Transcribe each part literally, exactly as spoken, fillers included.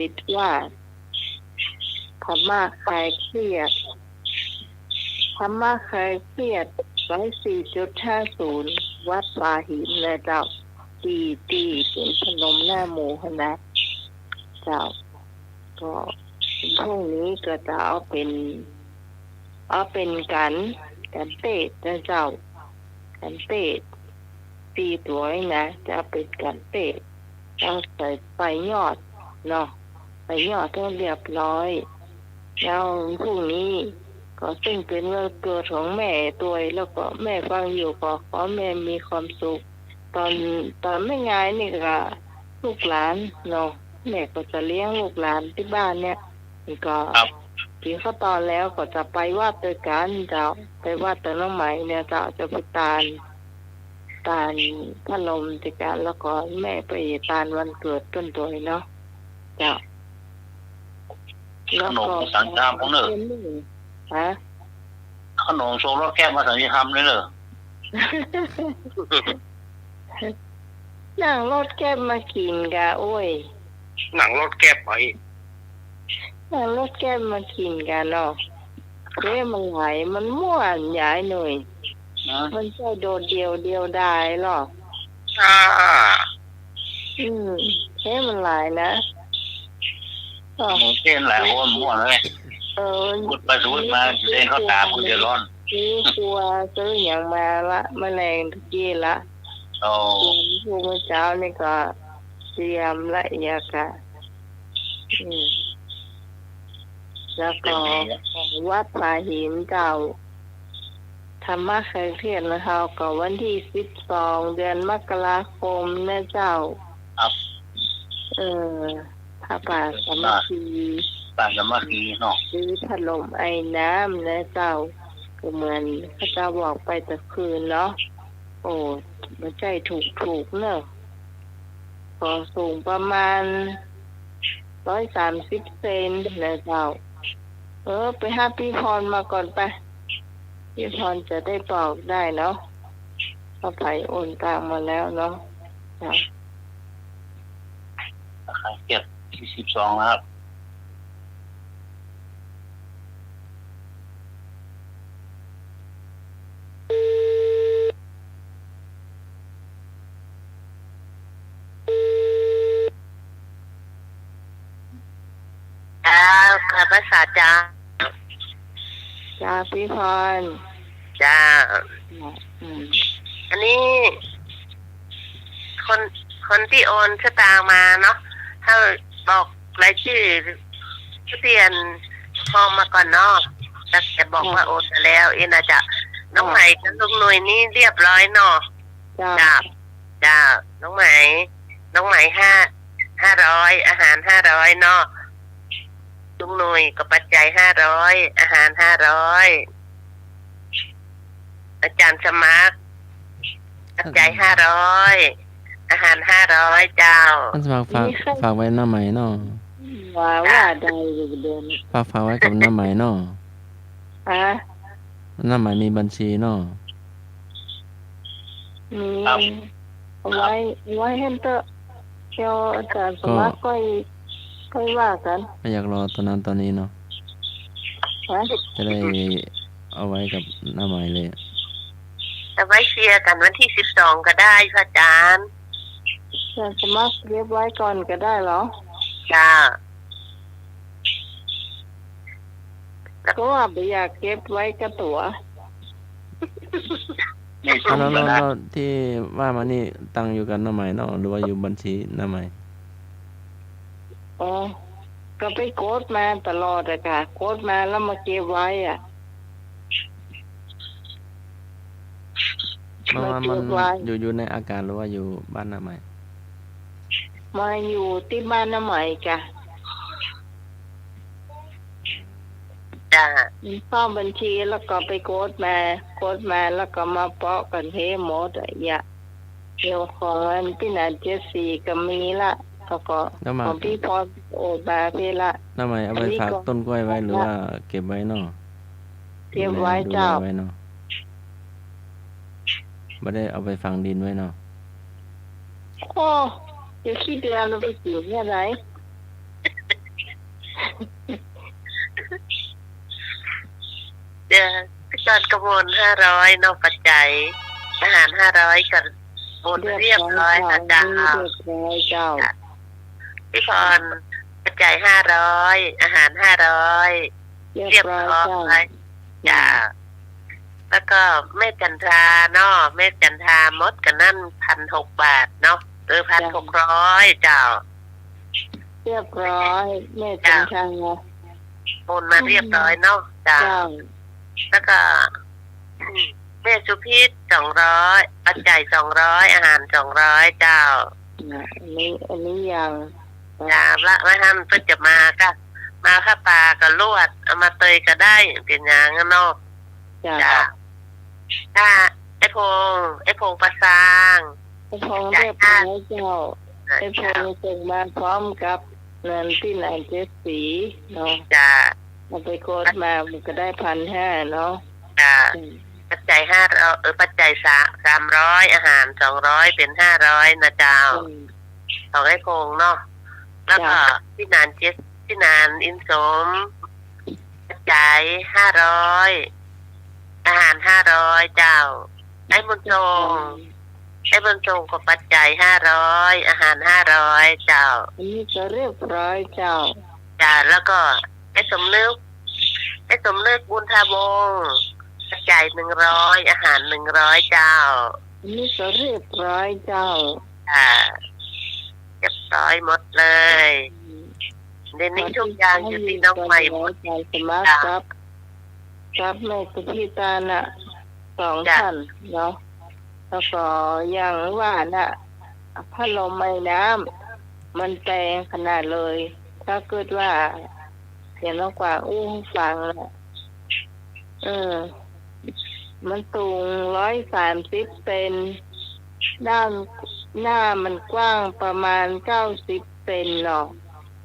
ติดว่า ธรรมะคลายเครียด ธรรมะคลายเครียด ร้อยสี่จุดห้าศูนย์ วัดผาหินนะเจ้า ตี้ ตี้เป๋นพนมหน้าหมู่หั้นนะเจ้า ก็พรุ่งนี้ก็จะเอาเป๋น เอาเป๋นก๋าน ก๋านเตสน์นะเจ้า ก๋านเตสน์ สี่ตั๋วนี่นะ จะเอาเป๋นก๋านเตสน์ เอาใส่ ใส่ยอดเนาะ ใส่ยอดหื้อเรียบร้อย แล้วพรุ่งนี้ก็ซึ่งเป๋นวันเกิดของแม่ตวย แล้วก็แม่ฟังอยู่ก็ขอแม่มีความสุข ต๋อน ต๋อนแม่งายนี่ก็ลูกหลานเนาะ แม่ก็จะเลี้ยงลูกหลานตี้บ้านเนี่ย นี่ก็ ครับ กิ๋นข้าวตอนแล้วก็จะไปวัดตวยกั๋นเจ้า ไปวัดตวยน้องไหมเนี่ยเจ้า จะไปตาน ตานพนมตวยกั๋น แล้วก็แม่ไปตานวันเกิดเปิ้นตวยเนาะ เจ้า แล้วก็ ขนมสังฆทานพวกเนอะ ฮะ ขนมส่งรถแก๊ปมาสังฆทานเลยเนอะ นั่งรถแก๊ปมากิ๋นกา โอ้ย นั่งรถแก๊ปไป นั่งรถแก๊ปมากิ๋นกาเนาะ เฮ้ย มันหลาย มันม่วนยายหน่อย ฮะ มันใจ้โดดเดี่ยวเดียวดายหรอก อ่า อืม เฮ้ย มันหลายนะ อ๋อ หมู่เส้นหลายคนม่วนเลย เออ พูดไปพูดมา เล่นเข้าตาคนเดือดร้อน ซื้อครัว ซื้อหยังมาละ แมลงตะกี้ละ อ๋อ เตรียมพรุ่งนี้เช้านี่ก็เตรียมละเอียดค่ะ อืม แล้วก็ เป็นไงอะ วัดผาหินเจ้า ธรรมะคลายเครียดนะเจ้า ก็วันตี้สิบสอง เดือนมกราคมนะเจ้า ครับ เออ ผ้าป่าสามัคคี ผ้าสามัคคีเนาะ หรือผ้าห่มไอน้ำนะเจ้า ก็เหมือนข้าเจ้าบอกไปแต่คืนเนาะ โอ้ บ่ใจ้ถูกๆ เนอะ ก็สูงประมาณ ร้อยสามสิบเซนนะเจ้า เออ ไปหาปี้พรมาก่อนไป ปี้พรจะได้บอกได้เนาะ ว่าใผโอนตังมาแล้วเนาะ จ้ะ ธนาคารเกียรติ ที่สิบสอง นะครับ เจ้า ข้าพเจ้าเจ้า เจ้า ปี้พร เจ้า อืม อันนี้ คน คนตี้โอนสตางค์มาเนาะ ถ้าบอกรายจื้อผู้ตี้อันฟอร์มมาก่อนเนาะ แล้วจะบอกว่าโอนมาแล้ว เอ็นอาจจะ น้องไหมกับลุงหนุ่ยนี่เรียบร้อยเนาะ เจ้า เจ้า เจ้า น้องไหม น้องไหมห้า ห้าร้อย อาหารห้าร้อยเนาะ ลุงหนุ่ยก็ปัจจัยห้าร้อย อาหารห้าร้อย อาจารย์สมัคร ปัจจัยห้าร้อย อาหารห้าร้อย เจ้า ท่านสมัครฝาก นี่ค่ะ ฝากไว้น้าไหมเนาะ ว่า ว่าได้อยู่เดือน ฝาก ฝากไว้กับน้าไหมเนาะ ฮะ น้าไหมมีบัญชีเนาะ มี ครับ เอาไว้ เอาไว้หั้นเต๊อะ เดี๋ยวอาจารย์สมัคร ก็ ค่อย ค่อยว่ากั๋น ก็อยากรอต๋อนนั้นต๋อนนี้เนาะ ฮะ จะได้เอาไว้กับน้าไหมเลย เอาไว้เคลียร์กั๋นวันตี้สิบสองก็ได้ พระอาจารย์ อาจารย์สมัครเก็บไว้ก่อนก็ได้เหรอ จ้า ก็ว่าบ่อยากเก็บไว้กับตั๋ว นี่ อ่ะ แล้ว แล้ว แล้วตี้ว่ามานี่ตังค์อยู่กับน้าไหมเนาะ หรือว่าอยู่บัญชีน้าไหม อ๋อ ก็ไปกดมาตลอดอะค่ะ กดมาแล้วมาเก็บไว้อะ มา มาเก็บไว้ มันอยู่ อยู่ในอากาศหรือว่าอยู่บ้านน้าไหม มาอยู่ตี้บ้านน้าไหมจ้ะ จ้ะ มันเข้าบัญชีแล้วก็ไปกดมา กดมาแล้วก็มาเปาะกั๋นเฮ้หมดอะ อย่า เดี๋ยวของอันตี้ไหนเจ็ดสี่ก็มีละ แล้วก็ แล้วมา ของปี้พรโอนมาเพ่ละ น้าไหมเอาไป อันนี้ ฝาก ก็ ต้นกล้วยไว้หรือว่าเก็บไว้เนาะ เก็บไว้ ดูแล เจ้า ไว้เนาะ บ่ได้เอาไปฝังดินไว้เนาะ โอ้ เดี๋ยวขี้เดือนเราไปกิ๋นเนี่ยไร เดี๋ยว พี่กรณ์ก็โอนห้าร้อยเนาะ ปัจจัยอาหารห้าร้อย ก็โอนเรียบร้อยแล้วเจ้า เรียบร้อยเจ้า พี่พร ปัจจัยห้าร้อย อาหารห้าร้อย เรียบร้อยเจ้า เรียบร้อย เจ้า แล้วก็แม่จันทราเนาะ แม่จันทราหมดก็นั่น พันหกบาทเนาะ เออ พันหกร้อยเจ้า เรียบร้อย แม่จันทรา โอนมาเรียบร้อยเนาะ เจ้า เจ้า แล้วก็ แม่สุพิษ สองร้อย ปัจจัย สองร้อย อาหาร สองร้อย เจ้า อ่ะ อันนี้ อันนี้ยัง เจ้า ละ ว่าหั้นเปิ้นจะมาก็ มาข้าวปลาก็ลวด เอามาเตยก็ได้ เป๋นหยังอะเนาะ เจ้า เจ้า ถ้าไอ้พงษ์ ไอ้พงษ์ประสร้าง ไอ้พงษ์เรียบร้อยเจ้า อ่า ไอ้พงษ์ เจ้า ส่งมาพร้อมกับเงินตี้หนานเจ็ดสีเนาะ เจ้า เอาไปกดมา มันก็ได้พันห้าเนาะ เจ้า อืม ปัจจัยห้าร้อย เออ ปัจจัยสาม สามร้อย อาหาร สองร้อย เป๋นห้าร้อยนะเจ้า อืม ของไอ้พงษ์เนาะ แล้วก็ เจ้า ตี้หนานเจ็ด ตี้หนานอินสม ปัจจัยห้าร้อย อาหารห้าร้อย เจ้า ไอ้บุญส่ง เจ้า ไอ้บุญส่งก็ปัจจัยห้าร้อย อาหารห้าร้อย เจ้า อันนี้ก็เรียบร้อยเจ้า เจ้า แล้วก็ไอ้สมนึก ไอ้สมนึกบุญทาวงศ์ ปัจจัยหนึ่งร้อย อาหารหนึ่งร้อย เจ้า อันนี้ก็เรียบร้อยเจ้า อ่า เรียบร้อยหมดเลย อืม เดี๋ยวนี้ทุกอย่างอยู่ตี้น้องใหม่หมด สมัคร เจ้า กับ กับแม่สุพิตาน่ะ สอง เจ้า ท่านเนาะ แล้วก็อย่างว่าน่ะ พัดลมไอ้น้ำ มันแปงขนาดเลย ถ้าเกิดว่า เสียงน้องกวางอู้ฟังน่ะ เออ มันสูงร้อยสามสิบเซน ด้านหน้ามันกว้างประมาณเก้าสิบเซนเนาะ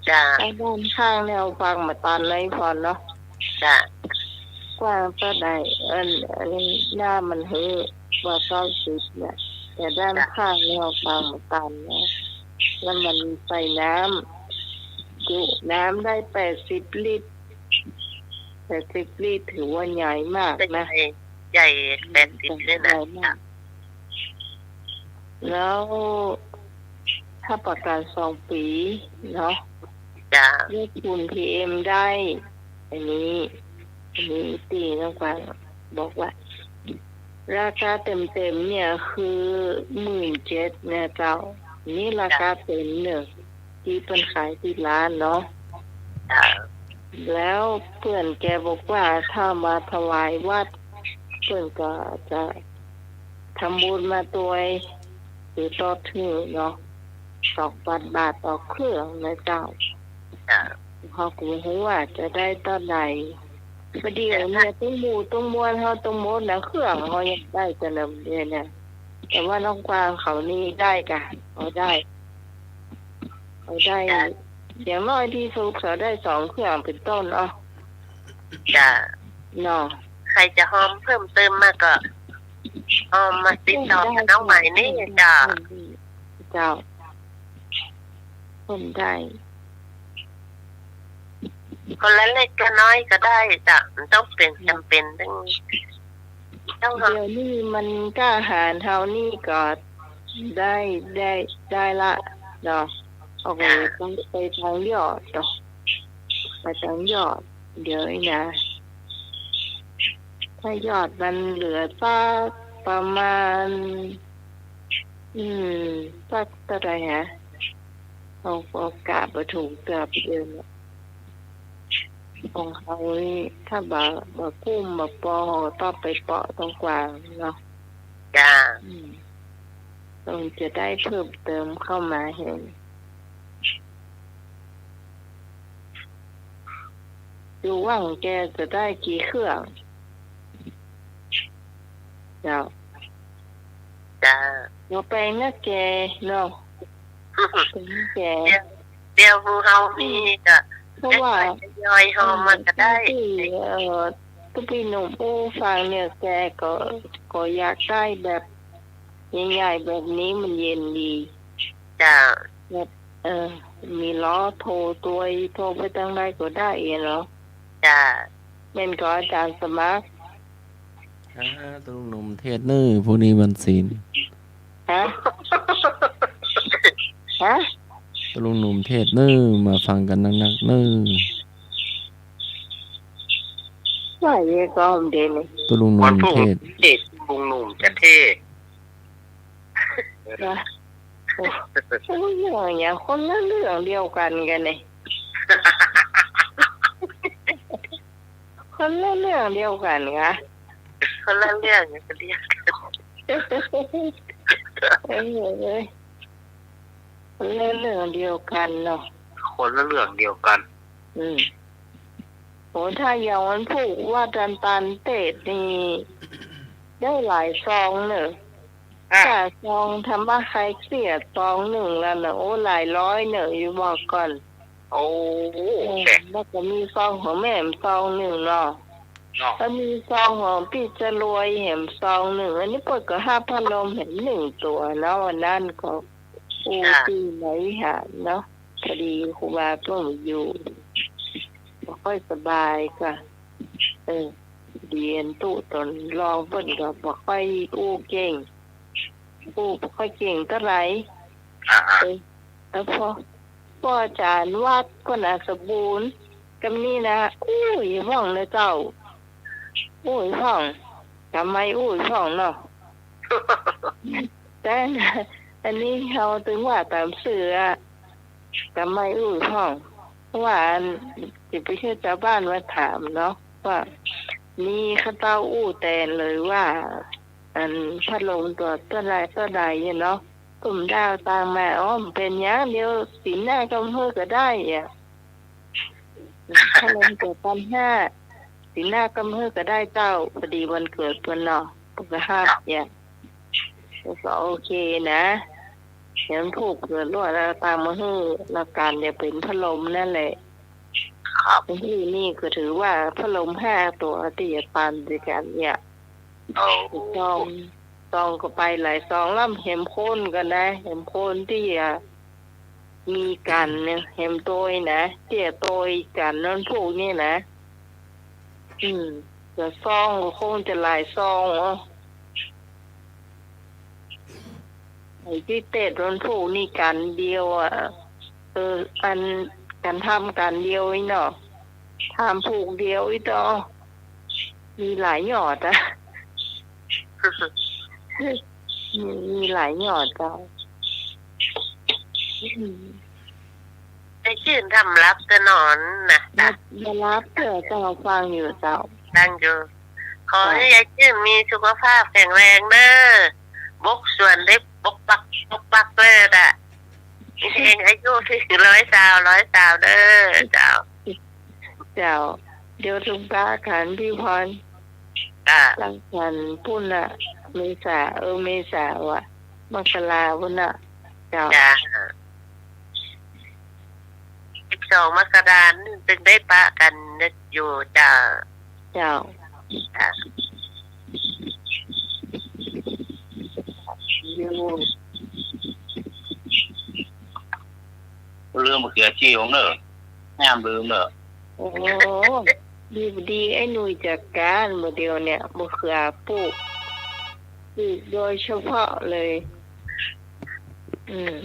เจ้า ไอ้ด้านข้างเนี่ยเอาฟังบ่ตันเลยพอเนาะ เจ้า กว้างเต้าใด อัน อันหน้ามันเฮ้อว่าเก้าสิบเนี่ย แต่ด้านข้างเนี่ยเอาฟังบ่ตันนะ แล้วมันใส่น้ำ จุน้ำได้แปดสิบลิตร แปดสิบลิตรถือว่าใหญ่มากนะ ใหญ่ ใหญ่ แปดสิบเลยนะ ใหญ่มาก แล้วถ้าประกันสองปี๋เนาะ เจ้า เลือกทุนพีเอ็มได้ อันนี้ อันนี้ตี้น้องกวางบอกว่า ราคาเต็มๆเนี่ยคือหมื่นเจ็ดเนี่ยเจ้า นี่ราคาเต็มเนี่ย ตี้เปิ้นขายตี้ร้านเนาะ เจ้า แล้วเปื้อนแกบอกว่าถ้ามาถวายวัด เปิ้นก็จะทำบุญมาตวย หรือต่อถือเนาะ สองพันบาทต่อเครื่องนะเจ้า เจ้า เฮาก็บ่ฮู้ว่าจะได้เต้าใด ประเดี๋ยวเนี่ย เจ้า ตึงหมู่ตึงมวลเฮาตึงหมดนะ เครื่องเฮายังได้แต่ละเดือนเนี่ย แต่ว่าน้องกวางเขานี่ได้กะ เขาได้ เขาได้ เจ้า อย่างน้อยตี้สุดเขาได้สองเครื่องเป๋นต้น อ้อ เจ้า เนาะ ใผจะฮอมเพิ่มเติมมาก็ ฮอมมาติดต่อกับน้องใหม่นี่ เจ้า เจ้า เพิ่มได้ คนละเล็กละน้อยก็ได้เจ้า บ่ต้องเป๋น จำเป๋นต้อง ต้อง เดี๋ยวนี้มันก้าหาญเฮานี่ก็ได้ ได้ ได้ละเนาะ เอาไป เจ้า ไปตางยอดเนาะ ไปตางยอด เดี๋ยวนี้นะ ถ้ายอดมันเหลือสักประมาณ อืม สักเต้าใดฮะ เอา เอากะบ่ถูกเตื้อเดียวเนี่ย ของเฮานี่ ถ้าบ่ บ่กุ้มบ่ปอ เฮาก็ต้องไปเปาะตางกวางเนาะ เจ้า อืม ต้องจะได้เพิ่มเติมเข้ามาแหม อยู่ว่าแกจะได้กี่เครื่อง เจ้า เจ้า บ่แปงนะแกเนาะ บ่แปงนะแก เดี๋ยว เดี๋ยวหมู่เฮามีก็ เพราะว่า ทยอยฮอมมาก็ได้ เออ ตี้ เอ่อ ตุ๊ปี้หนุ่มอู้ฟังเนี่ย แกก็ ก็อยากได้แบบใหญ่ๆแบบนี้มันเย็นดี เจ้า แบบ เออ มีล้อโทรตวย โทรไปตางใดก็ได้เนาะ จ้า แม่นก่อ อาจ๋ารย์สมัคร อ่า ตุ๊ลุงหนุ่มเทศน์เน่อ พรุ่งนี้วันศีล ฮะ ฮะ ตุ๊ลุงหนุ่มเทศน์เน่อ มาฟังกั๋นนักๆ เน่อ ว่าอย่างนี้ก็เด่น ตุ๊ลุงหนุ่มเทศน์ วันพุธเทศน์ ตุ๊ลุงหนุ่มจะเทศน์ นะ โอ้ โอ้ย อย่างเงี้ย คนละเรื่องเดียวกั๋นกั๋นเนี่ย คนละเรื่องเดียวกั๋นกะ คนละเรื่องเดียวกั๋น เออ เอ้ย คนละเรื่องเดียวกั๋นเนาะ คนละเรื่องเดียวกั๋น อืม โห ถ้าอย่างวันพุธวัดดอนตาลเตศน์นี่ ได้หลายซองเน่อ อ่า ถ้าซองธรรมะคลายเครียดซองนึ่งแล้วเน่อ โอ้ หลายร้อยเน่อ จะบอกก่อน โอ้ เออ แหม แล้วก็มีซองของแม่แหมซองนึ่งเนาะ เนาะ แล้วมีซองของปี้จารวยแหมซองนึ่ง อันนี้เปิ้นก็ฮับพัดลมแหมนึ่งตั๋วเนาะ วันนั้นก็ โอ้ อ่า ตี้ในวิหารเนาะ พอดีครูบาเปิ้นอยู่ บ่ค่อยสบายกะ เออ ดีอันตุ๊ต๋นรองเปิ้นก็บ่ค่อยอู้เก่ง อู้บ่ค่อยเก่งเต้าไหร่ อ่าๆ เออ แล้วปอ ปออาจ๋ารย์วัดก็น่าสมบูรณ์ กำนี้นะ อู้อีพ่องนะเจ้า อู้อีพ่อง ทำไมอู้อีพ่องเนาะ แต่อันนี้เฮาตึงว่าต๋ามสื่ออะ ทำไมอู้อีพ่อง เพราะว่าอัน จะไปหื้อจาวบ้านมาถามเนาะ ว่า นี่ข้าเจ้าอู้แตนเลยว่า อันพัดลมตั๋วเต้าใดเต้าใดเนี่ยเนาะ ผมได้เอาตังค์มา อ๋อ บ่เป๋นหยัง เดี๋ยวศีลหน้าก็หื้อก็ได้อะ พัดลมตั๋วปันห้า ศีลหน้าก็หื้อก็ได้เจ้า พอดีวันเกิดเปิ้นเนาะ เปิ้นก็ฮับเนี่ย ก็โอเคนะ เดี๋ยวผู้เกิดลวดเอาตังค์มาหื้อ แล้วกั๋นจะเป๋นพัดลมนั่นแหละ ครับ ที่นี่ก็ถือว่าพัดลมห้าตั๋วตี้จะปันด้วยกั๋นเนี่ย โอ้ ซอง ซองก็ไปหลายซองแล้ว แหมคนก็นะ แหมคนตี้จะมีกั๋นเนี่ย แหมโตยนะ ตี้จะโตยกั๋นนั่นพวกนี้นะ อืม แต่ซองก็คงจะหลายซองเนาะ ไอ้ตี้เตศน์วันพุธนี่กั๋นเดียวอะ เออ อัน กั๋นธรรมกั๋นเดียวอี้เนาะ ธรรมผูกเดียวอี้เนาะ มีหลายยอดอะ มี มีหลายยอดเจ้า อืม ยายจื้นทำหลับจะนอนนะ บ่ บ่หลับเตื้อเจ้า ฟังอยู่เจ้า ฟังอยู่ ขอหื้อยายจื้นมีสุขภาพแข็งแรงเน่อ บกสวนได้ปกปัก ปกปักเน่อจ้ะ มีแฮงอายุถึงร้อยซาว ร้อยซาวเน่อเจ้า เจ้า เดี๋ยวตึงปะกั๋น ปี้พร จ้ะ ปะกั๋นปู๊นน่ะ เมษา เออ เมษาว่ะ มกราปู๊นน่ะ เจ้า จ้ะ สิบสองมกรานี่ตึงได้ปะกั๋นนึกอยู่เจ้า เจ้า จ้ะ อยู่ ลืมมะเขือเทศเน่อ ห้ามลืมเน่อ โอ้ ดี ดี ไอ้หนุ่ยจัดก๋าน บ่าเดี่ยวเนี่ย มะเขือปลูก ปลูกโดยเฉพาะเลย อืม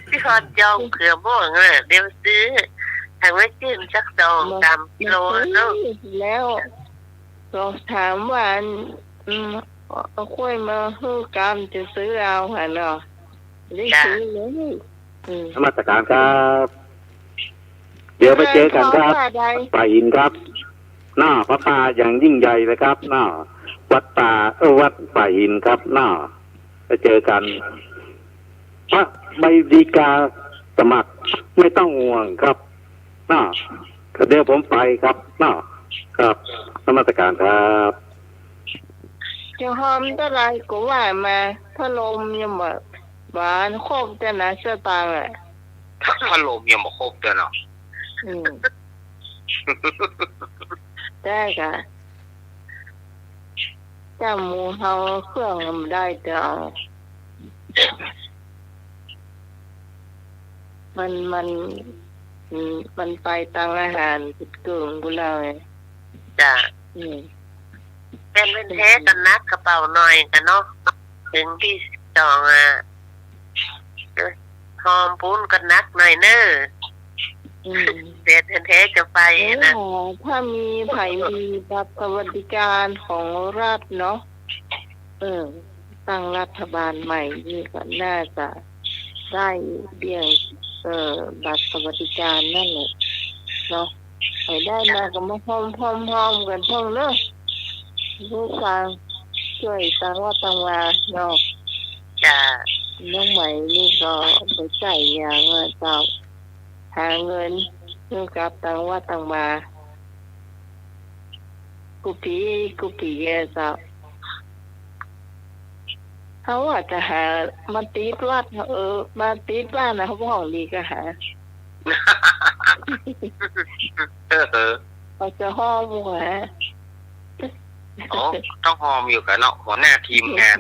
ตี้ฮอดยองเขือม่วงเน่อ เดี๋ยวซื้อ ให้ไว้กิ๋นสักสองสามกิโลเนาะ มาซื้อแล้ว สอบถามว่า อืม เอา เอากล้วยมาหื้อกำ จะซื้อเอาหั้นเนาะ ได้ซื้อเลย จ้ะ อืม นมัสการครับ เดี๋ยวไปเจอกันครับ เจริญพร ว่าใด ป่าหินครับ หน้าพระป่าอย่างยิ่งใหญ่เลยครับ หน้าวัดป่า เออ วัดป่าหินครับ หน้า ไปเจอกัน พระใบดีกาสมัครไม่ต้องห่วงครับ หน้า เดี๋ยวผมไปครับ หน้า ครับ นมัสการครับ จะหอมเต้าใดก็ว่ามา พัดลมยังบ่ บ่ครบเตื้อนะ สตางค์อะ พัดลมยังบ่ครบเตื้อเนาะ อืม ได้กะ จ้าหมู่เฮาเครื่องบ่ได้เตื้อ มัน มัน อืม มันไปตังอาหารกึ่งๆ กูเล่าไง จ้ะ อืม แม่น แม่นแท้ ก็หนักกระเป๋าหน่อยกะเนาะ เถิงตี้สองอะ เออ ฮอมปู๊นก็หนักหน่อยเน่อ อืม แม่นแท้จะไปนะ เออ ถ้ามี ใผมีบัตรสวัสดิการของรัฐเนาะ เออ ตั้งรัฐบาลใหม่นี่ก็น่าจะได้เบี้ย เอ่อ บัตรสวัสดิการนั่นแหละเนาะ ใผได้มาก็มาฮอมๆๆ กั๋นพ่องเน่อ ผู้ฟัง จ้วยตังวัดตังวาเนาะ จ้ะ น้องใหม่นี่ก็ไปใจ๊อย่างอะเจ้า หาเงินหื้อกับตังวัดตังวา กู้ปี๋ กู้ปี๋อะเจ้า เฮาอาจจะหามาติดวัด เออ มาติดบ้านนะ เฮาบ่ฮ้องดีก็หา เออ เฮาจะฮ้อมบ่หา โอ้ ต้องฮ้อมอยู่กะเนาะ หัวหน้าทีมงาน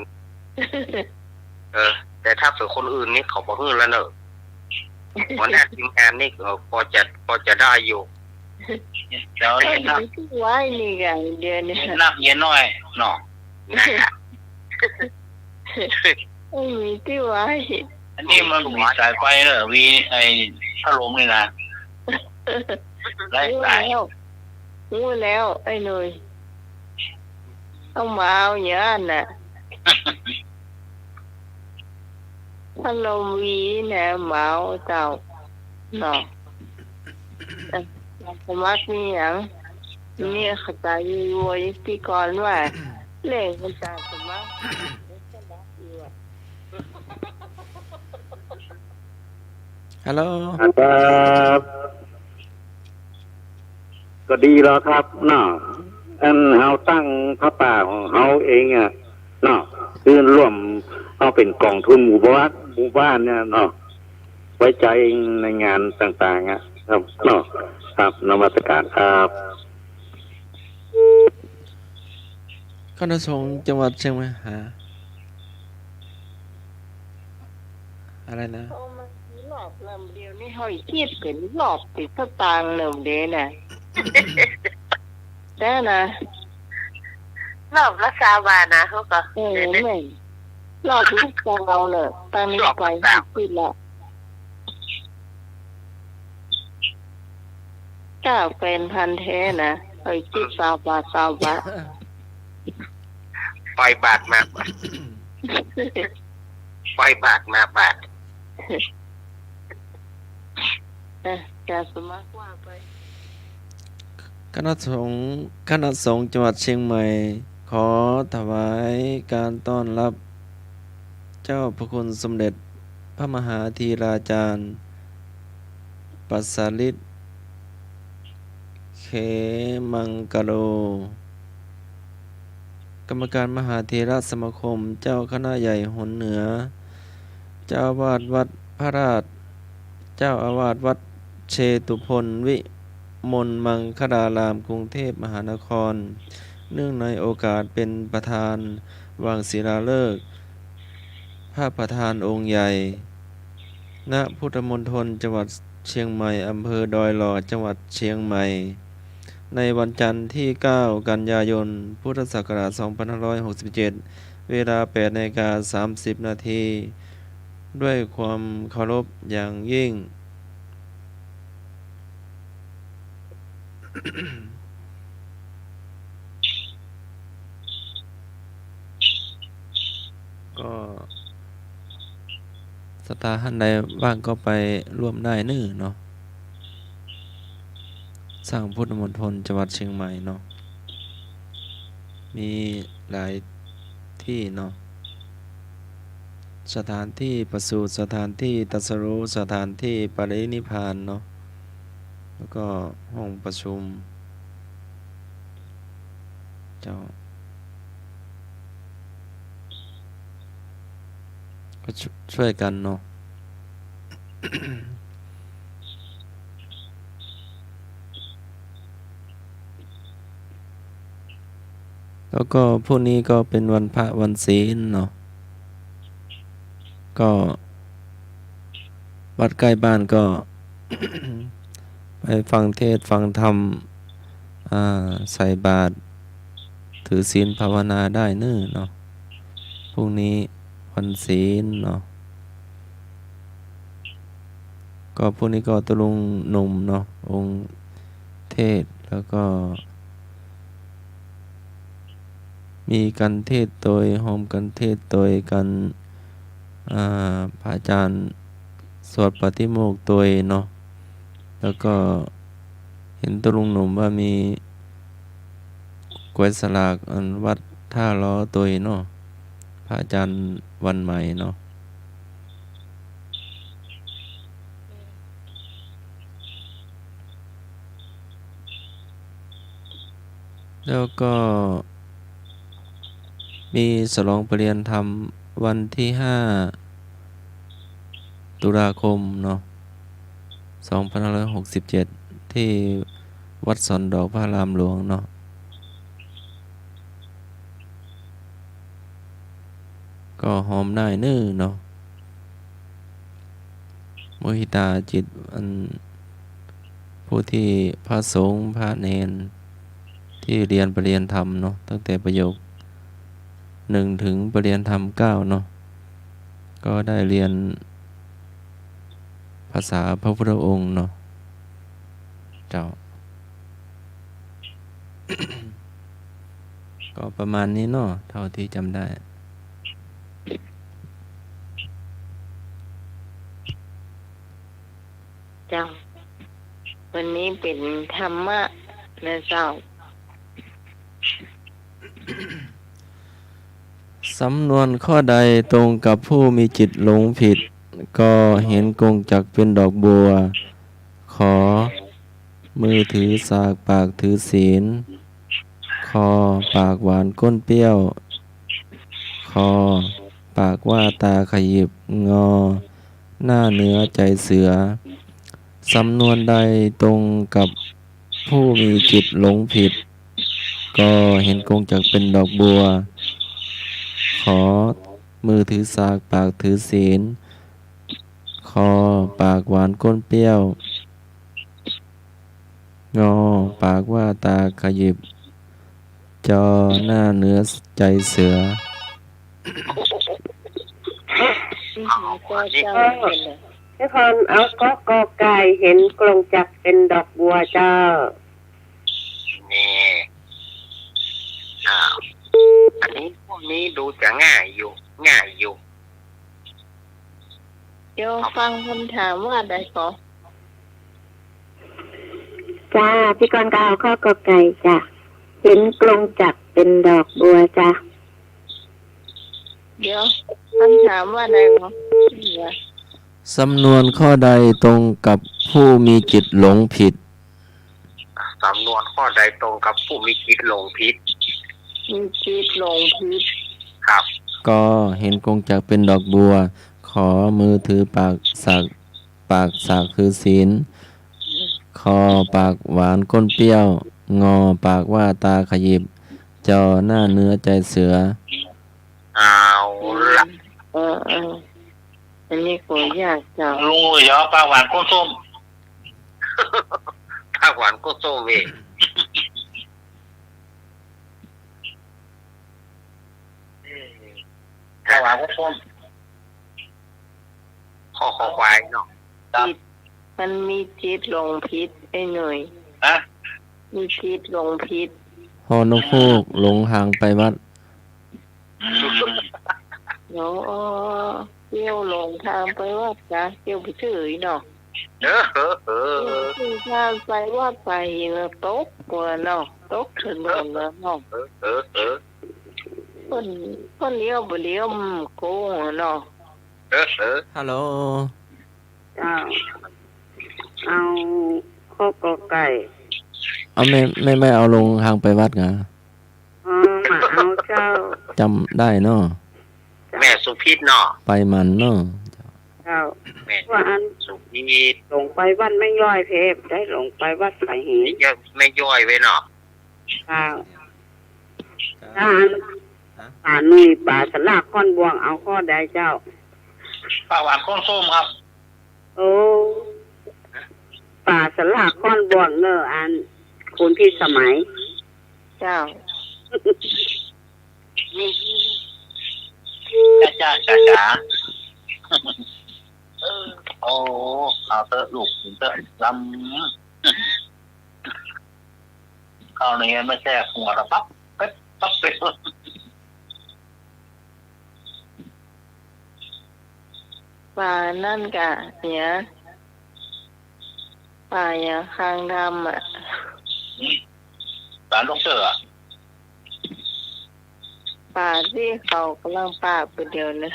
เออ แต่ถ้าเป๋นคนอื่นนี่เขาบ่หื้อแล้วเนอะ หัวหน้าทีมงานนี่ เออ พอจะ พอจะได้อยู่ เดี๋ยว เอ้ย เห็นนัก มีตี้ไว้นี่กะ เดี๋ยวนี้ เห็นนักเมียน้อยเนาะ เอ้ย มีตี้ไว้ อันนี้มันมีสายไฟเนอะ วีไอ้พัดลมนี่นะ หลายสาย ฮู้แล้ว ฮู้แล้ว ไอ้หนุ่ย ต้องมาเอาอย่างนั้นน่ะ พัดลมวีนะ มาเอาเจ้า เนาะ เอ่อ สมัครมีหยัง มีเข้าใจ๋อยู่ พิธีกรว่า เร่งเข้าใจ๋สมัคร ฮัลโหล ครับ ก็ดีแล้วครับเนาะ อันเฮาตั้งผ้าป่าของเฮาเองอะเนาะ คือร่วมเอาเป๋นกองทุนหมู่บ้าน หมู่บ้านเนี่ยเนาะ ไว้ใจ๊ในงานต่างๆ อะครับเนาะ ครับ นมัสการครับ คณะสงฆ์จังหวัดเชียงใหม่หา อะไรนะ โอ้ มันรอบลำเดียวนี่ห้อยคิดเป๋นรอบติดสตางค์เริ่มเดนะ ได้นะ รอบละซาวบาทนะ เขาก็ เออ แม่น รอบละซาวเนอะ ตังค์นี้ไปห้อยคิดละ เจ้าแฟนพันธุ์แท้นะ ห้อยคิดซาวบาท ซาวบาท ไปบาทมาบาท ไปบาทมาบาท เออ จะสมัครว่าไป คณะสงฆ์ คณะสงฆ์จังหวัดเชียงใหม่ ขอถวายการต้อนรับ เจ้าพระคุณสมเด็จพระมหาธีราจารย์ ประสาริต เขมังกะโล กรรมการมหาเถรสมาคม เจ้าคณะใหญ่หนเหนือ เจ้าอาวาสวัดพระราช เจ้าอาวาสวัดเชตุพนวิมลมังคลาราม กรุงเทพมหานคร เนื่องในโอกาสเป็นประธานวางศิลาฤกษ์ พระประธานองค์ใหญ่ ณ พุทธมณฑลจังหวัดเชียงใหม่ อำเภอดอยหล่อ จังหวัดเชียงใหม่ ในวันจันทร์ที่เก้ากันยายน พุทธศักราชสองพันห้าร้อยหกสิบเจ็ด เวลาแปดนาฬิกาสามสิบนาที ด้วยความเคารพอย่างยิ่ง ก็ศรัทธาท่านใดว่างก็ไปร่วมได้เน้อเนาะ สร้างพุทธมณฑลจังหวัดเชียงใหม่เนาะ มีหลายที่เนาะ สถานที่ประสูติ สถานที่ตรัสรู้ สถานที่ปรินิพพานเนาะ แล้วก็ห้องประชุม เจ้า ก็ช่วย ช่วยกันเนาะ แล้วก็พรุ่งนี้ก็เป็นวันพระวันศีลเนาะ ก็ วัดใก้บ้านก็ ไปฟังเทศน์ฟังธรรม อ่า ใส่บาตร ถือศีลภาวนาได้เน้อเนาะ พรุ่งนี้วันศีลเนาะ ก็พรุ่งนี้ก็ตุ๊ลุงหนุ่มเนาะ องค์เทศน์ แล้วก็ มีกั๋นเทศน์ตวย ฮอมกั๋นเทศน์ตวยกั๋น อ่า พระอาจารย์สวดปาฏิโมกข์ตวยเนาะ แล้วก็เห็นตุ๊ลุงหนุ่มว่ามีก๋วยสลากอันวัดท่าล้อตวยเนาะ พระอาจารย์วันใหม่เนาะ แล้วก็มีฉลองปริญญาธรรมวันที่ห้าตุลาคมเนาะ สองพันห้าร้อยหกสิบเจ็ด ที่วัดสวนดอกพระอารามหลวงเนาะ ก็ฮอมได้เน้อเนาะ มุทิตาจิต อัน ผู้ที่พระสงฆ์พระเณรที่เรียนปริญญาธรรมเนาะ ตั้งแต่ประโยคหนึ่งถึงปริญญาธรรมเก้าเนาะ ก็ได้เรียนภาษาพระพุทธองค์เนาะ เจ้า ก็ประมาณนี้เนาะ เท่าที่จำได้ เจ้า วันนี้เป๋นธรรมะนะเจ้า สำนวนข้อใดตรงกับผู้มีจิตหลงผิด ก็เห็นกงจักรเป็นดอกบัว ขอ มือถือสาก ปากถือศีล คอ ปากหวานก้นเปรี้ยว คอ ปากว่าตาขยิบ งอ หน้าเนื้อใจเสือ สำนวนใดตรงกับผู้มีจิตหลงผิด ก็เห็นกงจักรเป็นดอกบัว ขอ มือถือสาก ปากถือศีล คอ ปากหวานก้นเปรี้ยว งอ ปากว่าตาขยิบ จอ หน้าเนื้อใจเสือ พี่พรเอาข้อกอไก่ เห็นกงจักรเป็นดอกบัวเจ้า นี่ อ้าว อันนี้ พวกนี้ดูจะง่ายอยู่ ง่ายอยู่ เดี๋ยวฟังคำถามว่าใดก่อ จ้า พี่กรณ์ก็เอาข้อกอไก่จ้ะ เห็นกงจักรเป็นดอกบัวจ้ะ เดี๋ยว คำถามว่าใดก่อ สำนวนข้อใดตรงกับผู้มีจิตหลงผิด สำนวนข้อใดตรงกับผู้มีจิตหลงผิด มีจิตหลงผิด ครับ กอ เห็นกงจักรเป็นดอกบัว ขอ มือถือปากสาก ปากสากถือศีล คอ ปากหวานก้นเปรี้ยว งอ ปากว่าตาขยิบ จอ หน้าเนื้อใจเสือ เอาละ เออ เออ อันนี้ก็ยากจัง ลุงหลุยส์เหรอ ปากหวานก้นส้ม ปากหวานก้นส้มเว้ย ปากหวานก้นส้ม ข้อ คอควายเนาะ จิต มันมีจิตหลงผิด ไอ้หนุ่ย ฮะ มีจิตหลงผิด ฮอ นกฮูก หลงทางไปวัด เนาะ เตี้ยวหลงทางไปวัดกะ เตี้ยวไปเฉยเนาะ เออ เออ เออ เตี้ยวทางไปวัดไปแล้วตกกว่าเนาะ ตกถนนแล้วเนาะ เออ เออ เออ เปิ้น เปิ้นเลี้ยวบ่เลี้ยว มันโกงอะเนาะ เออ เออ ฮัลโหล เจ้า เอาข้อกอไก่ เอา แม่ แม่ แม่เอาหลงทางไปวัดกะ อ๋อ บ่าเอาเจ้า จำได้เนาะ แม่สุพิษเนาะ ไปหมั่นเนาะ เจ้า แม่ ว่าอัน สุพิษ หลงไปวัดแม่ย้อยเพ ได้หลงไปวัดสายหิน แม่ย้อย แม่ย้อยเว้ยเนาะ เจ้า เจ้า ถ้าอัน ฮะ ป๋าหนุ่ย ป๋าสลากก้อนบ่วง เอาข้อใดเจ้า ปากหวานก้นส้มครับ โอ้ ป่าสะหลาค้อนบ่วงเน่อ อันคุณพิสมัย เจ้า จ้า จ้า จ้า จ้า เออ โอ้ เอาเต๊อะลูก กินเต๊อะ ลำ ข้าวเหนียวไม่แซ่บ หัวละปั๊บเป๊บ ปั๊บเป๊บ ป่านั่นก่ะเนี่ย ป่าอย่างคางดำอะ อืม ป่าลูกเสืออะ ป่าตี้เขาก่ำลังปราบกั๋นเดี๋ยวนี้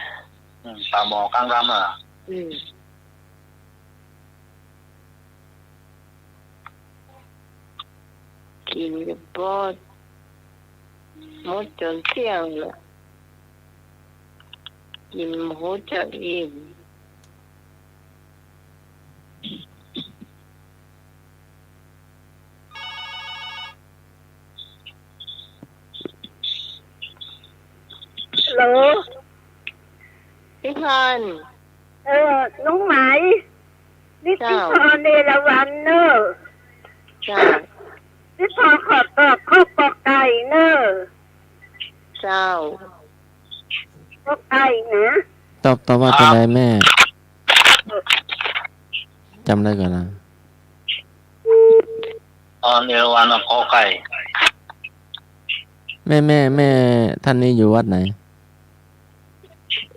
อืม ป่าหมอคางดำอะ อืม กิ๋นกั๋นบ่หมดจ๋นเตี้ยงเลย กิ๋นบ่ฮู้จักอิ่ม ฮัลโหล พี่พร เออ น้องไหม นี่ เจ้า พี่พรเอราวัณเน่อ เจ้า พี่พรขอตอบข้อกอไก่เน่อ เจ้า กอไก่นะ ตอบ ตอบว่า อ้าว จะไดแม่ จ๋ำได้ก่อนนะ อ๋อ เอราวัณ เอากอไก่ แม่ แม่ แม่ท่านนี้อยู่วัดไหน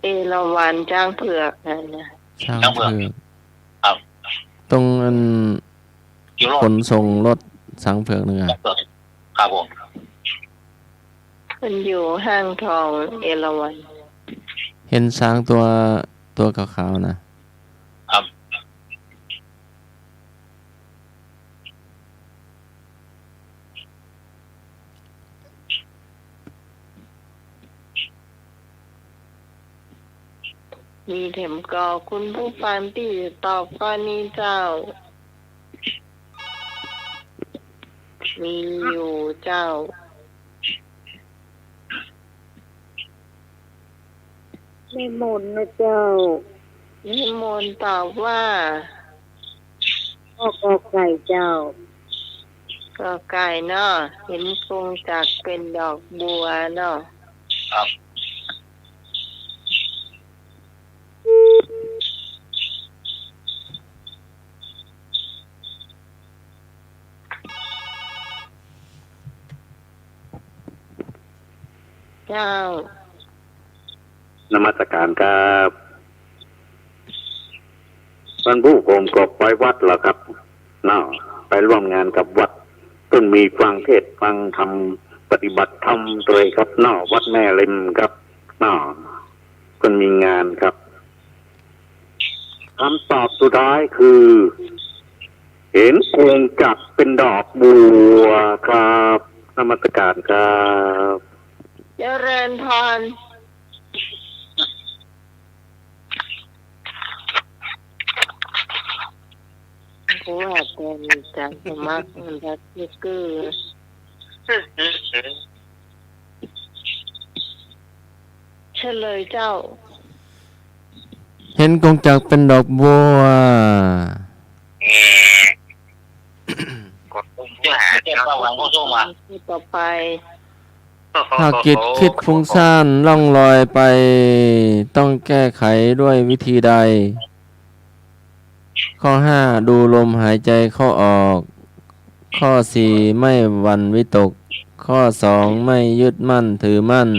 เอราวัณ ช้างเผือกนั่นนะ ช้างเผือก ช้างเผือก ครับ ตรงอัน อยู่รถ ขนส่งรถช้างเผือกนั่นไง ครับผม มันอยู่ห้างทองเอราวัณ เห็นช้างตัว ตัวขาวๆ นะ ครับ มีแถมก่อคุณผู้ฟังตี้ตอบข้อนี้เจ้า มีอยู่เจ้า แม่มนนะเจ้า แม่มนตอบว่า ข้อกอไก่เจ้า กอไก่เนาะ เห็นกงจักรเป๋นดอกบัวเนาะ ครับ เจ้า นมัสการครับ วันพูกผมก็ไปวัดละครับเนาะ ไปร่วมงานกับวัด เปิ้นมีฟังเทศน์ฟังธรรม ปฏิบัติธรรมตวยครับเนาะ วัดแม่ริมครับ เนาะ เปิ้นมีงานครับ คำตอบสุดท้ายคือ เห็นกงจักรเป๋นดอกบัวครับ นมัสการครับ เจริญพร กูว่าแต่มีการสมัครมันจะคือ เฉลยเจ้า เห็นกงจักรเป๋นดอกบัว เอ่อ กดปุ่มเพื่อหาที่ห้อง ต่อไป หากจิตคิดฟุ้งซ่านล่องลอยไป ต้องแก้ไขด้วยวิธีใด ข้อห้า ดูลมหายใจเข้าออก ข้อสี่ ไม่หวั่นวิตก ข้อสอง ไม่ยึดมั่นถือมั่น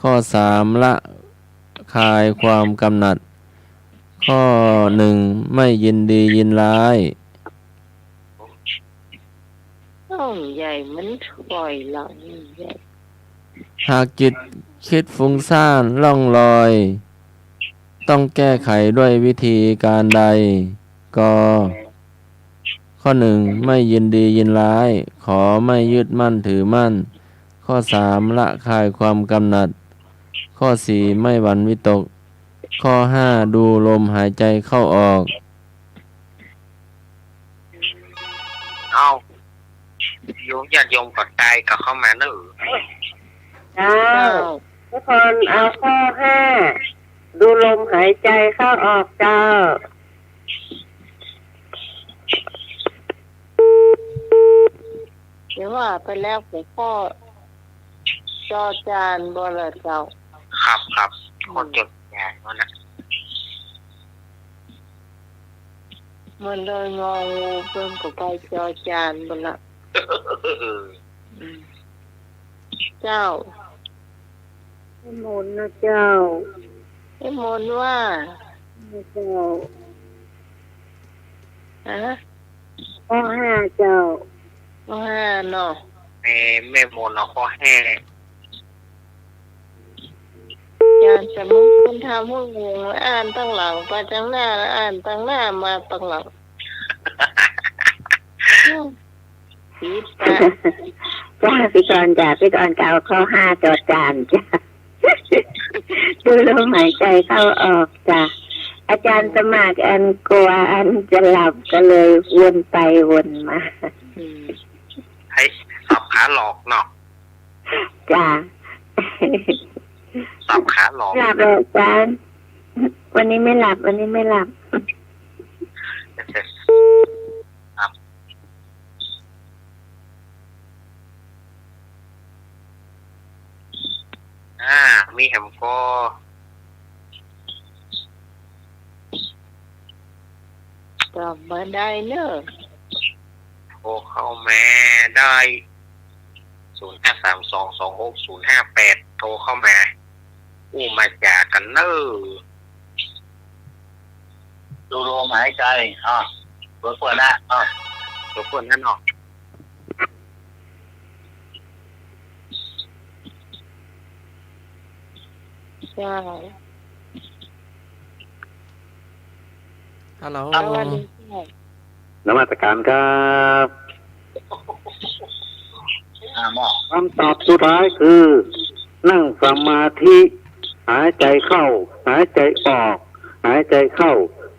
ข้อสาม ละคายความกำหนัด ข้อหนึ่ง ไม่ยินดียินร้าย ห้องใหญ่มันถอยหลังใหญ่ หากจิตคิดฟุ้งซ่านล่องลอย ต้องแก้ไขด้วยวิธีการใด ก ข้อหนึ่ง ไม่ยินดียินร้าย ข ไม่ยึดมั่นถือมั่น ข้อสาม ละคายความกำหนัด ข้อสี่ ไม่หวั่นวิตก ข้อห้า ดูลมหายใจเข้าออก เอา โยมญาติโยมก่อนตายก็เข้ามาเนอะ เจ้า เจ้า ทุกคนเอาข้อห้า ดูลมหายใจเข้าออกเจ้า เดี๋ยวว่าไปแล้วหัวข้อจอจานบ่ล่ะเจ้า ครับ ครับ อืม ข้อจอจานนั่นน่ะ มันเลยงองูเปิ้นก็ไปจอจานบ่ล่ะ อืม เจ้า แม่มนนะเจ้า แม่มนว่า เจ้า ฮะ ข้อห้าเจ้า ข้อห้าเนาะ แม่ แม่มนเอาข้อห้า อาจารย์สมมุติคุณทำให้งง อ่านตังหลังไปตังหน้า แล้วอ่านตังหน้ามาตังหลัง ผิดอะ จ้า พี่กรณ์จ้า พี่กรณ์ก็เอาข้อห้าจอจานจ้า ดูลมหายใจเข้าออกจ้า อาจารย์สมัครอันกลัวอันจะหลับก็เลยวนไปวนมา อืม ให้สับขาหลอกเนาะ จ้า สับขาหลอก หลับเหรออาจารย์ วันนี้ไม่หลับ วันนี้ไม่หลับ ครับ อ่า มีแหมก่อ ตอบมาได้เนอะ โทรเข้ามาได้ ศูนย์ห้าสามสองสองหกศูนย์ห้าแปด โทรเข้ามา อู้มาจ๋ากั๋นเน่อ ดูลมหายใจ อ่ะ เปิดเปิดนะ อ่ะ เปิดเปิดนะเนาะ ใช่ ฮัลโหล สวัสดีค่ะ นมัสการครับ อ่า หมอ คำตอบสุดท้ายคือ นั่งสมาธิ หายใจเข้า หายใจออก หายใจเข้า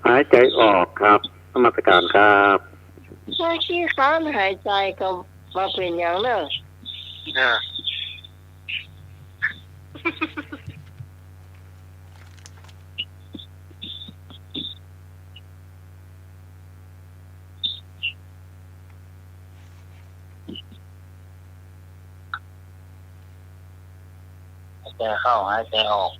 หายใจออกครับ นมัสการครับ เมื่อกี้การหายใจก็บ่าเป๋นหยังเนอะ เออ หายใจเข้า หายใจออก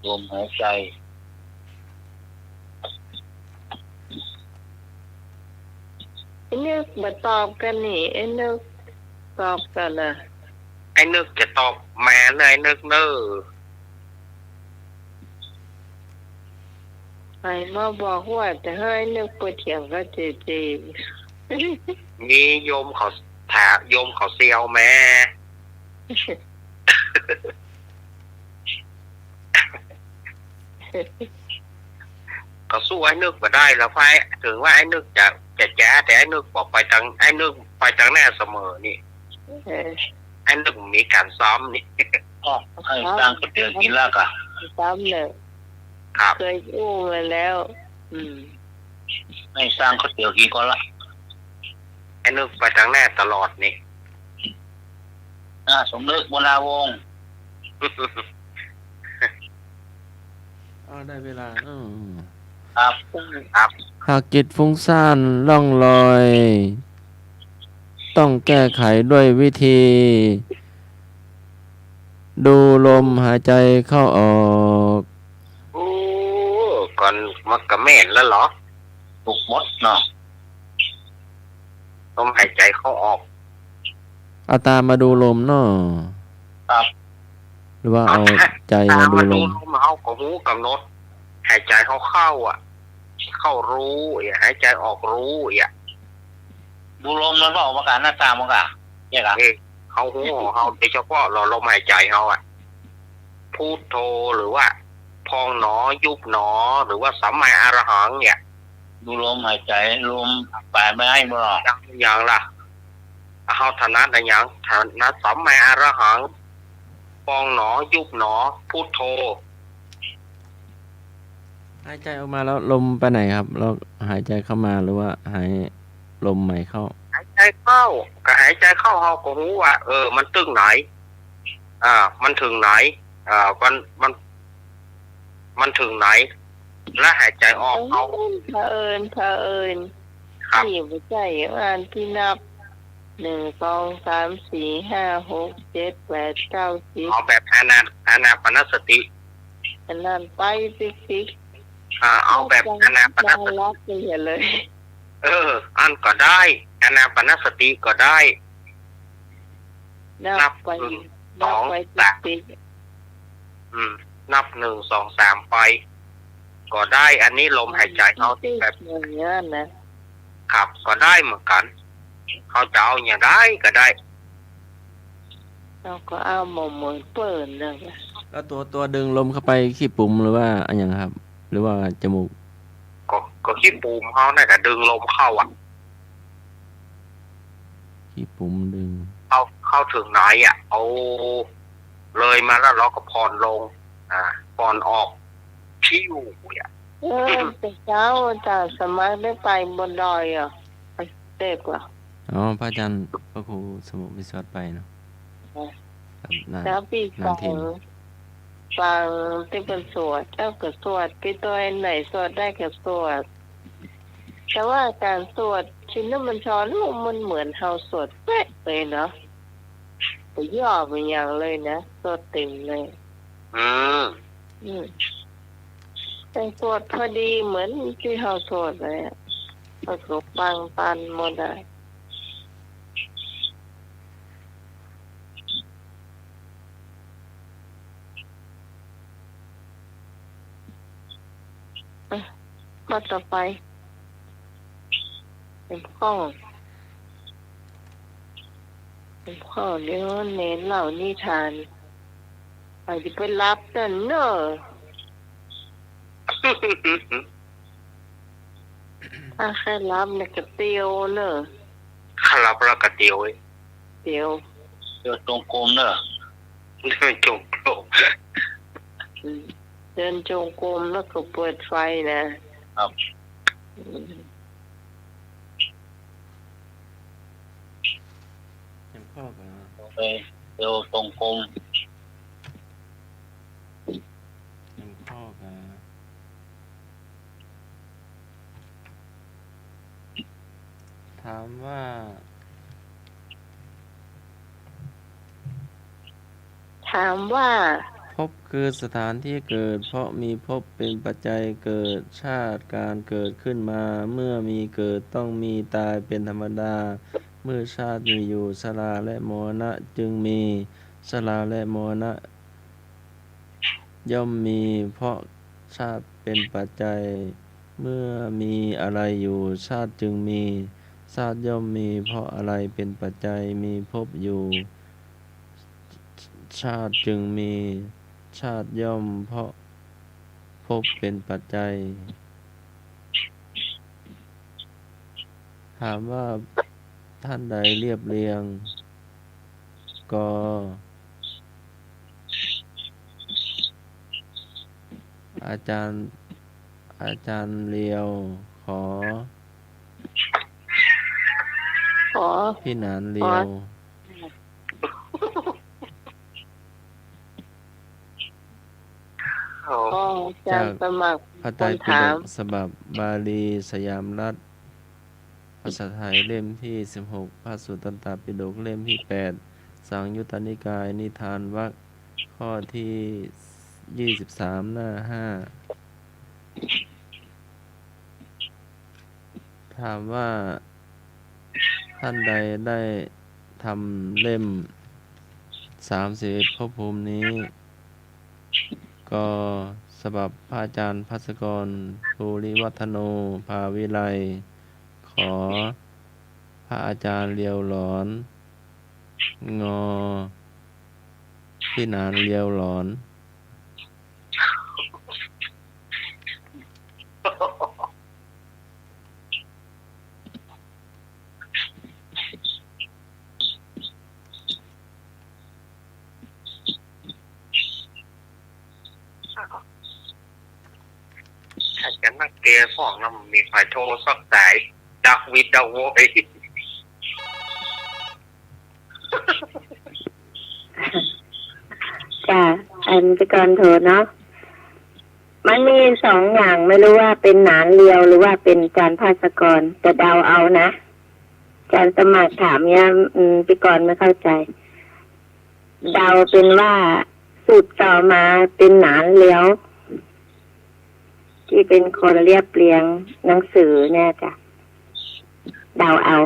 ลมหายใจ ไอ้นึกบ่ตอบกั๋นนี่ ไอ้นึกตอบกั๋นนะ ไอ้นึกจะตอบแหมเน่อ ไอ้นึกเน่อ ใผมาบอกว่าจะหื้อไอ้นึกไปเถียงกับเจเจ มีโยมเขาถาม โยมเขาเซียวแหม ก็สู้ไอ้นึกบ่ได้แล้ว เพราะไอ้ เถิงว่าไอ้นึกจะ จะจ๋า แต่ไอ้นึกบอกไปตาง ไอ้นึกไปตางหน้าเสมอนี่ เออ ไอ้นึกมีก๋านซ้อมนี่ อ๋อ ให้สั่งก๋วยเตี๋ยวกิ๋นละก่ะ ซ้อมเลย ครับ เคยอู้มาแล้ว อืม ให้สั่งก๋วยเตี๋ยวกิ๋นก่อนละ ไอ้นึกไปตางหน้าตลอดนี่ อ่า สมนึก บุญนาวงศ์ อ้าว ได้เวลา อืม ครับ ครับ หากจิตฟุ้งซ่านล่องลอย ต้องแก้ไขด้วยวิธี ดูลมหายใจเข้าออก โอ้ ก่อนมันก็แม่นแล้วเหรอ ถูกหมดเนาะ ลมหายใจเข้าออก เอาตามาดูลมเนาะ ครับ หรือว่าเอา เอา ใจมาดูลม ตามาดูลม เฮาก็ฮู้ก๋ำหนด หายใจเฮาเข้าอะ เข้ารู้อะ หายใจออกรู้อะ ดูลมมันก็ออกมาก่อน หน้าตามันก็ เนี่ยครับ เอ้ย เฮาฮู้ของเฮาโดยเฉพาะลมหายใจเฮาอะ พุทโธ หรือว่าพองหนอ ยุบหนอ หรือว่าสัมมาอรหังเนี่ย ดูลมหายใจ ลมปราณไม่ให้มันออก ยัง ยังล่ะ เฮาถนัดอะหยัง ถนัดสัมมาอรหัง พองหนอ ยุบหนอ พุทโธ หายใจออกมาแล้วลมไปไหนครับ แล้วหายใจเข้ามาหรือว่าหายลมใหม่เข้า หายใจเข้า ก็หายใจเข้า เฮาก็ฮู้ว่า เออ มันตึงไหน อ่า มันเถิงไหน อ่า มัน มัน มันเถิงไหน และหายใจ๋ออก เผอิญ เผอิญ เผอิญ ครับ นี่บ่ใจ้อันตี้นับ หนึ่ง สอง สาม สี่ ห้า หก เจ็ด แปด เก้า สิบ เอาแบบอานา อานาปานสติ อันนั้นไปติ๊กๆ อ่า เอาแบบอานาปานสติ นอนหลับไปเหียเลย เออ อันก็ได้ อานาปานสติก็ได้ นับ นับไป หนึ่ง นับไป สอง สาม ติ๊กๆ อืม นับ หนึ่ง สอง สาม ไป ก็ได้ อันนี้ลมหายใจ๋เฮา ติ๊กๆ แบบ อย่างเงี้ยนะ ครับ ก็ได้เหมือนกั๋น เฮาจะเอาอย่างใดก็ได้ เฮาก็เอาบ่เหมือนเปิ้นนั่นแหละ แล้วตั๋ว ตั๋วดึงลมเข้าไปขี้ปุ๋มหรือว่าอะหยังครับ หรือว่าจมูก ก็ ก็ขี้ปุ๋มเฮานั่นแหละดึงลมเข้าอะ ขี้ปุ๋มดึง เข้า เข้าเถิงไหนอะ เอา เลยมาแล้วเฮาก็ผ่อนลง อ่า ผ่อนออก พิ้วอะ เออ แต่เจ้า อาจ๋ารย์สมัครได้ไปบนดอยอะ เจ็บอะ อ๋อ พระอาจารย์ พระครูสมุทรวิศวัตไปเนาะ เออ ครับ นาน แล้วปี๋ นานที ฟัง ฟังตี้เปิ้นสวด เจ้าก็สวดไปตวยไหนสวดได้ก็สวด แต่ว่าก๋านสวดชินบัญชร มันเหมือนเฮาสวดเป๊ะเลยเนาะ บ่ย่อบ่หยังเลยนะ สวดเต็มเลย อืม อืม แต่สวดพอดีเหมือนตี้เฮาสวดเลยอะ เฮาก็ฟังตันหมดอะ อ่ะ ข้อต่อไป หลวงพ่อ หลวงพ่อ เดี๋ยวเณรเล่านิทาน อาจจะไปหลับนั่นเน่อ ถ้าใค่หลับเนี่ยก็เตียวเน่อ ถ้าหลับแล้วก็เตียวเว้ย เตียว เดินจงกรมเน่อ เดินจงกรม อืม เดินจงกรมแล้วก็เปิดไฟนะ ครับ อืม หลวงพ่อก็ ไปเดินจงกรม หลวงพ่อก็ ถามว่า ถามว่า ภพคือสถานที่เกิด เพราะมีภพเป็นปัจจัยเกิด ชาติการเกิดขึ้นมา เมื่อมีเกิดต้องมีตายเป็นธรรมดา เมื่อชาติมีอยู่ ชราและมรณะจึงมี ชราและมรณะ ย่อมมี เพราะชาติเป็นปัจจัย เมื่อมีอะไรอยู่ ชาติจึงมี ชาติย่อมมี เพราะอะไรเป็นปัจจัย มีภพอยู่ ชาติจึงมี ชาติย่อมเพราะภพเป็นปัจจัย ถามว่าท่านใดเรียบเรียง ก อาจารย์ อาจารย์เลียว ขอ ขอ พี่หนานเลียว ขอ ขออาจารย์ จาก สมัคร พระไตรปิฎก คำถาม ฉบับบาลีสยามรัฐ ภาษาไทยเล่มที่สิบหก พระสุตตันตปิฎกเล่มที่แปด สังยุตตนิกาย นิทานวรรค ข้อที่ยี่สิบสาม หน้าห้า ถามว่าท่านใดได้ทำเล่ม สามสิบเอ็ด ภพภูมินี้ ก ฉบับพระอาจารย์ภัสกร ภูริวัฒโน ภาวิไล ขอ พระอาจารย์เลียวหลอน ง พี่หนานเลียวหลอน ถ้าจะนักเกย์สองนะ มันมีใผโทรสักสาย ดักวิดดักโวย เ อัน ปิกรโทรเนาะ มันมีสองอย่าง ไม่รู้ว่าเป๋นหนานเลียวหรือว่าเป๋นอาจ๋ารย์พาสกร แต่เดาเอานะ อาจ๋ารย์สมัครถามเนี่ย อืม ปิกรไม่เข้าใจ๋ เดาเป๋นว่าสืบต่อมาเป๋นหนานเลียว ตี้เป๋นคนเรียบเรียงหนังสือเนี่ยจ้ะ เดาเอา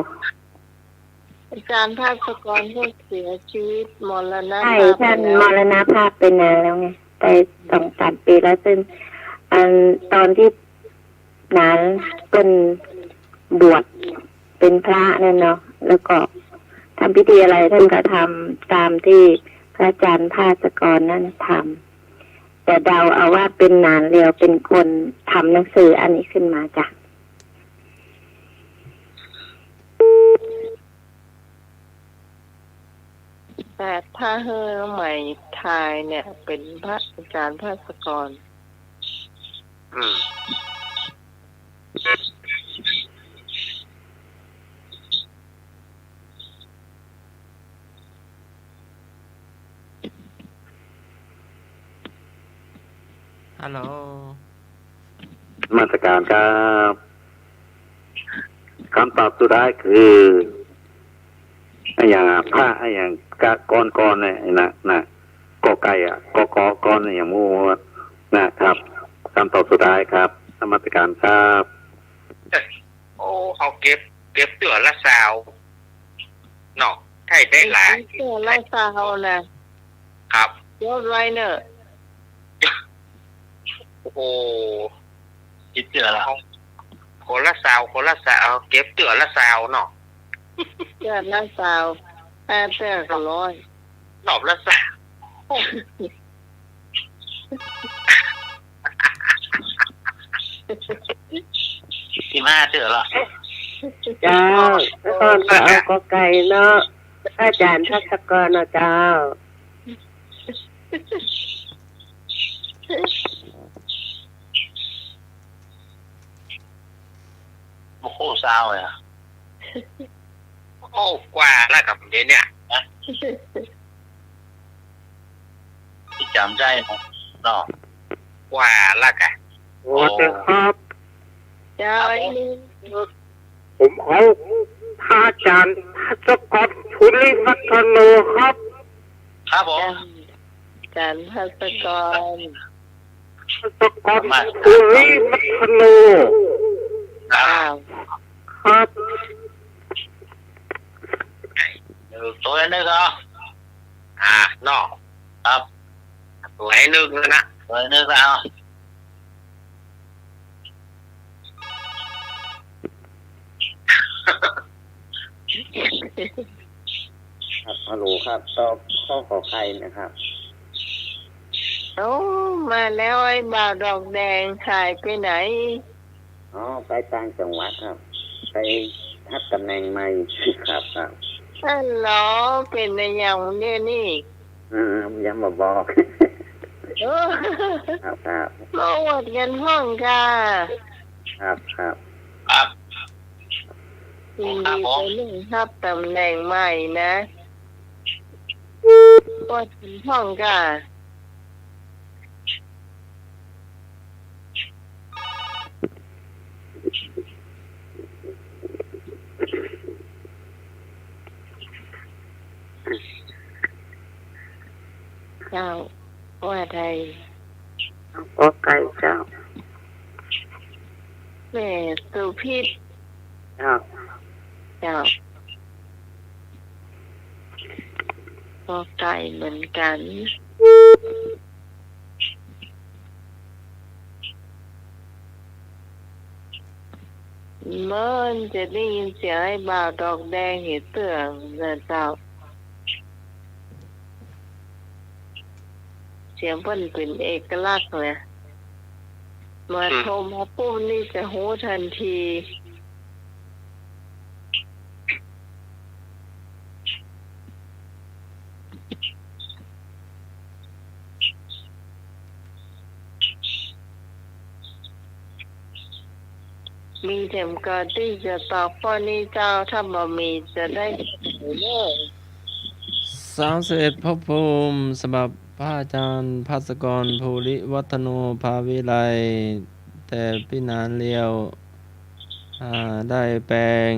อาจ๋ารย์พาสกรก็เสียชีวิตมรณภาพไปแล้ว ใช่ ต้านมรณภาพไปนานแล้วไง ไปสองสามปี๋แล้ว ซึ่ง อัน ต๋อนตี้หนานเปิ้นบวชเป๋นพระเนี่ยเนาะ แล้วก็ทำพิธีอะไรต้านก็ทำต๋ามตี้พระอาจ๋ารย์พาสกรนั้นทำ แต่เดาเอาว่าเป๋นหนานเลียวเป๋นคนทำหนังสืออันนี้ขึ้นมาจ้ะ แต่ถ้าหื้อใหม่ทายเนี่ย เป๋นพระอาจ๋ารย์พาสกร อืม ฮัลโหล นมัสก๋ารครับ กำตอบสุดท้ายคือ อะหยังอะ พระอะหยัง กะ กร กรเนี่ยนะ นะ กอไก่อะ กอ กอ กรอะหยังบ่ฮู้อะ นะครับ กำตอบสุดท้ายครับ นมัสก๋ารครับ โอ้ เขาเก็บ เก็บเตื้อละซาวเนาะ ใค่ได้หลาย เก็บเตื้อละซาวนะ ครับ จดไว้เน่อ โอ้โห เก็บเตื้อละ คนละซาว คนละซาว เก็บเตื้อละซาวเนาะ เตื้อละซาว ห้าเตื้อก็ร้อย รอบละซาว สิบห้าเตื้อละ เจ้า นครก็เอากอไก่เนาะ อาจ๋ารย์พาสกรเนาะเจ้า โอ้โห ซาวเลยอะ โอ้ กว่าละกับเดี๋ยวเนี่ย ฮะ ตี้จ๋ำได้เนาะ กว่าละกะ สวัสดีครับ เจ้า ครับผม ไอ้นี่ ผมเอาพระอาจ๋ารย์พาสกร ภูริวัฒโนครับ ครับผม อาจ๋ารย์พาสกร พาสกร ภูริวัฒโน ครับ อ้าว ครับ เดี๋ยวตัวนึงเหรอ อ่า เนาะ ครับ ตัวนึงแล้วนะ ตัวนึงแล้ว ครับ ฮัลโหลครับ ตอบข้อขอไข่นะครับ โอ้ มาแล้วไอ้บ่าวดอกแดง หายไปไหน อ๋อ ไปต่างจังหวัดครับ ไปฮับต๋ำแหน่งใหม่ ครับ ครับ ฮัลโหล เป๋นอะหยังเดี๋ยวนี้ อ่า ยังบ่บอก เออ ครับ ครับ มาอวดกั๋นพ่องก่า ครับ ครับ ครับ ยินดี ครับผม กับเรื่องฮับต๋ำแหน่งใหม่นะ อวดกั๋นพ่องก่า เจ้า ว่าไง กอไก่เจ้า แม่สุพิษ เจ้า เจ้า กอไก่เหมือนกั๋น เมินจะได้ยินเสียงไอ้บ่าวดอกแดงเหียเตื้อนะเจ้า เสียงเปิ้นเป๋นเอกลักษณ์นะ มา อืม โทรมาปุ๊บนี่จะฮู้ตันที มีแถมก่อตี้จะตอบข้อนี้เจ้า ถ้าบ่มีจะได้เสนอเน่อ สามสิบเอ็ดภพภูมิ ฉบับ พระอาจารย์ภัสกร ภูริวัฒโน ภาวิไล แต่ปี้หนานเลียว อ่า ได้แปลง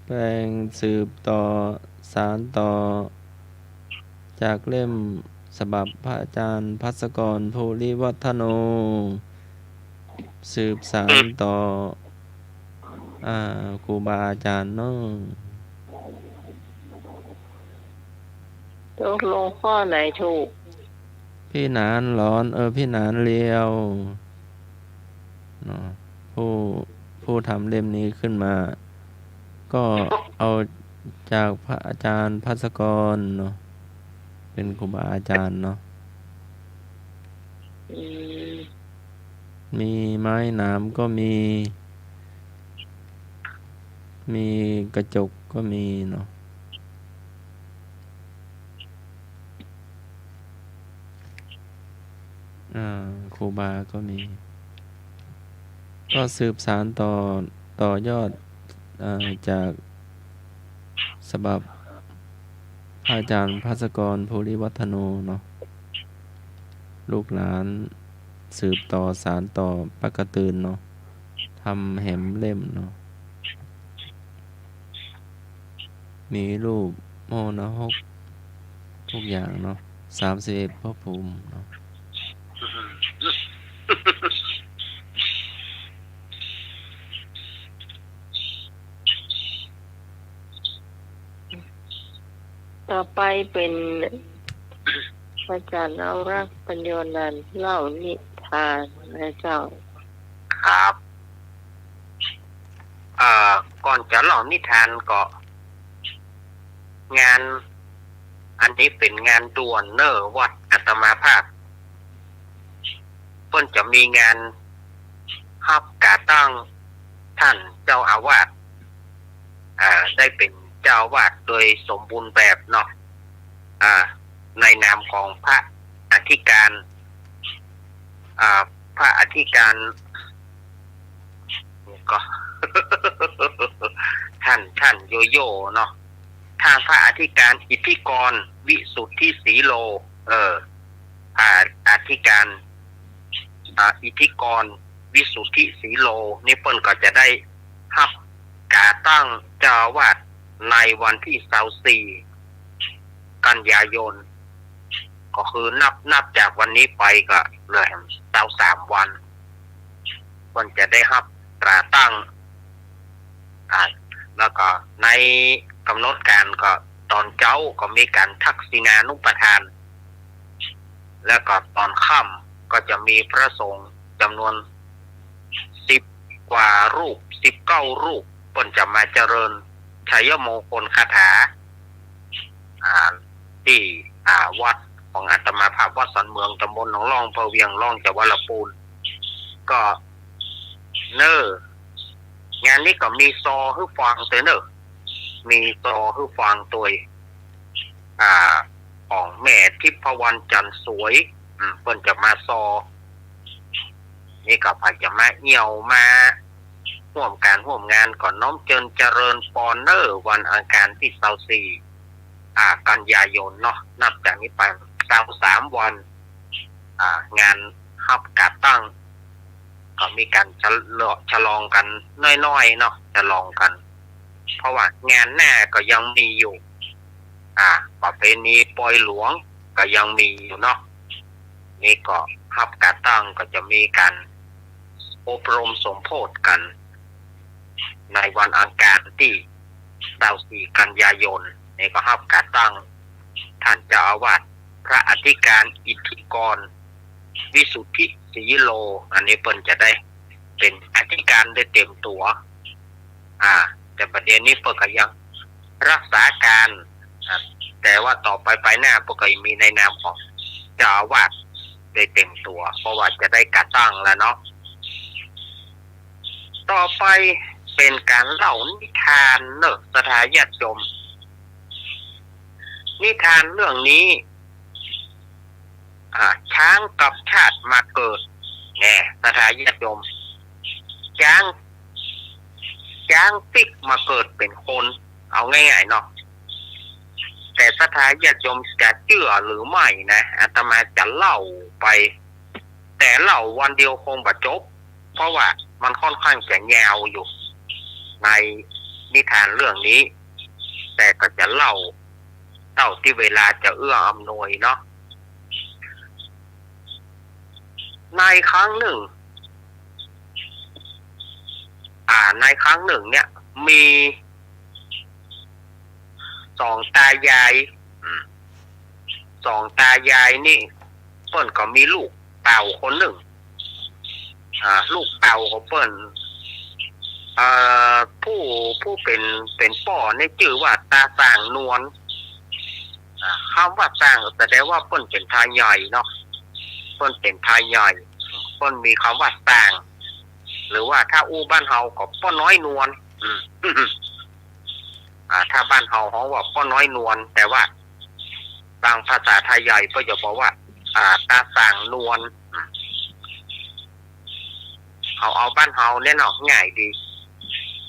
แปลงสืบต่อ สานต่อ จากเล่มฉบับพระอาจารย์ภัสกร ภูริวัฒโน สืบสานต่อ อ่า ครูบาอาจารย์เนาะ ตกลงข้อไหนถูก ปี้หนานหลอน เออ ปี้หนานเลียว เนาะ ผู้ ผู้ทำเล่มนี้ขึ้นมา ก็เอาจากพระอาจารย์ภัสกรเนาะ เป็นครูบาอาจารย์เนาะ อืม มีไม้หนามก็มี มีกระจกก็มีเนาะ อ่า ครูบาก็มี ก็สืบสานต่อ ต่อยอด อ่า จากฉบับพระอาจารย์ภัสกร ภูริวัฒโนเนาะ ลูกหลานสืบต่อสานต่อปะกะตื่นเนาะ ทำแหมเล่มเนาะ มีรูปโมนหก ทุกอย่างเนาะ สามสิบเอ็ดภพภูมิเนาะ ต่อไปเป๋น อาจารย์อนุรักษ์ ปัญโญนันท์ เล่านิทานนะเจ้า ครับ เอ่อ ก่อนจะเล่านิทานก็ งาน อันนี้เป๋นงานด่วนเน่อ วัดอาตมาภาพ เปิ้นจะมีงานฮับก๋าตั้งต้านเจ้าอาวาส อ่า ได้เป๋นเจ้าอาวาสโดยสมบูรณ์แบบเนาะ อ่า ในนามของพระอธิการ อ่า พระอธิการ ก็ ต้าน ต้านโยโย่เนาะ ต้านพระอธิการอิทธิกร วิสุทธิสีโล เออ อ่า อธิการ อ่า อิทธิกร วิสุทธิสีโล นี่เปิ้นก็จะได้ฮับก๋าตั้งเจ้าอาวาสในวันตี้ซาวสี่ กันยายน ก็คือนับ นับจากวันนี้ไปก็เหลือแหมซาวสามวัน เปิ้นจะได้ฮับก๋าตั้ง อ่า แล้วก็ในก๋ำหนดก๋านก็ต๋อนเจ๊าก็มีก๋านทักษิณานุปทาน แล้วก็ต๋อนค่ำก็จะมีพระสงฆ์จ๋ำนวนสิบกว่ารูป สิบเก้ารูป เปิ้นจะมาเจริญชัยมงคลคาถา อ่า ตี้ อ่า วัดของอาตมาภาพ วัดสันเมือง ตำบลหนองล่อง อำเภอเวียงล่อง จังหวัดลำปูน ก็ เน่อ งานนี้ก็มีซอหื้อฟังตวยเน่อ มีซอหื้อฟังตวย อ่า ของแม่ทิพย์พวรรณ จันทร์สวย อืม เปิ้นจะมาซอ นี่ก็ใผจะมาเอี่ยวมาฮ่วมก๋านฮ่วมงานก็น้อมเจิญเจริญปอนเน่อ วันอังคารตี้ซาวสี่ อ่า กันยายนเนาะ นับจากนี้ไปซาวสามวัน อ่า งานฮับก๋าตั้ง ก็มีก๋านฉลอ ฉลองกั๋นน้อยๆ เนาะ ฉลองกั๋น เพราะว่างานหน้าก็ยังมีอยู่ อ่า ประเพณีปอยหลวงก็ยังมีอยู่เนาะ นี่ก็ฮับก๋าตั้งก็จะมีก๋านอบรมสมโภชกั๋น ในวันอังคารตี้ซาวสี่ กันยายน นี่ก็ฮับก๋าตั้งต้านเจ้าอาวาส พระอธิการอิทธิกร วิสุทธิสีโล อันนี้เปิ้นจะได้เป๋นอธิการโดยเต็มตั๋ว อ่า แต่ปัจจุบันนี้เปิ้นก็ยังรักษาก๋าน อ่า แต่ว่าต่อไปไปหน้าเปิ้นก็ยังมีในนามของเจ้าอาวาสโดยเต็มตั๋ว เพราะว่าจะได้ก๋าตั้งแล้วเนาะ ต่อไปเป๋นก๋านเล่านิทานเน่อ ศรัทธาญาติโยม นิทานเรื่องนี้ อ่า ช้างกับชาติมาเกิด แน่ ศรัทธาญาติโยม จ๊าง จ๊างปิ๊กมาเกิดเป๋นคน เอาง่ายๆ เนาะ แต่ศรัทธาญาติโยมจะเจื้อหรือไม่นะ อาตมาจะเล่าไป แต่เล่าวันเดียวคงบ่จบ เพราะว่ามันค่อนข้างจะยาวอยู่ ในนิทานเรื่องนี้ แต่ก็จะเล่าเท่าตี้เวลาจะเอื้ออำนวยเนาะ ในครั้งหนึ่ง อ่า ในครั้งหนึ่งเนี่ย มีสองตายาย อืม สองตายายนี่ เปิ้นก็มีลูกเต้าคนหนึ่ง อ่า ลูกเต้าของเปิ้น เอ่อ ผู้ ผู้เป๋น เป๋นป้อนี่จื้อว่าตาส่างนวล อ่า กำว่าส่างแสดงว่าเปิ้นเป๋นพรานใหญ่เนาะ เปิ้นเป๋นพรานใหญ่ เปิ้นมีกำว่าส่าง หรือว่าถ้าอู้บ้านเฮาก็ป้อน้อยนวล อืม อ่า ถ้าบ้านเฮาฮ้องว่าป้อน้อยนวล แต่ว่าตางภาษาไทยใหญ่ก็จะบอกว่า อ่า ตาส่างนวล อืม เอา เอาบ้านเฮาเนี่ยเนาะ ง่ายดี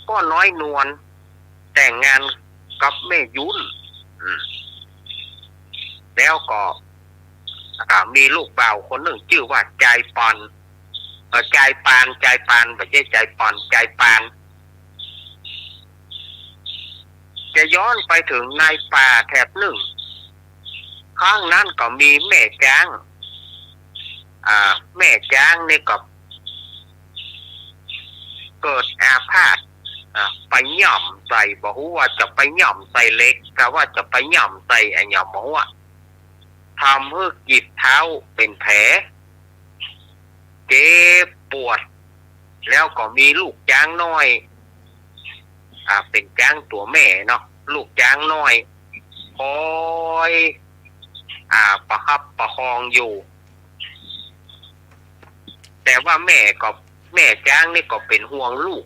ป้อน้อยนวล แต่งงานกับแม่ยุ้น อืม แล้วก็ อ่า มีลูกบ่าวคนหนึ่งจื้อว่าจายปาน เอ่อ จายปาน จายปาน บ่ใจ้จายปอน จายปาน จะย้อนไปเถิงในป่าแถบหนึ่ง ครั้งนั้นก็มีแม่จ๊าง อ่า แม่จ๊างนี่ก็เกิดอาพาธ อ่า ไปหย่ำใส่ บ่ฮู้ว่าจะไปหย่ำใส่เหล็ก กาว่าจะไปหย่ำใส่อะหยังบ่ฮู้อะ ทำหื้อกีบเท้าเป๋นแผล เจ็บปวด แล้วก็มีลูกจ๊างน้อย อ่า เป๋นจ๊างตั๋วแม่เนาะ ลูกจ๊างน้อย คอย อ่า ประคับประคองอยู่ แต่ว่าแม่ก็ แม่จ๊างนี่ก็เป๋นห่วงลูก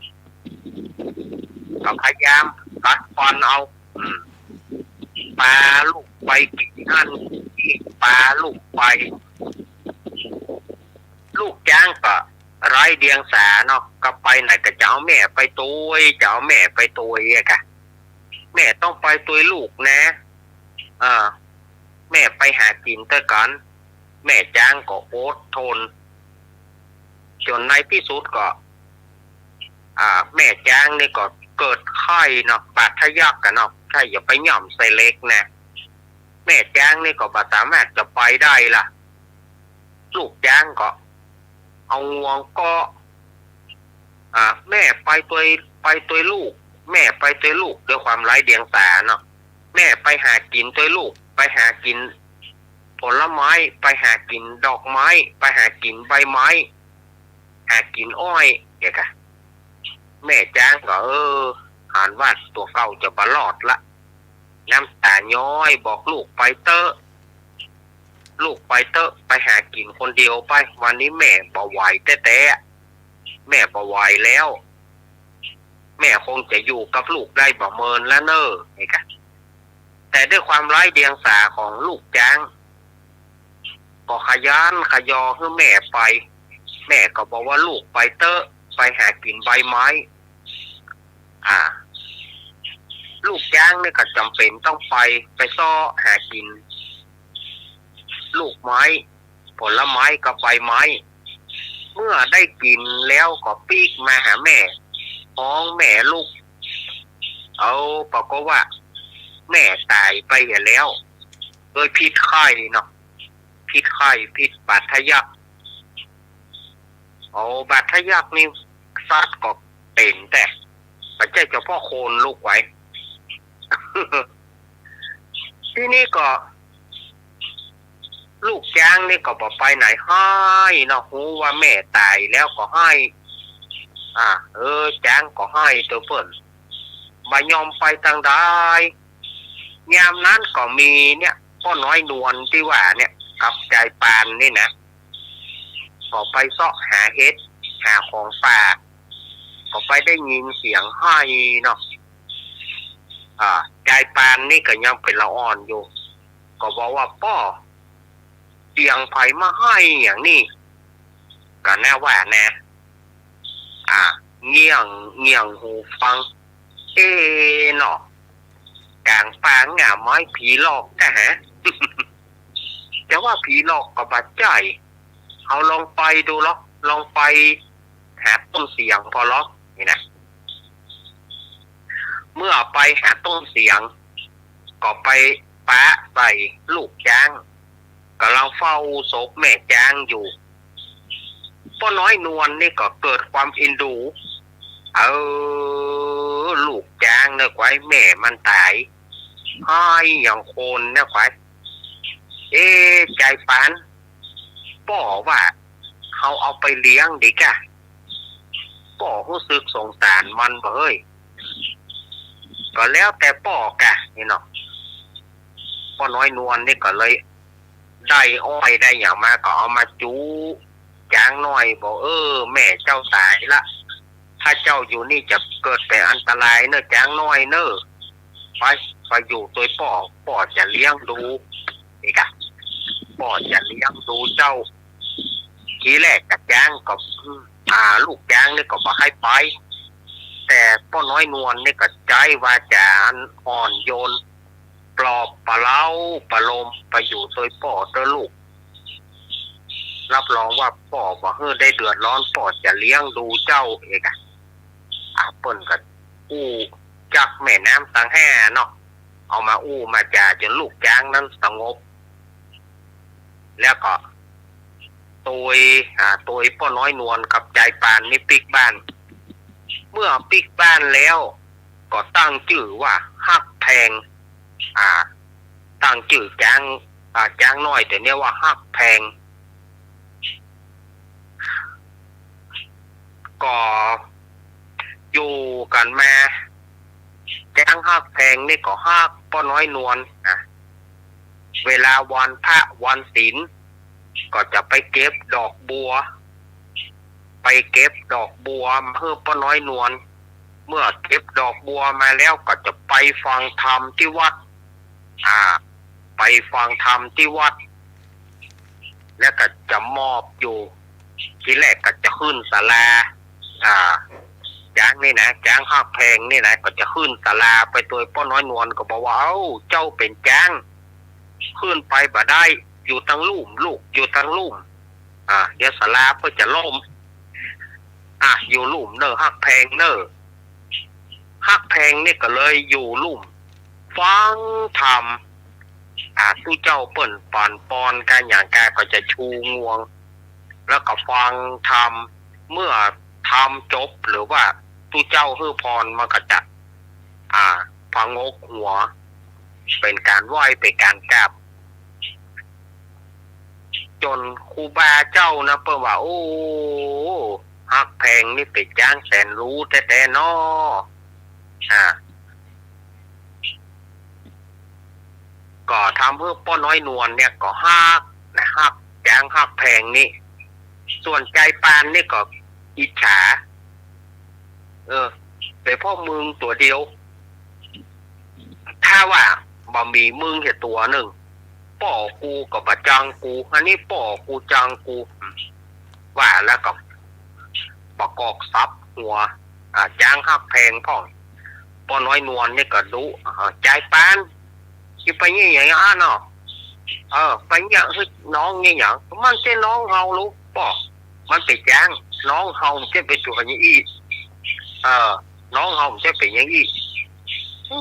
ก็พยายามกัดฟันเอา อืม ปาลูกไปกิ๋นอั้น ปาลูกไป ลูกจ๊างก็ไร้เดียงสาเนาะ ก็ไปไหนก็จะเอาแม่ไปตวย จะเอาแม่ไปตวยอะกะ แม่ต้องไปตวยลูกนะ เออ แม่ไปหากิ๋นเต๊อะก่อน แม่จ๊างก็อดทน จ๋นในตี้สุดก็ อ่า แม่จ๊างนี่ก็เกิดไข้เนาะ บาดทะยักอะเนาะ ถ้าอย่าไปหย่ำใส่เหล็กนะ แม่จ๊างนี่ก็บ่สามารถจะไปได้ละ ลูกจ๊างก็เอางวงเกาะ อ่า แม่ไปตวย ไปตวยลูก แม่ไปตวยลูก ด้วยความไร้เดียงสาเนาะ แม่ไปหากิ๋นตวยลูก ไปหากิ๋นผลไม้ ไปหากิ๋นดอกไม้ ไปหากิ๋นใบไม้ หากิ๋นอ้อย เดี๋ยวกะ แม่จ๊างก็ เออ หันว่าตั๋วเก่าจะบ่รอดละ น้ำตาย้อยบอกลูกไปเต๊อะ ลูกไปเต๊อะ ไปหากิ๋นคนเดียวไป วันนี้แม่บ่ไหวแต๊ๆ แม่บ่ไหวแล้ว แม่คงจะอยู่กับลูกได้บ่เมินแล้วเน่อ นี่กะ แต่ด้วยความไร้เดียงสาของลูกจ๊าง ก็ขยันขยอหื้อแม่ไป แม่ก็บอกว่าลูกไปเต๊อะ ไปหากิ๋นใบไม้ อ่า ลูกจ๊างนี่ก็จ๋ำเป๋นต้องไป ไปเซาะหากิ๋นลูกไม้ ผลไม้กับใบไม้ เมื่อได้กิ๋นแล้วก็ปิ๊กมาหาแม่ ฮ้องแม่ลุก เอา ปรากฏว่าแม่ต๋ายไปเหียแล้ว โดยพิษไข้เนาะ พิษไข้ พิษบาดทะยัก เอา บาดทะยักนี่สัตว์ก็เป๋นแต๊ บ่ใจ้เฉพาะคน ลูกเอ๋ย ทีนี้ก็ ลูกจ๊างนี่ก็บ่ไปไหน ไห้เนาะ ฮู้ว่าแม่ต๋ายแล้วก็ไห้ อ่า เออ จ๊างก็ไห้เต๊อะเปิ้น บ่ยอมไปตางใด ยามนั้นก็มีเนี่ย ป้อน้อยนวลตี้ว่าเนี่ย กับจายปานนี่นะ ก็ไปเซาะหาเห็ด หาของป่า ก็ไปได้ยินเสียงไห้เนาะ อ่า จายปานนี่ก็ยังเป๋นละอ่อนอยู่ ก็บอกว่า ป้อ เสียงใผมาไห้อย่างนี้ ก็แน่ว่านะ อ่า เงี่ยง เงี่ยงหูฟัง เอ๊ะเนาะ ก๋างป่าง่าไม้ผีหลอกก้าหา จะว่าผีหลอกก็บ่ใจ้ เฮาลองไปดูลอ ลองไปหาต้นเสียงผ่อลอ นี่นะ เมื่อไปหาต้นเสียง ก็ไปปะใส่ลูกจ๊าง ก่ำลังเฝ้าศพแม่จ๊างอยู่ ป้อน้อยนวลนี่ก็เกิดความเอ็นดู เออ ลูกจ๊างเน่อ กวายแม่มันต๋าย ฮ้ายอย่างคนเน่อ กวาย เอ๊ะ จายปาน ป้อว่าเฮาเอาไปเลี้ยงดีก้า ป้อฮู้สึกสงสารมันบ่เฮ้ย ก็แล้วแต่ป้อก้า นี่เนาะ ป้อน้อยนวลนี่ก็เลย ได้อ้อยได้หยังมาก็เอามาจุจ๊างน้อย บอก เออ แม่เจ้าต๋ายละ ถ้าเจ้าอยู่นี่จะเกิดเป๋นอันตรายเน่อจ๊างน้อยเน่อ ไป ไปอยู่ตวยป้อ ป้อจะเลี้ยงดู นี่ก้า ป้อจะเลี้ยงดูเจ้า ทีแรกก็จ๊างก็ อืม อ่า ลูกจ๊างนี่ก็บ่ใค่ไป แต่ป้อน้อยนวลนี่ก็ใจ๊วาจ๋าอันอ่อนโยน ปลอบประเล้าประโลม ไปอยู่ตวยป้อเต๊อะลูก รับรองว่าป้อบ่หื้อได้เดือดร้อน ป้อจะเลี้ยงดูเจ้าเองอะ อ่ะ เปิ้นก็อู้จักแม่น้ำตังห้าเนาะ เอามาอู้มาจ๋าจ๋นลูกจ๊างนั้นสงบ แล้วก็ตวย อ่า ตวยป้อน้อยนวลกับจายปานนี่ปิ๊กบ้าน เมื่อปิ๊กบ้านแล้ว ก็ตั้งจื้อว่าฮักแพง อ่า ตั้งจื้อจ๊าง อ่า จ๊างน้อยเดี๋ยวนี้ว่าฮักแพง ก็อยู่กั๋นมา จ๊างฮักแพงนี่ก็ฮักป้อน้อยนวลนะ เวลาวันพระวันศีล ก็จะไปเก็บดอกบัว ไปเก็บดอกบัวมาหื้อป้อน้อยนวล เมื่อเก็บดอกบัวมาแล้วก็จะไปฟังธรรมตี้วัด อ่า ไปฟังธรรมตี้วัด แล้วก็จะมอบอยู่ ทีแรกก็จะขึ้นศาลา อ่า จ๊างนี่นะ จ๊างฮักแพงนี่นะ ก็จะขึ้นศาลาไปตวยป้อน้อยนวล ก็บอกว่า เอ้า เจ้าเป๋นจ๊าง ขึ้นไปบ่ได้ อยู่ตังลุ่มลูก อยู่ตังลุ่ม อ่า เดี๋ยวศาลาเปิ้นจะล่ม อ่ะ อยู่ลุ่มเน่อฮักแพงเน่อ ฮักแพงนี่ก็เลยอยู่ลุ่ม ฟังธรรม อ่า ตุ๊เจ้าเปิ้นปอนปอนกาหยังกาก็จะชูงวง แล้วก็ฟังธรรม เมื่อธรรมจบหรือว่าตุ๊เจ้าหื้อพรมันก็จะ อ่า ผงกหัว เป๋นก๋านไหว้ เป๋นก๋านกราบ จ๋นครูบาเจ้านะ เปิ้นว่า โอ้ ฮักแพงนี่เป๋นจ๊างแสนรู้แต๊ๆ เนาะ อ่า ก็ทำหื้อป้อน้อยนวลเนี่ยก็ฮักนะ ฮักจ๊างฮักแพงนี่ ส่วนจายปานนี่ก็อิจฉา เออ เป๋นป้อมึงตั๋วเดียว ถ้าว่าบ่มีมึงเหียตั๋วนึ่ง ป้อกูก็บ่จังกู อันนี้ป้อกูจังกู ว่าแล้วก็ประกอบสับหัว อ่า จ๊างฮักแพงพ่อง ป้อน้อยนวลนี่ก็ดุ อ่า จายปาน จะไปเยียะหยังอ้าเนาะ เออ ไปเยียะหื้อน้องเยียะหยัง มันใจ้น้องเฮาลูก ป้อ มันเป๋นจ๊าง น้องเฮาจะไปตั๋วหยังอี้ เออ น้องเฮาจะเป๋นหยังอี้ เอ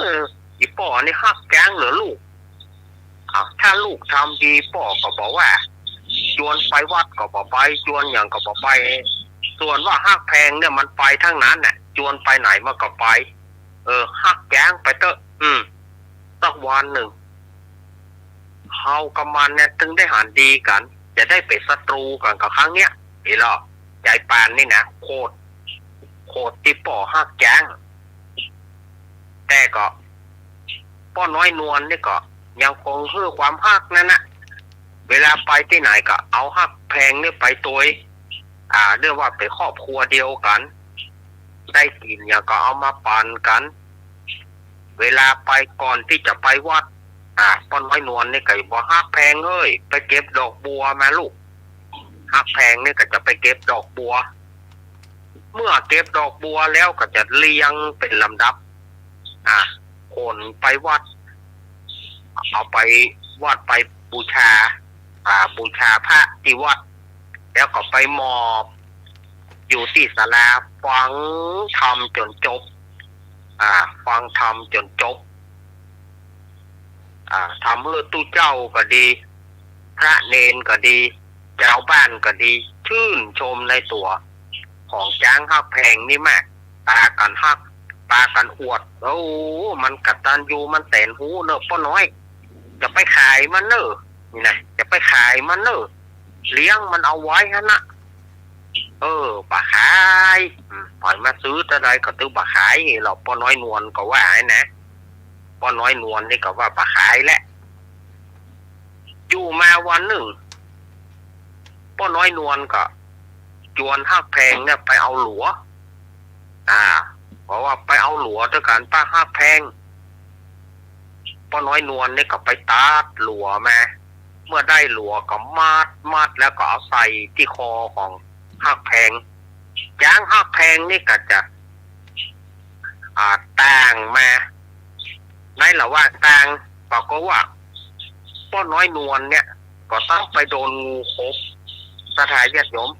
อ อีป้อนี่ฮักจ๊างเหลือลูก อ่ะ ถ้าลูกทำดีป้อก็บ่ว่า จวนไปวัดก็บ่ไป จวนหยังก็บ่ไป ส่วนว่าฮักแพงเนี่ยมันไปตังนั้นน่ะ จวนไปไหนมันก็ไป เออ ฮักจ๊างไปเต๊อะ อืม สักวันนึ่ง เฮากับมันเนี่ย ตึงได้หันดีกั๋น จะได้เป๋นศัตรู๋กั๋นกับครั้งเนี้ย นี่ลอ จายปานนี่นะ โขด โขดตี้ป้อฮักจ๊าง แต่ก็ ป้อน้อยนวลนี่ก็ยังคงหื้อความฮักนั้นนะ เวลาไปตี้ไหนก็เอาฮักแพงนี่ไปตวย อ่า เรียกว่าเป๋นครอบครัวเดียวกั๋น ได้กิ๋นหยังก็เอามาปั๋นกั๋น เวลาไปก่อนตี้จะไปวัด อ่า ป้อน้อยนวลนี่ก็บอกฮักแพงเอ้ย ไปเก็บดอกบัวมาลูก ฮักแพงนี่ก็จะไปเก็บดอกบัว เมื่อเก็บดอกบัวแล้วก็จะเรียงเป๋นลำดับ อ่า ขนไปวัด เอาไปวัดไปบูชา อ่า บูชาพระตี้วัด แล้วก็ไปมอบอยู่ตี้ศาลา ฟังธรรมจ๋นจบ อ่า ฟังธรรมจ๋นจบ อ่า ทำหื้อตุ๊เจ้าก็ดี พระเณรก็ดี จาวบ้านก็ดี จื้นชมในตั๋วของจ๊างฮักแพงนี่มาก ปากั๋นฮัก ปากั๋นอวด โอ้ มันกตัญญู มันแสนฮู้เน่อป้อน้อย จะไปขายมันเน่อ นี่นะ จะไปขายมันเน่อ เลี้ยงมันเอาไว้หั้นนะ เออ บ่ขาย อืม ใผมาซื้อเต้าใดก็ตึงบ่ขาย นี่ลอป้อน้อยนวลก็ว่าหั้นนะ ป้อน้อยนวลนี่ก็ว่าบ่ขายแหละ อยู่มาวันนึ่ง ป้อน้อยนวลก็จวนฮักแพงเนี่ยไปเอาหลัว อ่า เพราะว่าไปเอาหลัวตวยกั๋นปะฮักแพง ป้อน้อยนวลนี่ก็ไปตัดหลัวมา เมื่อได้หลัวก็มัด มัดแล้วก็เอาใส่ตี้คอของฮักแพง จ๊างฮักแพงนี่ก็จะ อ่า ต่างมา ในระหว่างต่าง ปรากฏว่า ป้อน้อยนวลเนี่ย ก็ต้องไปโดนงูขบ ศรัทธาญาติโยม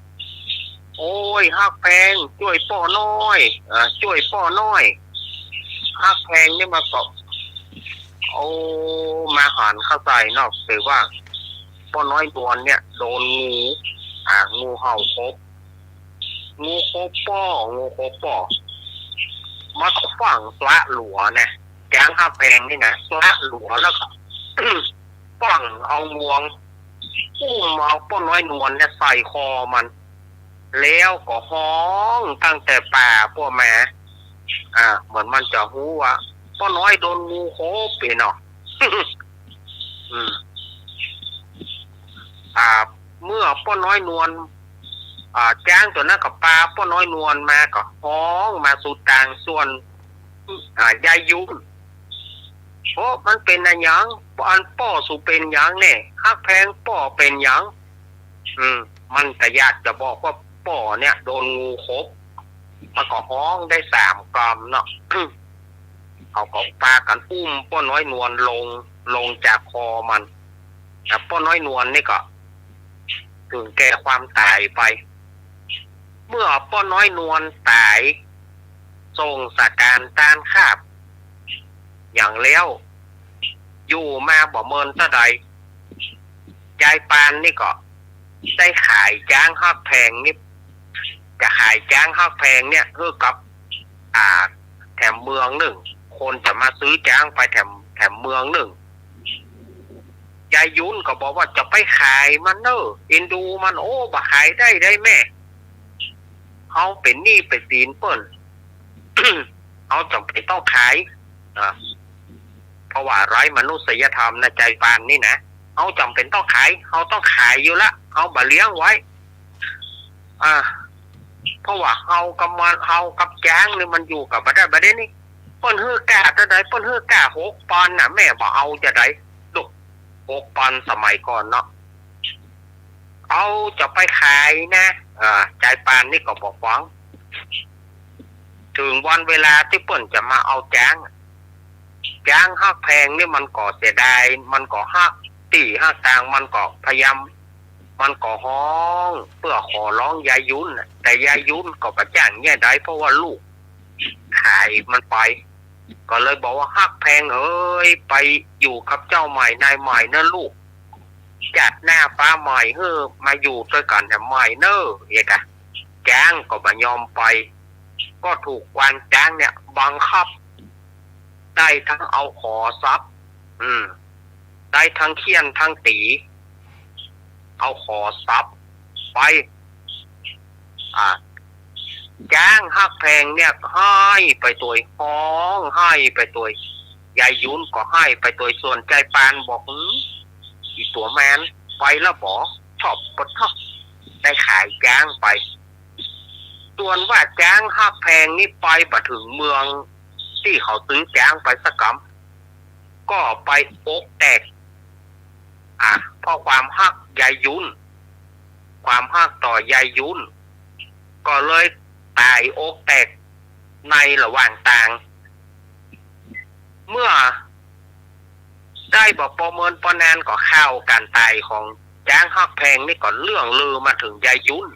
โอ้ย ฮักแพง จ้วยป้อน้อย เอ่อ จ้วยป้อน้อย ฮักแพงนี่มันก็ โอ้ มาหันเข้าใจ๋เนาะ ถือว่า ป้อน้อยนวลเนี่ย โดนงู อ่า งูเห่าขบ งูขบป้อ งูขบป้อ มันก็ฟั่งสละหลัวนะ จ๊างฮักแพงนี่นะ สละหลัวแล้วก็ ฟั่งเอางวง อุ้มเอาป้อน้อยนวลเนี่ยใส่คอมัน แล้วก็ฮ้องตั้งแต่ป่าปั้วมา อ่า เหมือนมันจะฮู้ว่า ป้อน้อยโดนงูขบไปเนาะ อืม อ่า เมื่อป้อน้อยนวล อ่า จ๊างตั๋วนั้นก็ปาป้อน้อยนวลมาก็ฮ้องมาสู่ตางส่วน อ่า ยายยุ้น โอ้ มันเป๋นอะหยัง อันป้อสูเป๋นหยังแน่ ฮักแพงป้อเป๋นหยัง อืม มันก็อยากจะบอกว่าป้อเนี่ยโดนงูขบ มันก็ฮ้องได้สามกำเนาะ เขาก็ปากั๋นอุ้มป้อน้อยนวลลง ลงจากคอมัน อ่ะ ป้อน้อยนวลนี่ก็ ถึงแก่ความต๋ายไป เมื่อป้อน้อยนวลต๋าย ส่งสการต้านคาบ อย่างแล้ว อยู่มาบ่เมินเต้าใด ยายปานนี่ก็ได้ขายจ๊างฮักแพงนี่ จะขายจ๊างฮักแพงเนี่ย หื้อกับ อ่า แถมเมืองนึ่ง คนจะมาซื้อจ๊างไปแถม แถมเมืองนึ่ง ยายยุ้นก็บอกว่าจะไปขายมันเน่อ เอ็นดูมัน โอ้ บ่ขายได้ไดแม่ เฮาเป๋นหนี้เป๋นสินเปิ้น เฮาจ๋ำเป๋นต้องขาย อ่า เพราะว่าไร้มนุษยธรรมนะ ยายปานนี่นะ เฮาจ๋ำเป๋นต้องขาย เฮาต้องขายอยู่ละ เฮาบ่เลี้ยงไว้ อ่า เพราะว่าเฮากับมัน เฮากับจ๊างนี่มันอยู่กั๋นบ่ได้ บ่ได้นี่ เปิ้นหื้อก้าเต้าใด เปิ้นหื้อก้าหกปอนด์น่ะ แม่บ่เอาจะใด ลูก หกปอนด์สมัยก่อนเนาะ เอาจะไปขายนะ อ่า ยายปานนี่ก็บ่ฟัง ถึงวันเวลาตี้เปิ้นจะมาเอาจ๊าง จ๊างฮักแพงนี่มันก็เสียดาย มันก็ฮักตี้ฮักตาง มันก็พยายาม มันก็ฮ้องเปื้อขอร้องยายยุ้นน่ะ แต่ยายยุ้นก็บ่จ้างเยียะใด เพราะว่าลูกขายมันไป ก็เลยบอกว่าฮักแพงเอ๋ย ไปอยู่กับเจ้าใหม่นายใหม่เน่อลูก จัดหน้าฟ้าใหม่หื้อมาอยู่ตวยกั๋นแถมใหม่เน่อ เอกะ จ๊างก็บ่ยอมไป ก็ถูกควานจ๊างเนี่ยบังคับ ได้ทั้งเอาขอสับ อืม ได้ทั้งเฆี่ยนทั้งตี๋ เอาขอสับไป อ่า จ๊างฮักแพงเนี่ยไห้ไปตวย ฮ้องไห้ไปตวย ยายยุ้นก็ไห้ไปตวย ส่วนยายปานบอก อืม อีตั๋วแมนไปละบ่ ชอบปะทะ ได้ขายจ๊างไป ส่วนว่าจ๊างฮักแพงนี่ไปบ่ถึงเมืองตี้เขาซื้อจ๊างไปสักกำ ก็ไปอกแตก อ่ะ เพราะความฮักยายยุ้น ความฮักต่อยายยุ้น ก็เลยต๋ายอกแตกในระหว่างตาง เมื่อได้บ่ปอเมินปอนานก็ข่าวก๋านต๋ายของจ๊างฮักแพงนี่ก็เลื่องลือมาเถิงยายจุ้น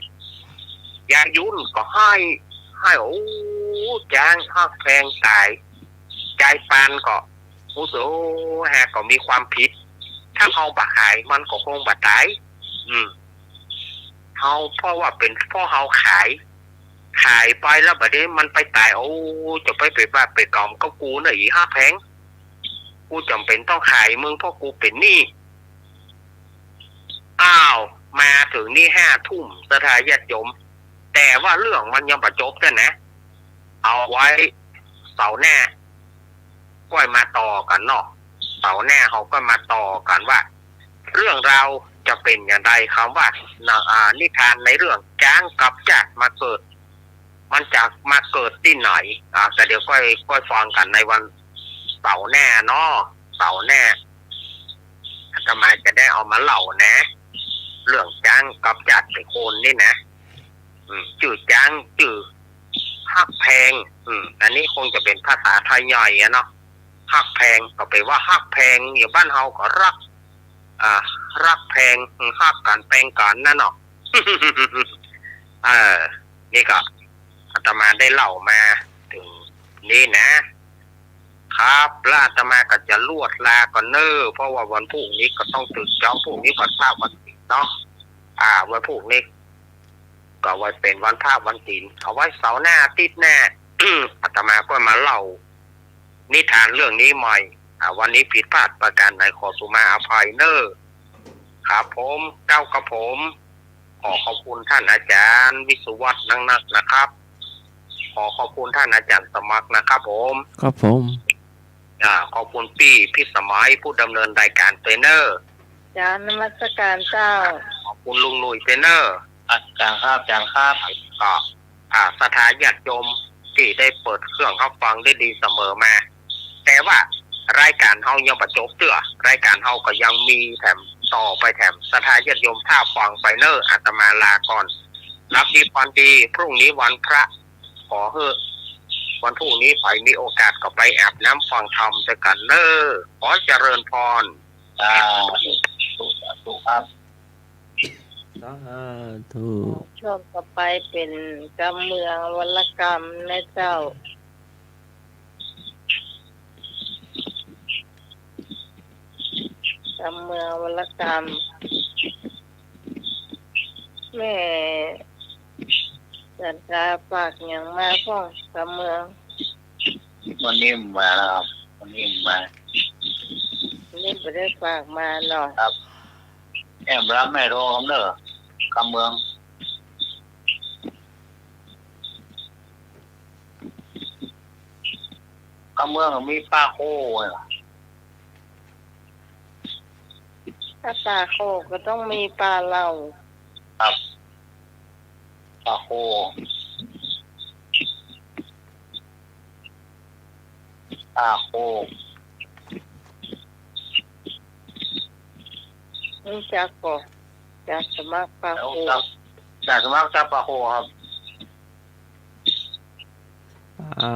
ยายจุ้นก็ไห้ ไห้ โอ้ จ๊างฮักแพงต๋าย ยายปานก็ฮู้สึก โอ้ หากก็มีความผิด ถ้าเฮาบ่ขายมันก็คงบ่ต๋าย อืม เฮา เพราะว่าเป๋น เพราะเฮาขาย ขายไปแล้วบัดนี้มันไปต๋าย โอ้ จะไปเป๋นบาปเป๋นก๋รรมกับกูเน่อ อีฮักแพง กูจ๋ำเป๋นต้องขายมึง เพราะกูเป๋นหนี้ อ้าว มาเถิงนี่ห้าทุ่ม ศรัทธาญาติโยม แต่ว่าเรื่องมันยังบ่จบเตื้อนะ เอาไว้เสาร์หน้า ก้อยมาต่อกั๋นเนาะ เสาร์หน้าเฮาก้อยมาต่อกั๋นว่า เรื่องราวจะเป๋นอย่างใด กำว่า อ่า นิทานในเรื่องจ๊างกับจ๊าดมาเกิด มันจะมาเกิดตี้ไหน อ่า แต่เดี๋ยวก้อย ก้อยฟังกั๋นในวันเสาร์หน้าเนาะ เสาร์หน้า อาตมาจะได้เอามาเล่านะ เรื่องจ๊างกับจ๊าดเป๋นคนนี่นะ อืม จื้อจ๊าง จื้อฮักแพง อืม อันนี้คงจะเป๋นภาษาไทยใหญ่อะเนาะ ฮักแพง ก็แปลว่าฮักแพง อยู่บ้านเฮาก็ฮัก อ่า ฮักแพง อืม ฮักกั๋นแปงกั๋นนั่นเนาะ เออ นี่ก็อาตมาได้เล่ามาเถิงนี้นะ ครับ แล้วอาตมาก็จะลวดลาก่อนเน่อ เพราะว่าวันพรุ่งนี้ก็ต้องตื่นเจ๊า พรุ่งนี้วันพระวันศีลเนาะ อ่า วันพรุ่งนี้ก็วันเป๋นวันพระวันศีล เอาไว้เสาร์หน้าอาทิตย์หน้า อาตมาก็มาเล่านิทานเรื่องนี้ใหม่ อ่า วันนี้ผิดพลาดประการไหนขอสุมาอภัยเน่อ ครับผม เจ้าครับผม ขอขอบคุณท่านอาจารย์วิศวัฒน์นักๆ นะครับ ขอขอบคุณท่านอาจารย์สมัครนะครับผม ครับผม อ่า ขอบคุณปี้พิสมัยผู้ดำเนินรายการเตยเน่อ เจ้า นมัสการเจ้า ขอบคุณลุงหนุ่ยเตยเน่อ อาจารย์ครับ อาจารย์ครับ ก็ อ่า ศรัทธาญาติโยมตี้ได้เปิดเครื่องฮับฟังได้ดีเสมอมา แต่ว่ารายการเฮายังบ่จบเตื้อ รายการเฮาก็ยังมีแถมต่อไปแถม ศรัทธาญาติโยมถ้าฟังไปเน่อ อาตมาลาก่อน หลับดีฝันดี พรุ่งนี้วันพระ ขอหื้อวันพรุ่งนี้ใผมีโอกาสก็ไปอาบน้ำฟังธรรมตวยกั๋นเน่อ ขอเจริญพร สาธุ สาธุครับ สาธุ ช่วงต่อไปเป๋นกำเมืองวรรณกรรมนะเจ้า กำเมืองวรรณกรรม แม่จันทราฝากหยังมาพ่องกำเมือง วันนี้บ่มาแล้วครับ วันนี้บ่มา วันนี้บ่ได้ฝากมาเนาะ ครับ แอมรับแม่โทรครับเน่อ กำเมือง กำเมืองมีป่าโคเหรอ ถ้าป่าโคก็ต้องมีป่าเหล้า ครับ ป่าโค ป่าโค ฮู้จักก่อ จักสมัครป่าโค จัก จักสมัครจักป่าโคครับ อ่า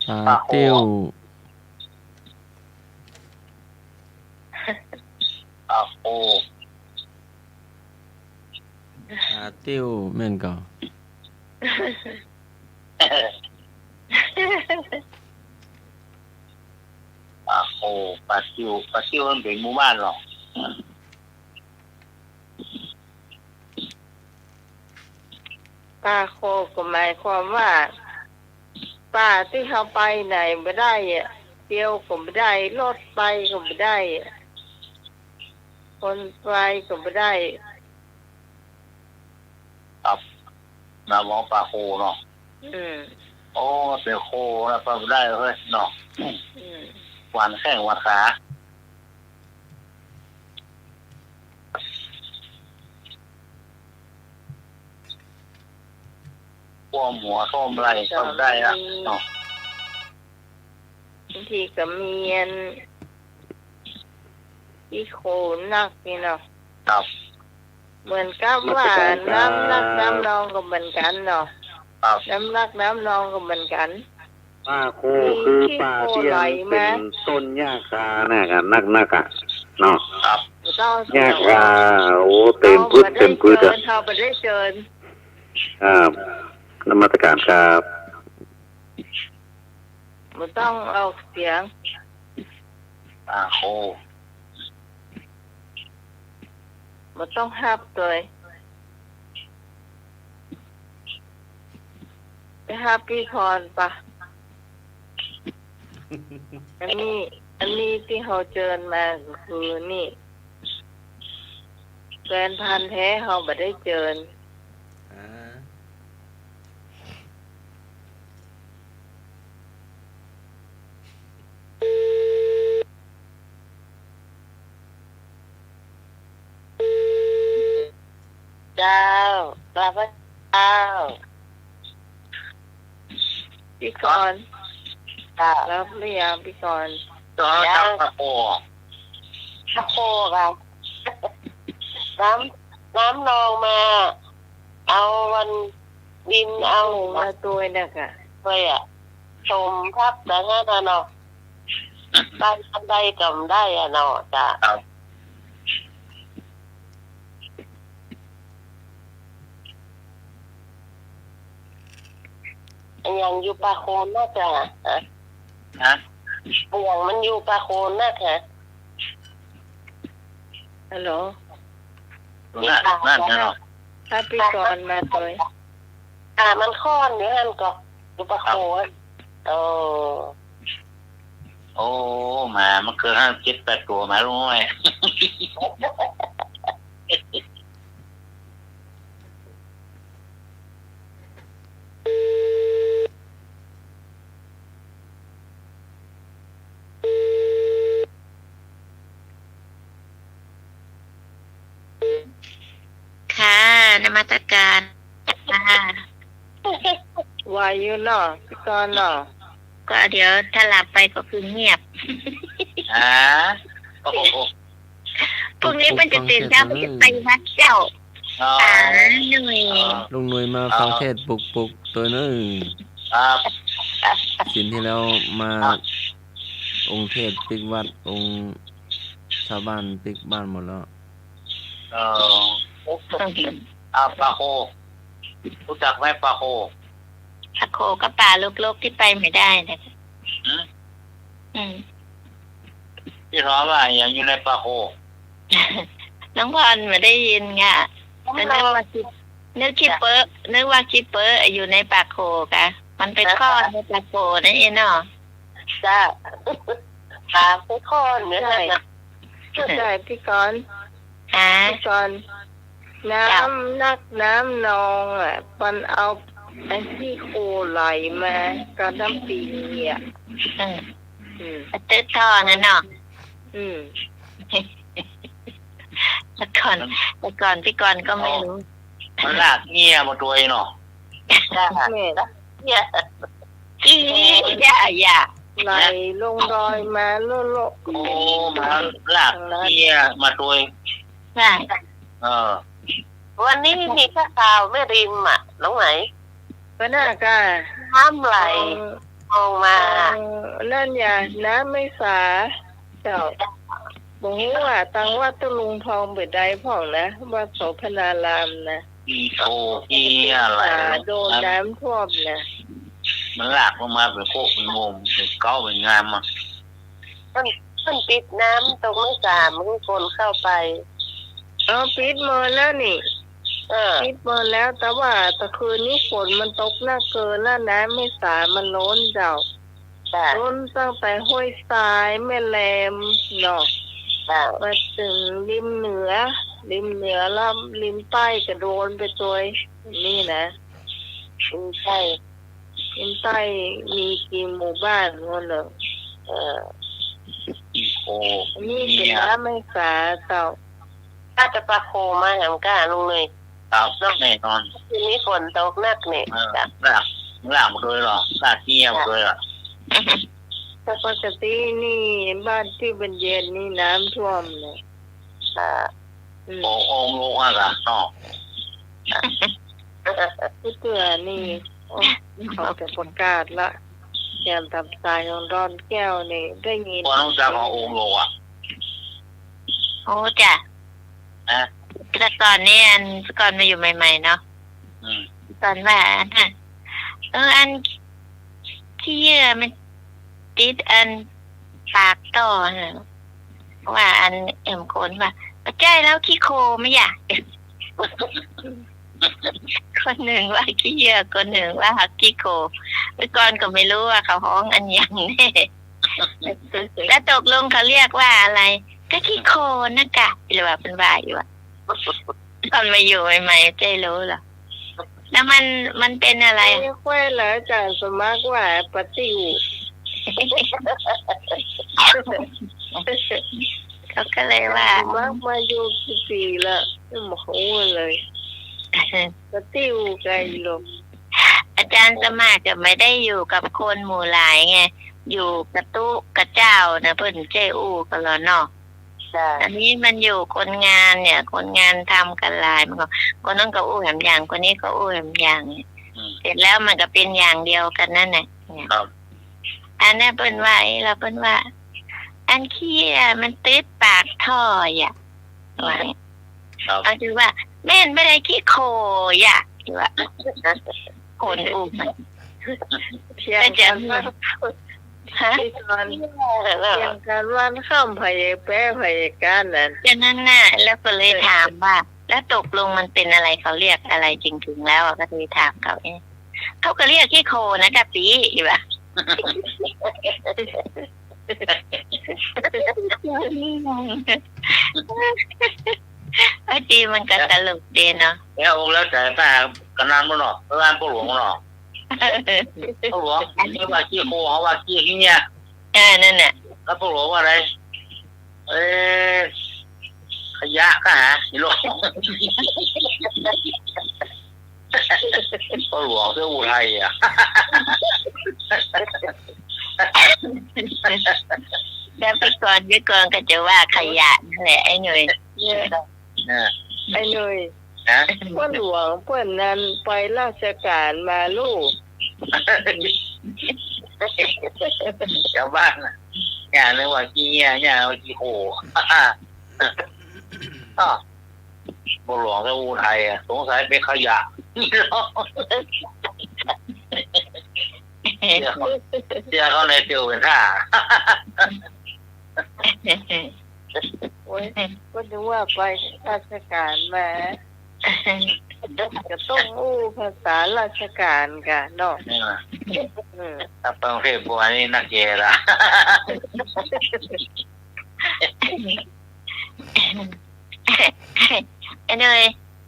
อ่า ป่าโค ติ้ว ป่าโค อ่า ติ้วแม่นก่อ ป่าโค ป่าติ้ว ป่าติ้วมันเป๋นหมู่บ้านเหรอ ป่าโคก็หมายความว่า ป่าตี้เฮาไปไหนบ่ได้อะ เตียวก็บ่ได้ รถไปก็บ่ได้อะ คนไปก็บ่ได้ ครับ นะ มองป่าโคเนาะ อืม โอ้ เป๋นโคนะ ไปบ่ได้เฮ้ยเนาะ อืม หวั่นแข้งหวั่นขา ท่วมหัวท่วมไหล่ก็ได้อะเนาะ บางทีก็มีอันตี้โคนักนี่เนาะ ครับ เหมือนกับว่าน้ำหนักน้ำนองก็เหมือนกั๋นเนาะ ครับ น้ำหนักน้ำนองก็เหมือนกั๋น ป่าโคคือป่าตี้อันเป๋นต้นหญ้าคาน่ะ นักๆ อะ เนาะ ครับ หญ้าคา โอ้ เต็มปื๊ดเต็มปื๊ดอะ เฮาบ่ได้เจิญ ครับ นมัสการครับ บ่ต้องออกเสียง ป่าโค บ่ต้องฮับตวย ไปฮับปี้พรปะ อันนี้ อันนี้ตี้เฮาเจิญมาก็คือนี่ แฟนพันธุ์แท้เฮาบ่ได้เจิญ อ่า เจ้า ลาพระเจ้า พี่กรณ์ เจ้า รับหรือยังพี่กรณ์ เจ้า ยัง ครับ พระโค พระโคค่ะ น้ำ น้ำนองมา เอาวัน ดินเอา โอ้ มาตวยนะคะ ตวยอะ สมทับแต่นั้นน่ะเนาะ ได้ ได้กำได้อะเนาะ จ้ะ ครับ อะหยังอยู่ป่าโคนักอะ ฮะ ฮะ อะหยังมันอยู่ป่าโคนักฮะ ฮัลโหล นั่น นั่น นั่นเนาะ ถ้าพี่กรณ์มาตวย อ่า มันค่อนอยู่หั้นก่อ อยู่ป่าโค ครับ โอ้ โอ้ หมามันเกิดห้าเจ็ดแปดตั๋ว หมาลุงน้อย ค่ะ นมัสการค่ะ ไหวอยู่เนาะ พี่กรณ์เนาะ ก็เดี๋ยวถ้าหลับไปก็คือเงียบ อ่า โอ้โห พรุ่งนี้เปิ้นจะตื่นเช้า เปิ้นจะไปวัดเจ้า อ๋อ อ่า หน่วย อ๋อ ลุงหน่วยมาฟังเทศน์ปลุกๆ ตวยเน่อ ครับ ศีลที่แล้วมา ครับ องค์เทพปิกวัด องค์ชาวบ้านปิกบ้านหมดแล้ว เออ อ่า ป่าโค ฮู้จักไหมป่าโค ป่าโคก็ป่าโลกๆ ตี้ไปไม่ได้นะ หืม อืม ตี้ถามว่าอะหยังอยู่ในป่าโค น้องพรไม่ได้ยินไง ก็นึกว่าขี้ นึกขี้เป๊อะ นึกว่าขี้เป๊อะอยู่ในป่าโคกะ มันไปคลอดในป่าโคนั่นเองเนาะ จ้ะ ถามไปคลอดเนี่ยนะ ใช่ เข้าใจ๋พี่กรณ์ ฮะ พี่กรณ์ เจ้า น้ำนักน้ำนองอะ มันเอาไอ้ตี้โคไหลมากับน้ำปิงเนี่ย อืม อืม ตึ๊ดท่อนั่นเนาะ อืม แต่ก่อน แต่ก่อนพี่กรณ์ก็ไม่รู้ มันลากเงี้ยมาตวยเนาะ ลากเงี้ย เงี้ย อย่า อย่า ไหลลงดอยมาโลกๆ โอ้ มันลากเงี้ยมาตวย ใช่ เออ วันนี้มีข่าวแม่ริมอะ น้องไหม ก็น่าก้า น้ำไหล เออ ออกมา เออ นั่นอย่า น้ำไม่สา เจ้า บ่ฮู้ว่าตังวัดตุลุงพองเป๋นใดพ่องนะ วัดโสภณารามนะ อีโคเอี้ยไหล โดนน้ำท่วมนะ มันลากลงมาเป๋นโขกเป๋นโมม เป๋นเก๊าเป๋นงามอะ มัน มันปิดน้ำตรงไม้สาม หื้อคนเข้าไป เออ ปิดหมดแล้วนี่ เออ ปิดหมดแล้ว แต่ว่าตะคืนนี้ฝนมันตกนักเกินแล้วนะ ไม้สามมันล้นเจ้า จ้ะ ล้นตั้งแต่ห้วยทราย แม่แลมเนาะ จ้ะ มาเถิงริมเหนือ ริมเหนือแล้วริมใต้ก็โดนไปตวย นี่นะ ริมใต้ ริมใต้มีกี่หมู่บ้านนั่นเนาะ เออ อีโค อันนี้เป๋นน้ำไม้สาเจ้า ถ้าจะป่าโคมาแหมก้าลุงเลย ครับ แน่นอน ทีนี้ฝนตกนักเนี่ย เออ จ้ะ ลาก ลากมาตวยเหรอ ลากเงี้ยมาตวยเหรอ แต่ปกตินี่บ้านตี้บรรเย็นนี่น้ำท่วมเนี่ย อ่า อืม โอ้ โอ่งลงอ่ะกะเนาะ ผู้เตือนนี่ โอ้ เขาจะประกาศละ ยามต๋ามสายของดอนแก้วนี่ได้ยิน ก่อนฮู้จักขององค์หลวงอะ โอ้จ้ะ นะ แต่ก่อนนี่อัน ก่อนมาอยู่ใหม่ๆ เนาะ อืม ก่อนว่าอันน่ะ เออ อันขี้เยื่อมันติดอันปากท่อน่ะ ว่าอันแอมคนว่า บ่ใจ้แล้ว ขี้โคลนไหมยะ คนนึ่งว่าขี้เยื่อ คนนึ่งว่าขี้โคลน เมื่อก่อนก็ไม่ฮู้ว่าเขาฮ้องอันหยังแน่ แล้วตกลงเขาเรียกว่าอะไร ก็ขี้โคลนนะกะ หรือว่าเปิ้นว่าอยู่อะ ต๋อนมาอยู่ใหม่ๆ บ่ใจ้ฮู้หรอก แล้วมัน มันเป๋นอะไรอะ เอ้ย แคว้นเหรอ อาจ๋ารย์สมัครว่าปาตี้อู่ เขาก็เลยว่า สมัครมาอยู่กี่ปีละ ยังบ่ฮู้เลย ปาตี้อู่ไกลลง อาจ๋ารย์สมัครก็ไม่ได้อยู่กับคนหมู่หลายไง อยู่กะตุ๊กะเจ้านะ เปิ้นบ่ใจ้อู้กั๋นหรอกเนาะ จ้ะ อันนี้มันอยู่คนงานเนี่ย คนงานทำกั๋นหลาย มันก็ คนนั้นก็อู้แหมอย่าง คนนี้ก็อู้แหมอย่างเนี่ย อืม เสร็จแล้วมันก็เป๋นอย่างเดียวกั๋นนั่นแหละเนี่ย ครับ อันนั้นเปิ้นว่า เอ๊ะ แล้วเปิ้นว่า อันขี้อะมันติดปากท่ออะ ว่า ครับ เอาคือว่า แม่นบ่ได้ขี้โคลนอะ คือว่า คนอู้มัน เถียงกั๋นว่า ฮะ เถียงกั๋นว่าค่ำ ไผแปล ไผกานนั่น ก็นั่นน่ะ แล้วก็เลยถามว่า แล้วตกลงมันเป๋นอะไร เขาเรียกอะไรจริงๆ แล้วอะ ก็เลยถามเขา เอ๊ะ เขาก็เรียกขี้โคลนนะกะตี้ ว่า เออ ตี้มันก็ตลกดีเนาะ แล้ว แล้วแต่ถ้ากำนันมันเนาะ ร้านป้อหลวงมันเนาะ ป้อหลวง เปิ้นว่าขี้โคลน เฮาว่าขี้เยี่ย เออ นั่นน่ะ แล้วป้อหลวงว่าอะไร เอ๊ะ ขยะก็หา อีหลวง ป้อหลวงเสื้ออุทัยอะ แล้วแต่ก่อน แต่ก่อนก็จะว่าขยะนั่นแหละ ไอ้หนุ่ย เนี่ย เออ ไอ้หนุ่ย ฮะ ป้อหลวงเปิ้นนั้นไปราชก๋านมาลูก ชาวบ้านน่ะ เนี่ย นึกว่าขี้เยี่ย เนี่ย ว่าขี้โคลน อ้อ ป้อหลวงเสื้ออุทัยอะ สงสัยเป๋นขยะ เสื้อเขา เสื้อเขาในเตียวเป๋นท่า โอ๊ย ก็นึกว่าไปราชก๋านมา ก็ต้องอู้ภาษาราชก๋านกะเนาะ เออ เออ ถ้าไปกรุงเทพฯ บ่าอันนี้นักเกย์ละ ไอ้หนุ่ย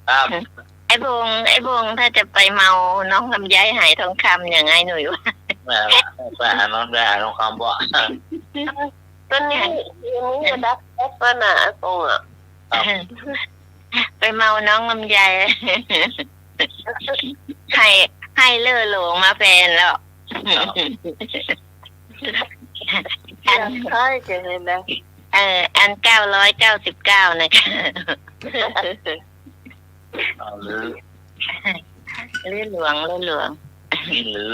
ครับ ไอ้บง ไอ้บง ถ้าจะไปเมาน้องลำไยหายทองคำอย่างไงหนุ่ยว่า แม่ ไปหาน้อง ไปหาทองคำบ่ ต๋อนนี้ ต๋อนนี้ระดับแอปเปิ้ลน่ะ อากงอะ ครับ ไปเมาน้องลำไย ให้ ให้เล่อหลงมาแปนแล้ว ครับ อัน ใช่ เจ๋งเลยนะ เออ อันเก้าร้อยเก้าสิบเก้านะคะ เอาหรือ เล่อหลวง เล่อหลวง นี่หรือ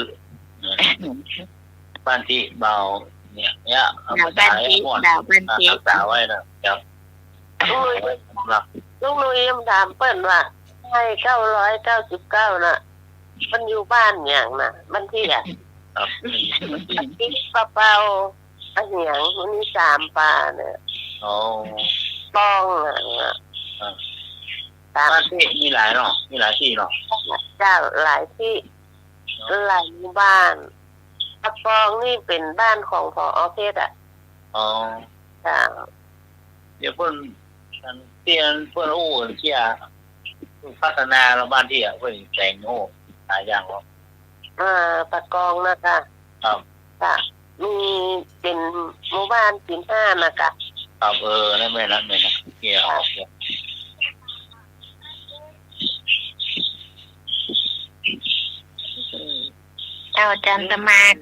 บ้านตี้บ่าวเนี่ย เนี่ย เอา บ่าว ภาษา บ้านตี้ ไอ้ม่วน บ่าวบ้านตี้ รักษาไว้นะครับ ลุงนุ้ย สำหรับ ลุงนุ้ยถามเปิ้นว่า ให้เก้าร้อยเก้าสิบเก้าน่ะ มันอยู่บ้านหยังน่ะ บ้านตี้อะ ครับ ตี้ปะเปา อะหยัง มันมีสามป่าเนี่ย อ๋อ ปองอะ อ่า สาม บ้านตี้มีหลายเนาะ มีหลายตี้เนาะ เจ้า หลายตี้ เนาะ หลายหมู่บ้าน ปะปองนี่เป๋นบ้านของ ผอ.เพชร อะ อ๋อ เจ้า เดี๋ยวเปิ้น อันตี้เปิ้นอู้กั๋นเตื้อ พัฒนาแล้วบ้านตี้อะ เปิ้นแต่ง โอ้ หลายอย่างแล้ว อ่า ปะกองนะคะ ครับ ค่ะ มีเป๋นหมู่บ้านศีลห้านะคะ ครับ เออ นั่นแม่น นั่นแม่นนะ เนี่ย ออกเนี่ย เจ้า อาจ๋ารย์สมัคร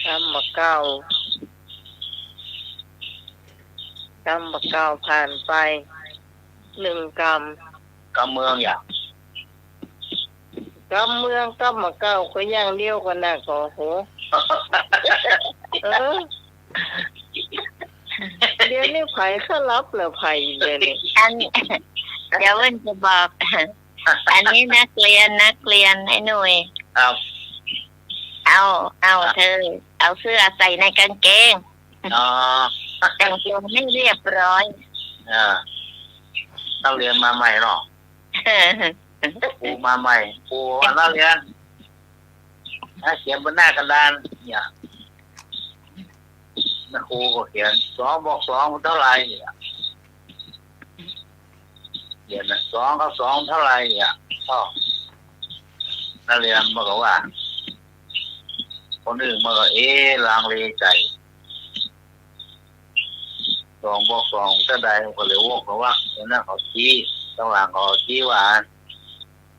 กำบ่าเก่า กำบ่าเก่าผ่านไป นึ่งกำ กำเมืองอย่าง กำเมืองกำหม่าเก๊าก็อย่างเดียวกั๋นนะ โอ้โห เออ เดี๋ยวนี้ใผสลับแล้วใผเดี๋ยวนี้ อัน เดี๋ยวเปิ้นจะบอก อันนี้นักเรียน นักเรียนไอ้หนุ่ย ครับ เอา เอา ครับ เธอ เอาเสื้อใส่ในกางเกง อ๋อ แต่งตัวไม่เรียบร้อย อ่า นักเรียนมาใหม่เนาะ ครูมาใหม่ ครูว่านักเรียน ให้เขียนบนหน้ากระดาน เนี่ย ครูก็เขียน สองบวกสองเท่าไหร่ เนี่ย เขียนนะ สองกับสองเท่าไหร่ เนี่ย ก็ นักเรียนมันก็ว่า คนอื่นมันก็ เอ๊ะ ลังเลใจ๋ สองบวกสองเท่าใด มันก็เลยวกมาว่า คนนั้นเขาซี้ ข้างหลังเขาซี้ว่า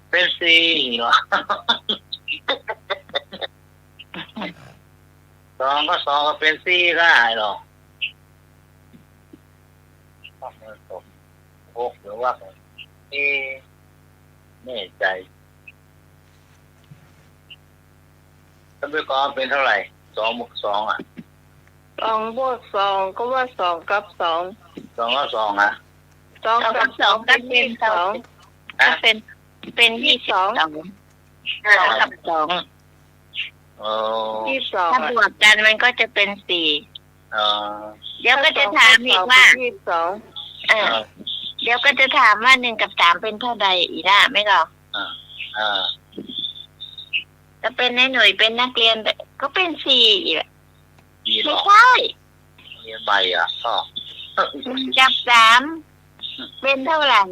เป๋นสี่เหรอ สองกับสองก็เป๋นสี่ได้เหรอ วกมาว่า เอ๊ะ แน่ใจ๋ ท่านผู้กอง เป๋นเท่าไหร่ สองบวกสองอะ สองบวกสองก็ว่าสองกับสอง สองกับสองอะ สองกับสองก็เป๋นยี่สิบสอง ฮะ ก็เป๋น เป๋นยี่สิบสอง ยี่สิบสอง สองกับสอง อ๋อ ยี่สิบสอง ถ้าบวกกั๋นมันก็จะเป๋นสี่ อ๋อ เดี๋ยวก็จะถามอีกว่า ยี่สิบสอง เออ เดี๋ยวก็จะถามว่าหนึ่งกับสามเป๋นเท่าใดอีกนะ ไม่เหรอ อ่า อ่า ถ้าเป๋นไอ้หนุ่ยเป๋นนักเรียนก็เป๋นสี่อีก สี่เหรอ ไม่ใช่ เรียนใหม่อะ อ๋อ หนึ่งกับสามเป๋นเท่าไหร่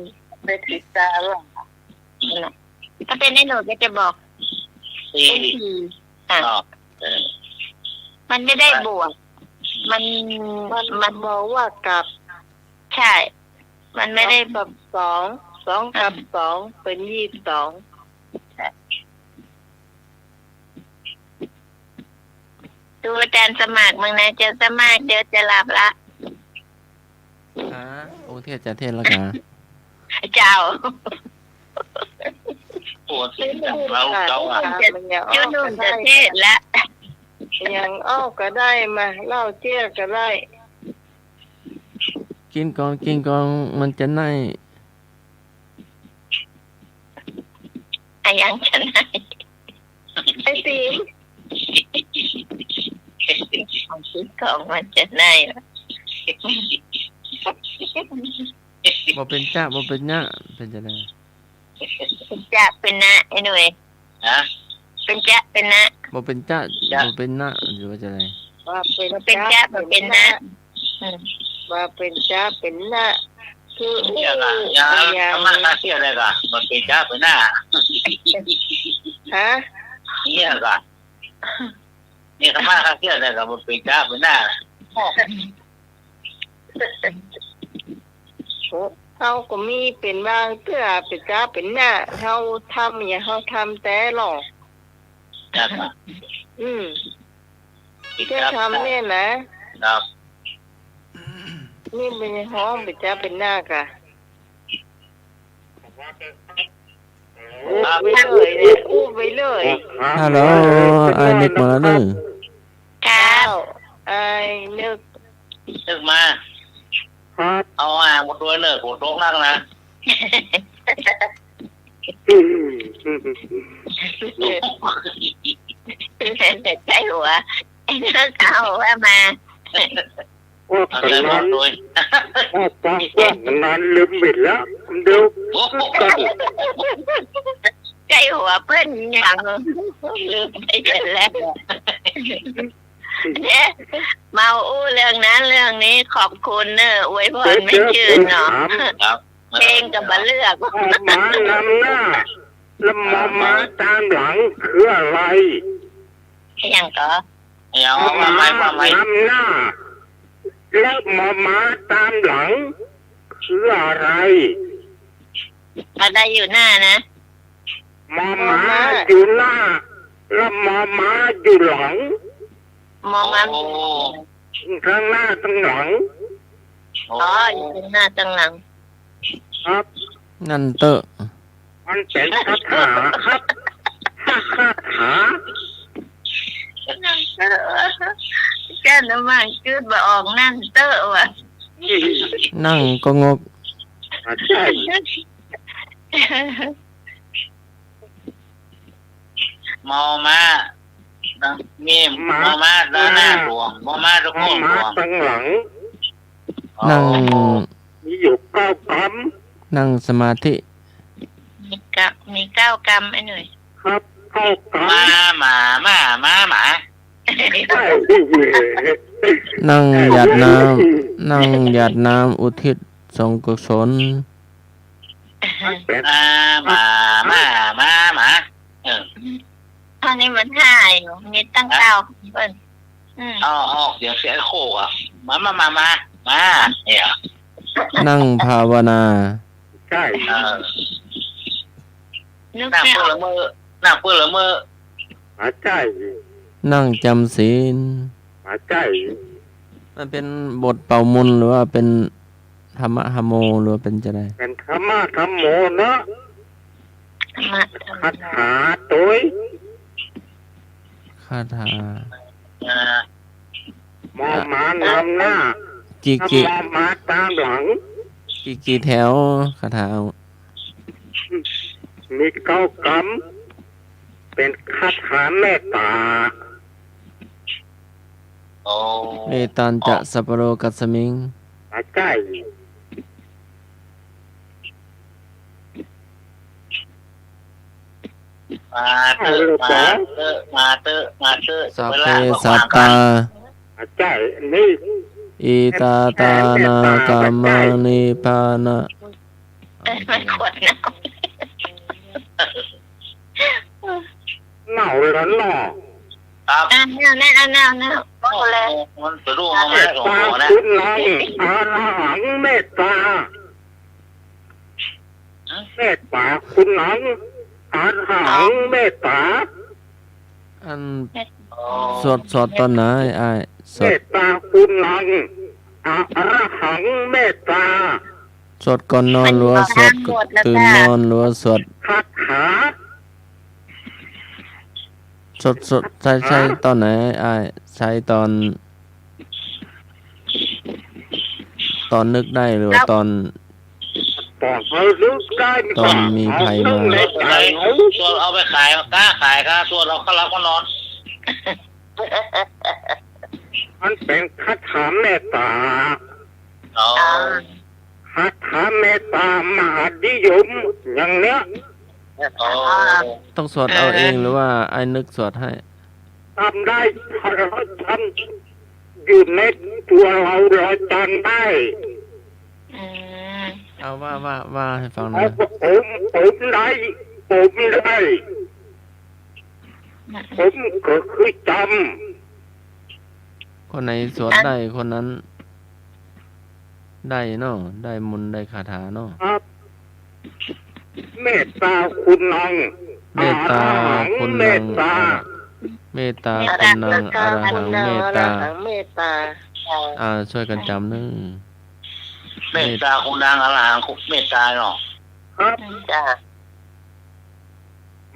เป๋นสิบสาม นั่นน่ะ ถ้าเป๋นไอ้หนุ่ยก็จะบอก สี่ เป๋นสี่ อ่ะ อ๋อ เออ มันไม่ได้บวก มัน มัน มันบอกว่ากับ ใช่ มันไม่ได้ สองกับสอง สองกับ อ่ะ สองเป๋นยี่สิบสอง ดูอาจารย์สมัครมั่งนะ จะสมัครเดี๋ยวจะหลับละ ฮะ โอ้ เทศน์จะเทศน์แล้วกา เจ้า โอ้ เสียงดังแล้วเจ้าอะ จะ จุหนุ่มจะเทศน์ละ ยังอ้อก็ได้มา เล่าเจ้ยก็ได้ กิ๋นก่อน กิ๋นก่อน มันจะไหม้ อะหยังจะไหม้ ไอติม ของกิ๋นของมันจะไหม้ บ่เป๋นจ๊ะ บ่เป๋นนะ เป๋นจะได เป๋นจ๊ะเป๋นนะ ไอ้หนุ่ย ฮะ เป๋นจ๊ะเป๋นนะ บ่เป๋นจ๊ะ จ๊ะ บ่เป๋นนะ หรือว่าจะได ว่าเป๋น บ่เป๋นจ๊ะ จ๊ะ บ่เป๋นนะ เป๋นนะ อืม ว่าเป๋นจ๊ะเป๋นนะ คือ เนี่ยก่ะ อู้ อย่า อย่า ธรรมะข้าเสี้ยได้ก่ะ มันเป๋นจ๊ะเป๋นนะ ฮะ เนี่ยก่ะ นี่ธรรมะข้าเสี้ยได้ก่ะ มันเป๋นจ๊ะเป๋นนะ โอ้ เฮาก็มีเป๋นบางเตื้อ เป๋นจ๊ะเป๋นนะ เฮาทำอย่างเฮาทำแต๊หรอก ครับ อืม เจ้าทำเนี่ยนะ ครับ นี่เป๋นฮ้องเป๋นจ๊ะเป๋นนะก่ะ อู้ไปเลยเนี่ย อู้ไปเลย ฮัลโหล ไอ้นึกมาแล้วเน่อ ครับ เจ้า ไอ้นึก นึกมา ครับ เอาอ่างมาด้วยเน่อ ฝนตกหนักนะ ใจ้หัว ไอ้นึกเอาว่ามา ว่ากั๋นนั้น ว่ากั๋นนั้นลืมไปแล้ว เดี๋ยว ใจ้หัวเปิ้นยัง ลืมไปแล้ว เนี่ย เมาอู้เรื่องนั้นเรื่องนี้ ขอบคุณเน่อ อวยพรไม่จืดเนาะ ครับ เพลงก็บ่เลือก มอม้านำหน้า และมอม้าตามหลังคืออะไร อะหยังก่อ อะหยัง มอม้า ว่าใหม่ ว่าใหม่ นำหน้า และมอม้าตามหลัง คืออะไร อะไรอยู่หน้านะ มอม้า มอม้า อยู่หน้า และมอม้าอยู่หลัง มอม้า โอ้ ทั้งหน้าทั้งหลัง อ๋อ อยู่ทั้งหน้าทั้งหลัง ครับ นั่นเต๊อะ มันเป๋นคาถาครับ า นั่งเต๊อะ เจ้าหน้ามังจืดบ่ออก นั่งเต๊อะว่ะ นั่งก็งก อ่า ใจ้ มอม้า มี มอม้า มอม้า ตะหน้าหลวง มอม้า ตะโกนหลวง มอม้าตังหลัง นั่ง อ๋อ มีอยู่เก้ากำ นั่งสมาธิ มีเก้า มีเก้ากำ ไอ้หนุ่ย ครับ เก้ากำ มา หมา หมา หมา หมา ใช่ นั่งหยาดน้ำ นั่งหยาดน้ำอุทิศส่วนกุศล มันเป๋น มา มา มา มา มา เออ อันนี้มันห้าอยู่ มีตั้งเก้าเปิ้น อืม เอา เอาออกเสียง เสียงโคกอ่ะ มา มา มา มา มา เนี่ย นั่งภาวนา ใช่ เออ นึกไม่ออก นั่งเปิ้นละเมอ นั่งเปิ้นละเมอ อ่า ใจ้ นั่งจ๋ำศีล อ่า ใจ้ มันเป๋นบทเป่ามนต์หรือว่าเป๋นธรรมะธัมโม หรือว่าเป๋นจะใด เป๋นธรรมะธัมโมเนาะ ธรรมะธัมโม คาถาตวย คาถา อ่า มอม้านำหน้า กี่ กี่ มอม้าตางหลัง กี่ กี่แถว คาถา มีเก้ากำ เป๋นคาถาเมตต๋า โอ้ เมตตาจะ อ๋อ สัพพะโลกัสมิง อ่า ใจ้ มาเต๊อะ มาเต๊อะ มาเต๊อะ มาเต๊อะ สัพเพสัตตา อ่า ใจ้ นี่ อิตาตานา กัมมัง นิพพานะ เออ มันขวดน้ำ เน่าเลยนะเนาะ ครับ อ่ะ เน่า เน่า เน่า เน่า หมดเลย มันสะดุ้งเอาไม้สองตัวนะ เมตตาคุณนัง อะระหัง เมตตา ฮะ เมตตาคุณนัง อะระหัง เมตตา อัน อ๋อ สวด สวดต๋อนไหนอ้าย สวด เมตตาคุณนัง อะระหัง เมตตา สวดก่อนนอนหรือว่าสวดตื่นนอนหรือว่าสวด คาถา สวด สวด ใจ๊ ใจ๊ต๋อนไหนอ้าย ใจ๊ต๋อน ต๋อนนึกได้หรือว่าต๋อน ต๋อนเฮานึกได้ ต๋อนมีภัยมา สวดเอาไปขาย กล้าขาย กล้าสวดเอาเข้าหลับเข้านอน มันเป๋นคาถาเมตต๋า อ๋อ คาถาเมตต๋ามหานิยมอย่างเนี้ย อ๋อ ต้องสวดเอาเองหรือว่าอ้ายนึกสวดให้ จ๋ำได้ ถ้าเฮาจ๋ำอยู่ในตั๋วเฮา เฮาจ๋ำได้ อืม เอาว่า ว่า ว่าหื้อฟังหน่อย ผม ผมได้ ผมได้ ผมก็คือจ๋ำ คนไหนสวดได้ คนนั้น ได้เนาะ ได้มนต์ได้คาถาเนาะ ครับ เมตตาคุณนัง เมตตาคุณนัง อะระหัง เมตตา เมตตาคุณนัง อะระหัง เมตตา อะระหัง เมตตา อ่า ช่วยกั๋นจ๋ำนึ่ง เมตตาคุณนัง อะระหัง เมตตาเนาะ ครับ จ้ะ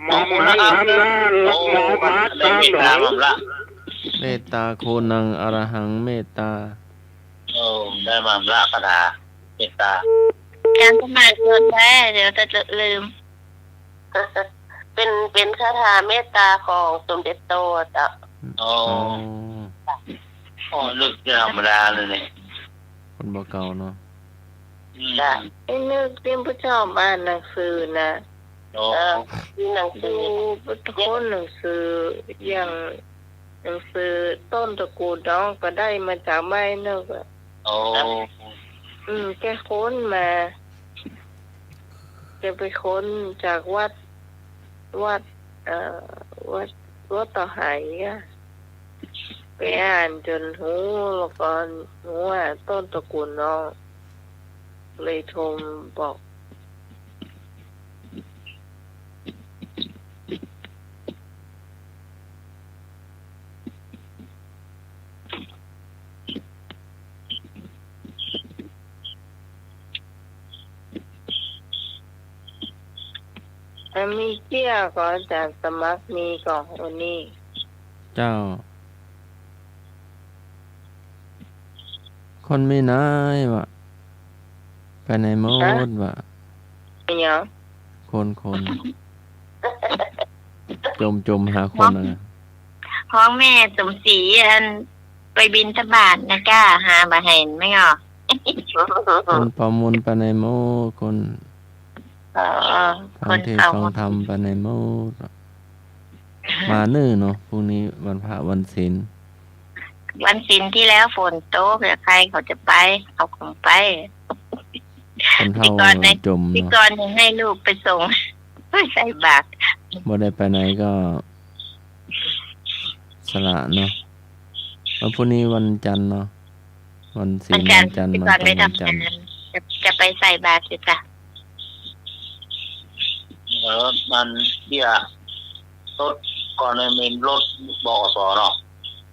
มอม้าตางหน้า มอม้าตางหลัง เมตตาคุณนัง อะระหัง เมตตา โอ้ ได้มาละคาถาเมตตา อาจ๋ารย์สมานสวดไว้ เดี๋ยวจะลืม เป๋น เป๋นคาถาเมตตาของสมเด็จโตเจ้า อ๋อ อ๋อ อ๋อ นึกจะธรรมดาเลยเนี่ย คนบ่เก่าเนาะ อืม จ้ะ ไอ้นึกเตรียมผู้ชอบอ่านหนังสือนะ อ๋อ เออ มีหนังสือ ดูพุทธคุณหนังสือ อย่างหนังสือต้นตระกูลน้องก็ได้มาจากบ้านนอกอะ อ๋อ อืม แกค้นมา แกไปค้นจากวัด วัด เอ่อ วัด วัดต่อไหอะ ไปอ่านจ๋นฮู้ แล้วก็ฮู้ว่าต้นตระกูลน้อง เลยโทรบอก เ มันมีเสียก่อ อาจ๋ารย์สมัคร มีก่อวันนี้ เจ้า คนมีนายวะ ไปไหนหมดวะ ฮะ เป็นหยัง คน คน จ่ม จ่มหาคนอะ ฮ้องแม่สมศรี อัน ไปบิณฑบาตนะก้า หาบ่หันแม่นก่อ คนเป่ามุนไปไหนหมด คน อ๋อ ฟังเทศน์ คนเป่ามุน ฟังธรรมไปไหนหมด มาเน่อเนาะ พรุ่งนี้วันพระวันศีล วันศีลตี้แล้วฝนตก ใครเขาจะไป เขาคงไป คนเฒ่า พิธีกรนะ จ่มเนาะ พิธีกรยังหื้อลูกไปส่ง ไปใส่บาตร บ่ได้ไปไหนก็ สละเนาะ วันพรุ่งนี้วันจันทร์เนาะ วันศีล วันจันทร์ วันจันทร์ พิธีกรไม่ทำงาน วันจันทร์ จะ จะไปใส่บาตรอยู่จ้ะ เออ มันเตี้ย รถก่อนเนี่ยมีรถ บขส เนาะ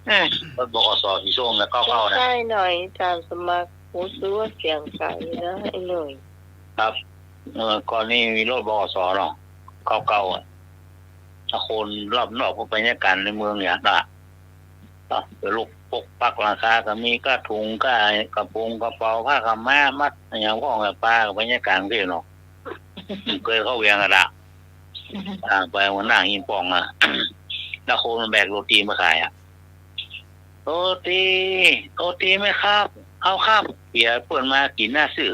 อืม รถ บขส สีส้มเนี่ย เก้าเก้า นะ ใกล้ๆ หน่อย อาจ๋ารย์สมัคร รู้สึกว่าเสียงไกลนะ ไอ้หน่อย ครับ เออ ก่อนนี้มีรถ บขส เนาะ เก้าเก้า อะ ถ้าคนรอบนอกก็ไปเยียะก๋านในเมืองเนี่ยนะ อ่ะ ไปลุกปกปักหลังคาก็มี ก้าถุง ก้ากระโปรงกระเป๋า ผ้าขาวม้า มัดอะหยังพ่องอะปา ก็ไปเยียะก๋านตี้เนาะ เกยเข้าเวียงอะดะ อ่า ไปหัวหน้าหินป่องอะ แล้วคนมันแบกโรตีมาขายอะ โรตี โรตีไหมครับ เอาครับ เปียเปิ้นมากิ๋นหน้าซื่อ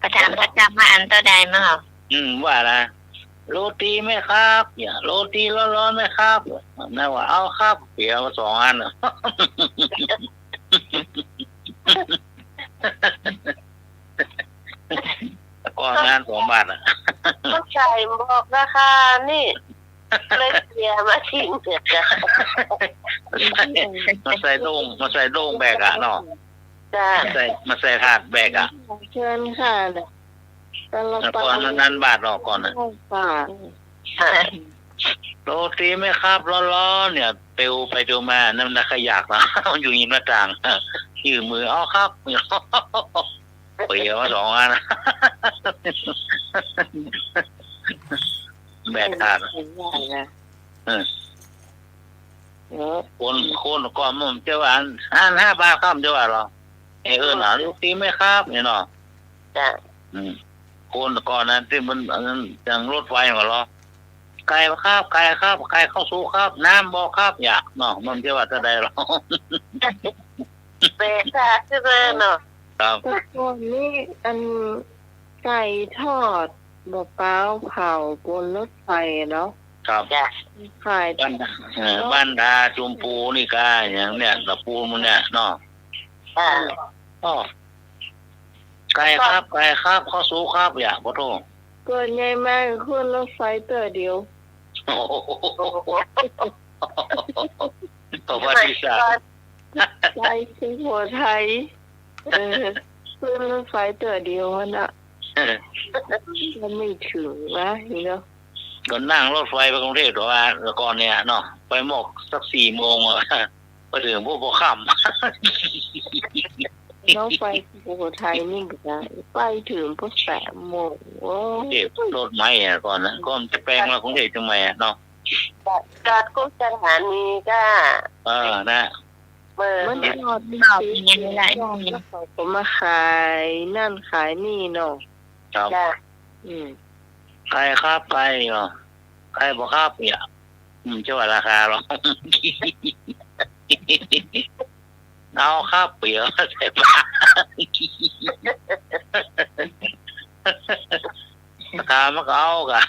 ก็ถามประจ๋ำว่าอันเต้าใดมั้งเหรอ อืม ว่านะ โรตีไหมครับ เนี่ย โรตีร้อนๆ ไหมครับ นั่นว่า เอาครับ เปียมาสองอัน ก้อนงานสองบาทอะ มันใส่บอกราคานี่ เลยเสียมาทิ้ง มันใส่โด่ง มันใส่โด่งแบกอะเนาะ จ้ะ มันใส่ มันใส่ถาดแบกอะ เชิญค่ะ ซาลาเปา ก้อนนั้น นั้นบาทหรอก ก้อนน่ะ บาท โรตีไหมครับ ร้อนๆ เนี่ย เตียวไปเตียวมา นั่นน่ะขยักนะ มันอยู่ริมหน้าต่าง ยื่นมือ เอาครับ เปียมาสองอัน แบกถาด เออ คน คนก่อนมันจะว่า อัน อันห้าบาทครับ จะว่าเหรอ เออ น่ะ โรตีไหมครับ เนี่ยเนาะ จ้ะ อืม คนก่อนนั้นตี้มัน อันนั้นยังรถไฟก่อนเหรอ ไก่ครับ ไก่ครับ ไก่เข้าสุกครับ น้ำบ่ครับ อย่าเนาะ มันจะว่าจะได้เหรอ แปลกตาขึ้นมาเนาะ ครับ แต่ก่อนนี้อันไก่ทอด บ่าป๊าวเผาบนรถไฟเนาะ ครับ จ้ะ ขาย บ้าน เอ่อ บ้านดาจุมปูนี่กา อย่างเนี่ย ตะปูนมันเนี่ยเนาะ อ่า อ๋อ ไก่ครับ ไก่ครับ เข้าสุกครับ อย่า ขอโทษ เกิดใหญ่มาก็ขึ้นรถไฟเตื้อเดียว โอ้โห ประวัติศาสตร์ ไปสุโขทัย เออ ขึ้นรถไฟเตื้อเดียวนั่นน่ะ เออ มันไม่ถึงนะ เนาะ ก็นั่งรถไฟไปกรุงเทพฯ แต่ว่าแต่ก่อนเนี่ยเนาะ ไปหมกสักสี่โมงอะ ไปเถิงพุ้นบ่ค่ำ เนาะ ไปสุโขทัยนี่ก็ไปเถิงพุ้นสามโมง โอ้ กรุงเทพฯรถไฟอะ ก่อนนะ ก่อนจะแปลงมากรุงเทพฯเชียงใหม่อะเนาะ จอด จอดกู้สถานีก็ เออ นะ เออ มันจอด จอดอย่างเงี้ย แล้วเขาก็มาขายนั่นขายนี่เนาะ ครับ จ้ะ อืม ไก่ครับ ไก่เนาะ ไก่บ่ครับ เนี่ย อืม จะว่าราคาเหรอ เอาครับ เปียใส่ปาก ราคามันก็เอากะ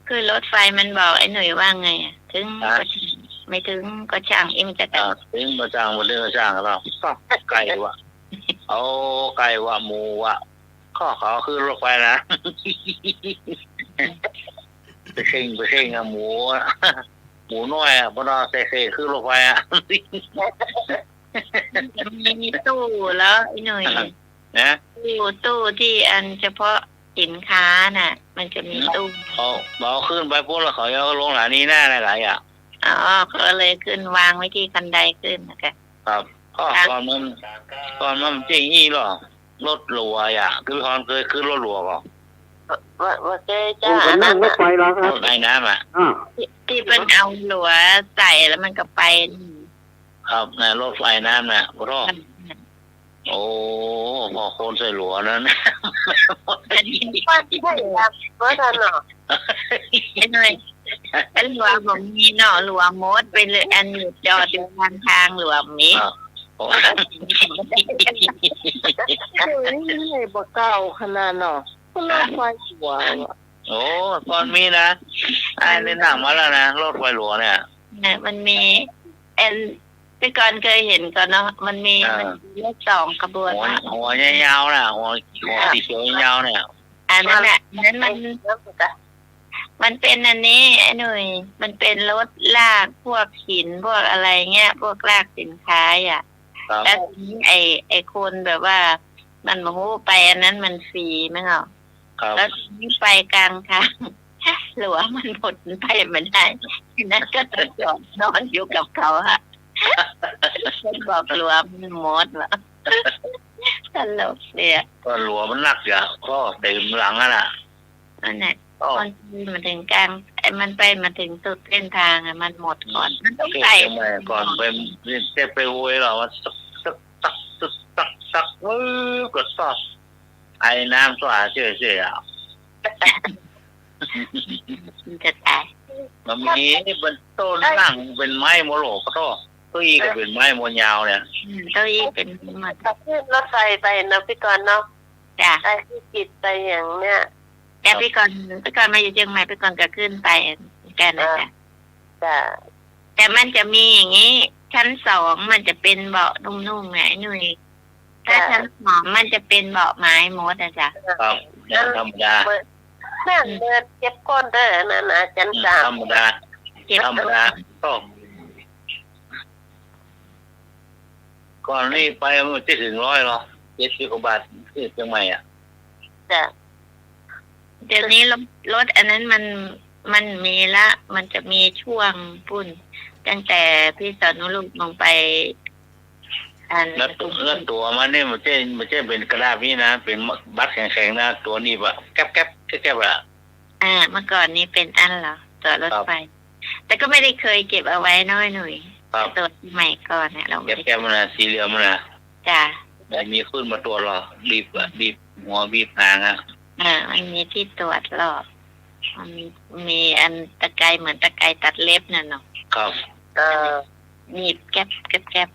คือรถไฟมันบอกไอ้หนุ่ยว่าไงอะ เถิง ฮะ ก็ ไม่เถิงก็จ้าง เอ็มจะ อ่า เถิงก็จ้าง บ่เถิงก็จ้าง เราก็ไก่วะ เอาไก่วะ หมูวะ ข้อเขาคือรถไฟนะ ไปเข่ง ไปเข่งอะ หมูอะ หมูน้อยอะ บ่ได้ใส่เข่งคือรถไฟอะ มีตู้แล้วไอ้หนุ่ย นะ ตู้ ตู้ที่อันเฉพาะสินค้าน่ะ มันจะมี อืม ตู้ เอา เอาขึ้นไปปุ๊บแล้วเขาจะเอาลงสถานีหน้าน่ะ หลายอย่าง อ๋อ ก็เลยขึ้นวางไว้ตี้คันไดขึ้นนะคะ ครับ ก็ ครับ ต๋อนนั้น ต๋อนนั้นเจ๊งอี้เหรอ รถหลัวอ่ะ คือฮอนเกยขึ้นรถหลัวก่อ ว่า ว่าเกยจ้า โอ้ อันนั้น นั่งรถไฟเหรอครับ รถไอ้น้ำอ่ะ อ่า ตี้ ตี้เปิ้นเอาหลัวใส่แล้วมันก็ไป ครับ นะ รถไฟน้ำน่ะ ขอโทษ โอ้ พ่อคนใส่หลัวนั้น อันนี้ ว่าใช่ครับ ว่าทันเหรอ ไอ้หน่อย ไอ้หลัวบ่มีเนาะ หลัวหมดไปเลย อันนี้จอดอยู่ข้างทางหลัวมี อ่ะ โอ้ โอ้ย บ่เก่าขนาดเนาะ ก็รถไฟหลัวอะ โอ้ ก่อนมีนะ ไอ้นี่นั่งมาแล้วนะ รถไฟหลัวเนี่ย เนี่ย มันมี เอ็น แต่ก่อนเกยหันก่อเนาะ มันมี อ่า มันมีรถสองขบวน หัว นะ หัวยาวๆ น่ะ หัว หัว อ่า สีเขียวยาวๆ เนี่ย อันนั้นน่ะ อันนั้นมัน มันเป๋นอันนี้ ไอ้หนุ่ย มันเป๋นรถลากพวกหิน พวกอะไรเงี้ย พวกลากสินค้าอ่ะ ครับ แล้วทีนี้ไอ้ ไอ้คนแบบว่า มันบ่ฮู้ไปอันนั้นมันฟรีมั้งอ่ะ ครับ แล้วทีนี้ไปกลางทาง หลัวมันหมด มันไปบ่ได้ ทีนั้นก็ต้องจอดนอนอยู่กับเขาอะ เปิ้นบอกหลัวมันหมดว่ะ ตลกเลยอะ ก็หลัวมันหนักอย่า ก็เต็มหลังนั่นน่ะ นั่นแหละ อ๋อ มันไปมาเถิงกลาง ไอ้มันไปมาเถิงสุดเส้นทางอะมันหมดก่อน อืม มันต้อง เขต ใส่ เชียงใหม่ก่อนไป เจ๊ไปโวยเหรอ ว่าตึก ตึก ตัก ตึก ตัก ตัก วืบ ก็ตอด ไอ้น้ำสว่างเฉยๆ อ่ะ มันจะต๋าย มันมี มันโต๊ะนั่งเป๋นไม้หมดโหล ขอโทษ เก้าอี้ก็เป๋นไม้หมดยาวเนี่ย อืม เก้าอี้เป๋นหมด ขับขึ้นรถไฟไปเนาะพี่กรณ์เนาะ จ้ะ ไปพิจิตรไปอย่างเนี้ย จ้ะ ครับ พี่กรณ์ พี่กรณ์มาอยู่เชียงใหม่ พี่กรณ์ก็ขึ้นไปเหมือนกั๋นนะจ๊ะ อ่า จ้ะ แต่มันจะมีอย่างนี้ ชั้นสองมันจะเป๋นเบาะนุ่มๆ ไงหนุ่ย ถ้า จ้ะ ชั้นสามมันจะเป๋นเบาะไม้หมดอะจ๊ะ ครับ นั่นธรรมดา นั่นเดินเจ็บก้นเด้อ นั่นน่ะ ชั้นสาม อืม ธรรมดา เจ็บก้น ธรรมดา โอ้ ก่อนนี้ไปมันจะเถิงร้อยเหรอ เจ็ดสิบกว่าบาท ตี้เชียงใหม่อะ จ้ะ เดี๋ยวนี้รถ รถอันนั้นมัน มันมีละ มันจะมีช่วงปู๊น ตั้งแต่พิษณุโลกลงไป อัน แล้วตั๋ว แล้วตั๋วมันนี่มันจะ มันจะเป๋นกระดาษนี่นะ เป๋นบัตรแข็งๆ นะ ตั๋วหนีบอะ แก๊บๆ แก๊บๆ อะ อ่า เมื่อก่อนนี้เป๋นอั้นเหรอ ตั๋วรถไฟ ครับ แต่ก็ไม่ได้เคยเก็บเอาไว้น้อยหนุ่ย ครับ ตั๋วสมัยก่อนเนี่ย เราไม่ได้ แก๊บๆ มันนะ สี่เหลี่ยมมันนะ จ้ะ ไม่มีขึ้นมาตรวจหรอ บีบอะ บีบหัว บีบหางอะ อ่า มันมีตี้ตรวจหรอก มันมี มีอันตะไกรเหมือนตะไกรตัดเล็บน่ะเนาะ ครับ เออ หนีบแก๊บ แก๊บ แก๊บ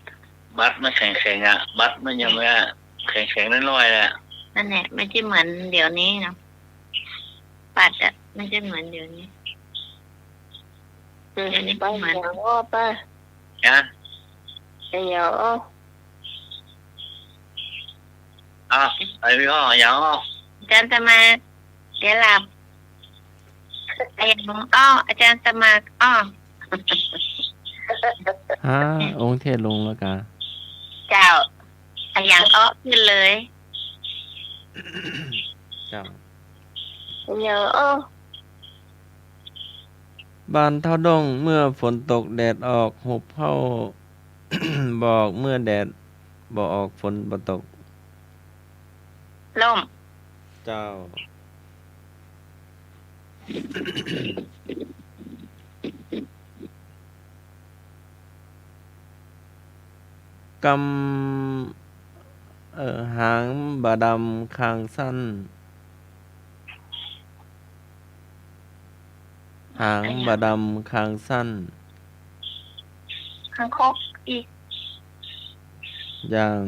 บัตรมันแข็งๆ อะ บัตรมันยังไม่ แข็งๆ น้อยๆ น่ะ นั่นแหละ ไม่ใช่เหมือนเดี๋ยวนี้เนาะ บัตรอะ ไม่ใช่เหมือนเดี๋ยวนี้ อืม เดี๋ยวนี้ ไป เหมือน อย่างอ้อ ไป ฮะ ไปอย่างอ้อ อ่ะ ไอ้พี่อ้อ อย่างอ้อ อาจารย์สมัคร เดี๋ยวหลับ ไอ้อย่างอ้อ อาจารย์สมัครอ้อ ฮะ องค์เทศน์ลงแล้วกา เจ้า ไอ้อย่างอ้อขึ้นเลย เจ้า อย่างอ้อ บ้านเฒ่าด้ง เมื่อฝนตกแดดออก หุบเผ้า บ่ออก เมื่อแดดบ่ออก ฝนบ่ตก ร่ม เจ้า กำ เอ่อ หางบ่ดำคางสั้น หางบ่ดำคางสั้น คางคกอีก อย่าง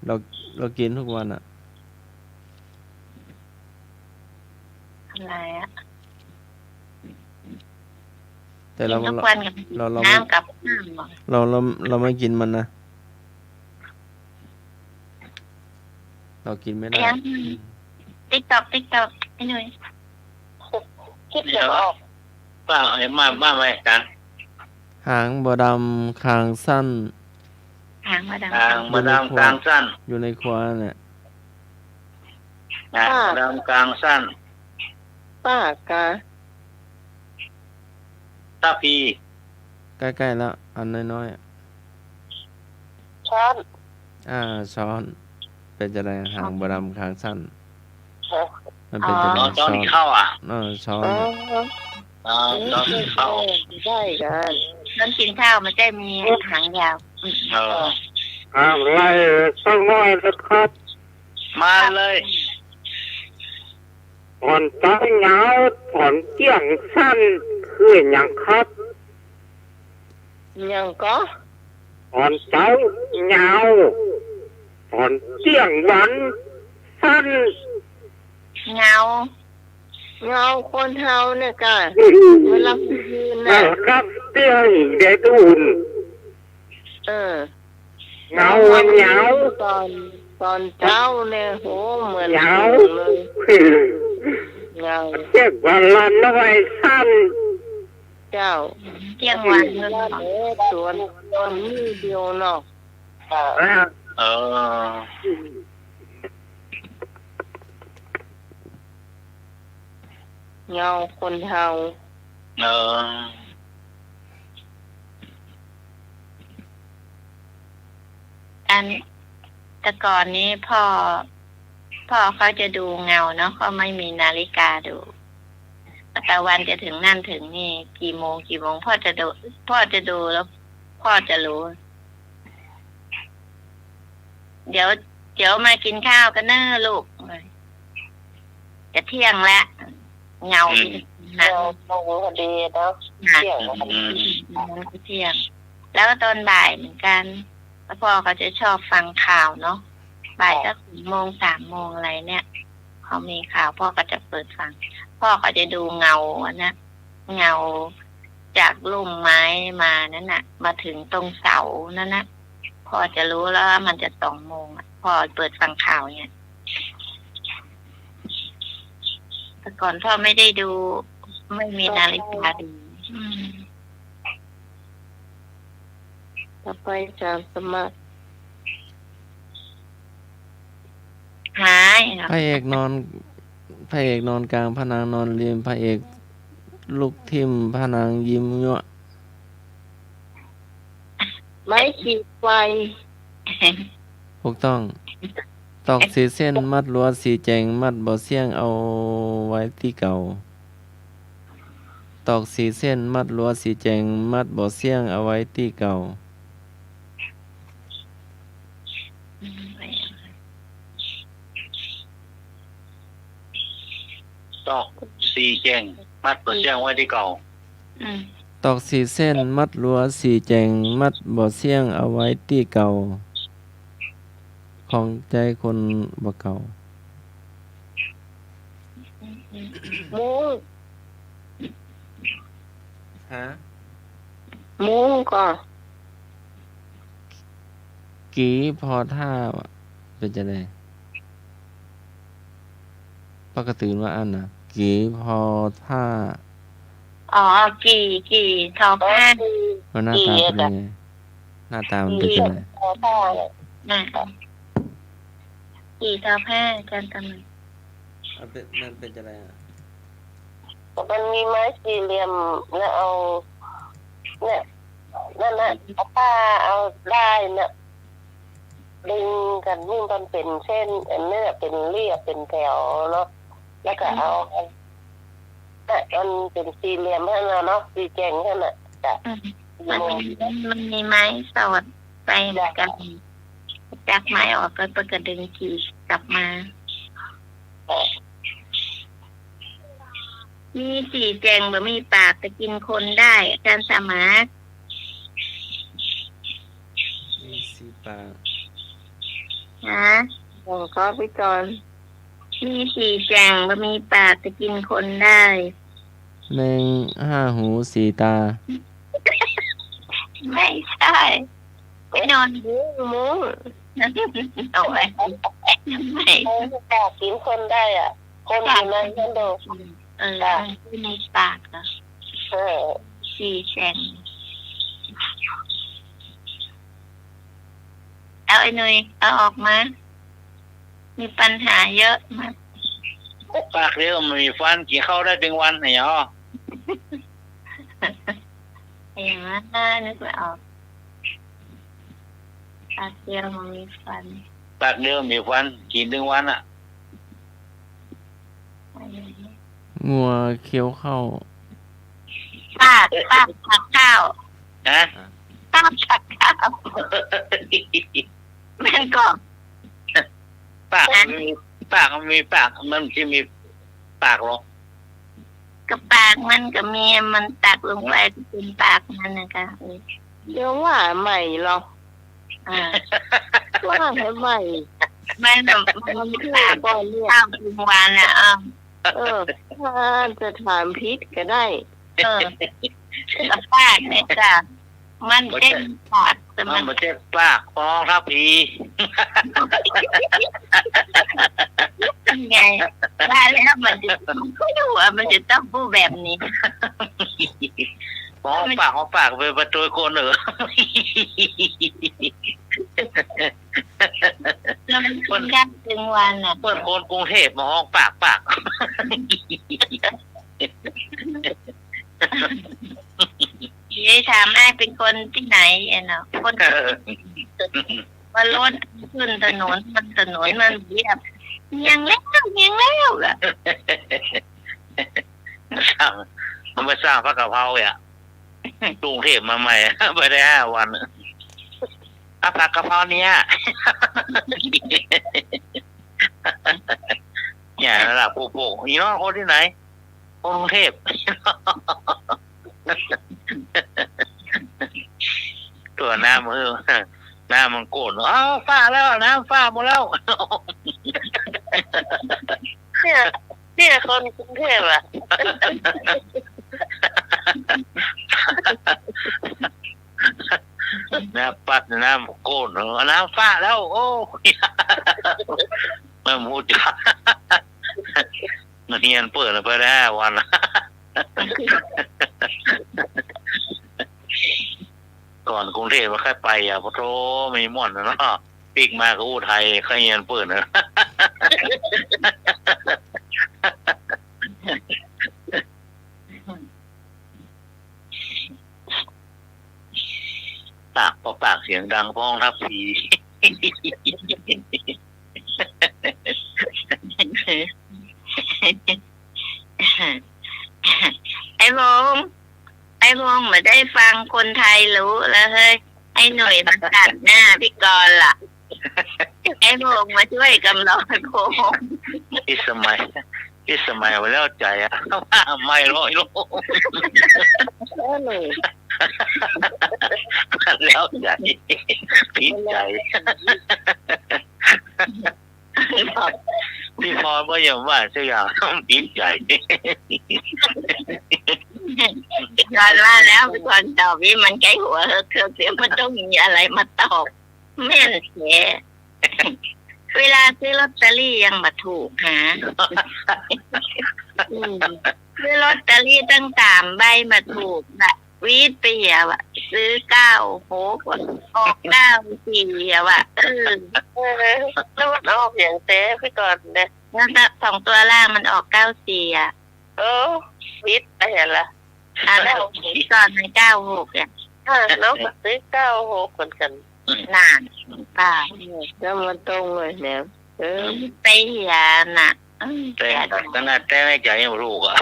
เรา เรากิ๋นทุกวันอะ อะไรอะ แต่เรา กิ๋นทุกวันกับ เรา เราไม่ น้ำกับข้าวเหรอ เรา เรา เราไม่กิ๋นมันนะ เรากิ๋นไม่ได้ ยัง ติ๊กต๊อก ติ๊กต๊อก ไอ้หนุ่ย คิดไม่ออก ป้า ไอ้มา มาไหมจ๊ะ หางบ่ดำคางสั้น หางบ่ดำ หางบ่ดำคางสั้น อยู่ในครัว อยู่ในครัวเนี่ย หางบ่ดำคางสั้น ป้ากา ตาพี ก ใก้ๆ แล้ว อันน้อยๆ อะ ช้อน อ่า ช้อน เป๋นจะใด หางบ่ดำ ขางสั้น ฮะ มันเป๋นจะใด อ๋อ ช้อน ช้อนกิ๋นข้าวอะ เออ ช้อน อ๋อ อะ อ๋อ ช้อนกิ๋นข้าว ได้กั๋น ช้อนกิ๋นข้าวมันจะมีหางยาว อืม เออ อะไรสักหน่อยนะครับ มาเลย อ่อนเจ๊ายาว อ่อนเตี้ยงสั้น คือหยังครับ หยังก่อ อ่อนเจ๊ายาว อ่อนเตี้ยงหวันสั้น เงา เงาคนเฮาเนี่ยก่ะ เวลายืนน่ะ นั่นครับ เตี้ยงเดดูน เออ เงามันยาว ต๋อน ต๋อนเจ๊าเนี่ย โห เหมือน ยาว เลย เงา เตี้ยงหวันละน้อยสั้น เจ้า เตี้ยงหวันละน้อย เออ สวน สวนนี่เดียวเนาะ อ่า เออ เงาคนเฮา เออ อัน แต่ก่อนนี้พ่อ พ่อเขาจะดูเงาเนาะ เขาไม่มีนาฬิกาดู ตะวันจะเถิงนั่นเถิงนี่ กี่โมง กี่โมง พ่อจะดู พ่อจะดูแล้ว พ่อจะรู้ เดี๋ยว เดี๋ยวมากิ๋นข้าวกั๋นเน่อลูก จะเที่ยงแล้ว เงา อืม นะ เงาตรงพอดีเนาะ ค่ะ เที่ยงพอดี อืม มันก็เที่ยง แล้วต๋อนบ่ายเหมือนกั๋น แล้วพ่อเขาจะชอบฟังข่าวเนาะ บ่ายสักสองโมง สามโมงอะไรเนี่ย เขามีข่าว พ่อก็จะเปิดฟัง พ่อเขาจะดูเงาอันนั้น เงาจากร่มไม้มานั่นน่ะ มาเถิงตรงเสานั่นน่ะ พ่อจะรู้แล้วว่ามันจะสองโมงอะ พ่อเปิดฟังข่าวเนี่ย แต่ก่อนพ่อไม่ได้ดู ไม่มีนาฬิกาดู อืม ต่อไปจ๋าสมัคร หายเหรอ พระเอกนอน พระเอกนอนกลาง พระนางนอนริม พระเอกลุกทิ่ม พระนางยิ้มยั่ว ไม้ขีดไฟ ถูกต้อง ตอกสี่เส้น มัดลัวสี่แจ๋ง มัดบ่เสี้ยง เอาไว้ตี้เก่า ตอกสี่เส้น มัดลัวสี่แจ๋ง มัดบ่เสี้ยง เอาไว้ตี้เก่า ตอกสี่แจ๋ง มัดบ่เสี้ยงไว้ตี้เก่า อืม ตอกสี่เส้น มัดลัวสี่แจ๋ง มัดบ่เสี้ยง เอาไว้ตี้เก่า ของใจ๋คนบ่เก่า มุ้ง ฮะ มุ้งก่อ กี่ผ่อท่า เป๋นจะใด ปกติว่าอั้นน่ะ กี่ผ่อท่า อ๋อ กี่ กี่ทอผ้า มันหน้าตาเป๋นยังไง หน้าตามันเป๋นจะใด กี่ทอผ้า น่ะ กี่ทอผ้า อาจ๋ารย์ตำนาน มันเป๋น มันเป๋นจะใดอะ มันมีไม้สี่เหลี่ยม แล้วเอา เนี่ย นั่นน่ะ เอาผ้า เอาด้ายน่ะ ดึงกั๋นนี่มันเป๋นเส้น อันเนี้ยเป๋นเรียบ เป๋นแถวเนาะ แล้วก็เอา อืม อันเป๋นสี่เหลี่ยมหั้นน่ะเนาะ สี่แจ๋งหั้นน่ะ จ้ะ อืม มันมี มันมีไม้สอดไปเหมือนกั๋น จ้ะ จับไม้ออกก็เปิ้นก็ดึงกี่กลับมา จ้ะ มีสี่แจ๋งบ่มีปากแต่กิ๋นคนได้ อาจ๋ารย์สมัคร มีสี่ปาก ฮะ หลวงพ่อพิจารณ์ มีสี่แจ๋งบ่มีปากแต่กิ๋นคนได้ แมงห้าหูสี่ตา ไม่ใช่ ไปนอนมุ้ง มุ้ง เอาไว้ ไม่ เออ ปากกิ๋นคนได้อะ คนอยู่ในคอนโด เออ จ้ะ อยู่ในปากเหรอ เออ สี่แจ๋ง เอาไอ้หนุ่ย เอาออกมา มีปัญหาเยอะมาก ปากเดียวบ่มีฟัน กิ๋นข้าวได้ตึงวันเนี่ยเหรอ อย่างนั้นนะ นึกไม่ออก ปากเดียวบ่มีฟัน ปากเดียวบ่มีฟัน กิ๋นตึงวันอะ งัวเคี้ยวข้าว ปาก ปาก ปากข้าว ฮะ ปาก ปากข้าว แม่นก่อ ปาก ฮะ มันมี ปากมันมีปาก มันจะมีปากเหรอ ก็ปากมันก็มี มันตักลงไปก็เป๋นปากมันน่ะค่ะ เออ เดี๋ยวว่าใหม่เหรอ อ่า ว่าให้ใหม่ มันน่ะ มัน มันคือปากก่อนเนี่ย ข้าวกินวันน่ะ เออ เออ ถ้าจะถามผิดก็ได้ เออ ก็ปากเนี่ยจ้ะ มันเจ๊งปาก แต่มัน มันบ่ใจ้ปาก ฮ้องทักผี ไง ว่าแล้วมันจะ มันก็อยู่อะ มันจะต้องพูดแบบนี้ ฮ้องปาก ฮ้องปากไป ไปโตยคนเอ๋อ แล้วมันกินได้ตึงวันน่ะ เปิ้นคนกรุงเทพมาฮ้องปากปาก เดี๋ยวถามอ้ายเป๋นคนตี้ไหนอะเนาะ คน เออ ว่ารถขึ้นถนน มันถนนมันเรียบ เหี่ยงแล้ว เหี่ยงแล้วอะ สร้าง มันไปสร้างผักกะเพราอะ กรุงเทพมาใหม่ ไปได้ห้าวัน อ่ะ ผักกะเพราเนี่ย เนี่ย ระดับผู้ปลูก อีน้องคนตี้ไหน คนกรุงเทพ ตั๋วน้ำ เออ น้ำมันโก้น อ้าว ฟ้าแล้ว น้ำฟ้าหมดแล้ว เนี่ย เนี่ย คนกรุงเทพอะ น้ำปั๊ด น้ำโก้น น้ำฟ้าแล้ว โอ้ มันฮู้จัก มันเฮียนเปิ้นไปได้ห้าวัน ก่อนกรุงเทพฯบ่ใค่ไปอะ ปะโธ่ มีม่วนเนาะ ปิ๊กมาก็อู้ไทย ใค่เฮียนเปิ้นนะ ปาก ปอปากเสียงดัง ฮ้องทักผี ไอ้วง ไอ้วงบ่ได้ฟังคนไทยฮู้แล้วเฮ้ย ไอ้หนุ่ยมันตัดหน้าพิกรละ ไอ้วงมาจ้วยกำลอยโพง พิสมัย พิสมัยว่าแล้วใจ๋อะ ว่าไม่ร้อยโล เออ แล้วใจ๋ ผิดใจ๋ พี่พรก็ยังว่าสักอย่าง ผิดใจ๋ ก่อนว่าแล้ว ก่อนตอบนี่มันใก้หัวเหิกเถิกเสีย มันต้องมีอะไรมาตอบ แม่นแท้ เวลาซื้อลอตเตอรี่ยังบ่ถูกหา อืม ซื้อลอตเตอรี่ตั้งสามใบบ่ถูกน่ะ วีดไปเหียว่ะ ซื้อเก้าหกว่ะ ออกเก้าสี่เหียว่ะ เออ เออ แล้วมันออกอย่างแต๊พี่กรณ์เนี่ย แล้วสองตัวล่างมันออกเก้าสี่อะ เออ วีดไปเหียละ อ่ะ แล้วพี่กรณ์มันเก้าหกอะ อ่ะ น้องก็ซื้อเก้าหกเหมือนกั๋น นั่น ป้า แล้วมันตรงเลยเนี่ย เออ ไปเหียน่ะ อืม แต่ เหียน่ะ ขนาดแต่ในใจ๋ยังบ่ถูกอะ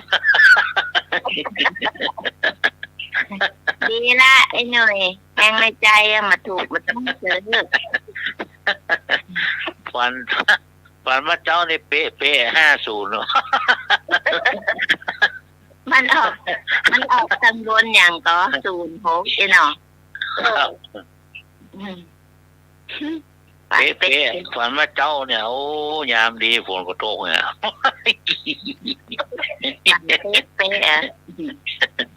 ดีละไอ้หนุ่ย แต่ในใจ๋ยังบ่ถูก บ่ต้องซื้อ ฝัน ฝันว่าเจ๊านี่เป๊ะๆ ห้าศูนย์ มันออก มันออกตังบนอย่างก่อ ศูนย์หก ไอ้เนาะ ครับ อืม เป๊ะๆ ฝันว่าเจ๊าเนี่ย โอ้ ยามดีฝนก็ตกเนี่ย ฝันเป๊ะๆ อะ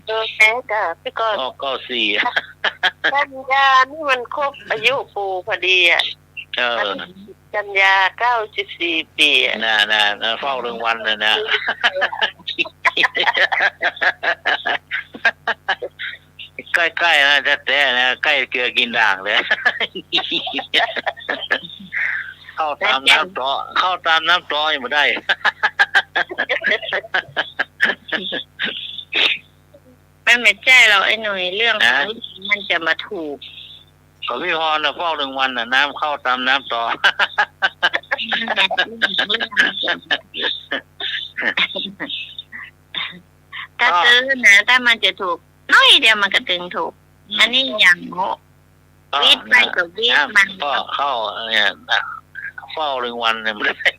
เออ เป๊ะจ้ะ พี่กรณ์ ออกเก้าสี่ กัญญานี่มันครบอายุปู่พอดีอะ เออ กัญญา เก้าสิบสี่ ปี๋อะ น่ะ น่ะ น่ะ เฝ้าเถิงวันเลยน่ะ ใก้ๆ นะ แต๊ๆ นะ ใก้เกือบกิ๋นด่างเลย เข้าต๋ามน้ำเตาะ เข้าต๋ามน้ำเตาะยังบ่ได้ ไป มันไม่ใจ้หรอกไอ้หนุ่ย เรื่องของเรื่องมันจะมาถูก ก็มีพอนะ ฟอกหนึ่งวันน่ะ น้ำเข้าตามน้ำต่อ ถ้าตื้อนะ ถ้ามันจะถูก น้อยเดียวมันก็ตึงถูก อันนี้อย่างโง่ ก็ วิดไปก็วิด น้ำ มัน ก็เข้าเนี่ยนะ ฟอกหนึ่งวันเนี่ยมันได้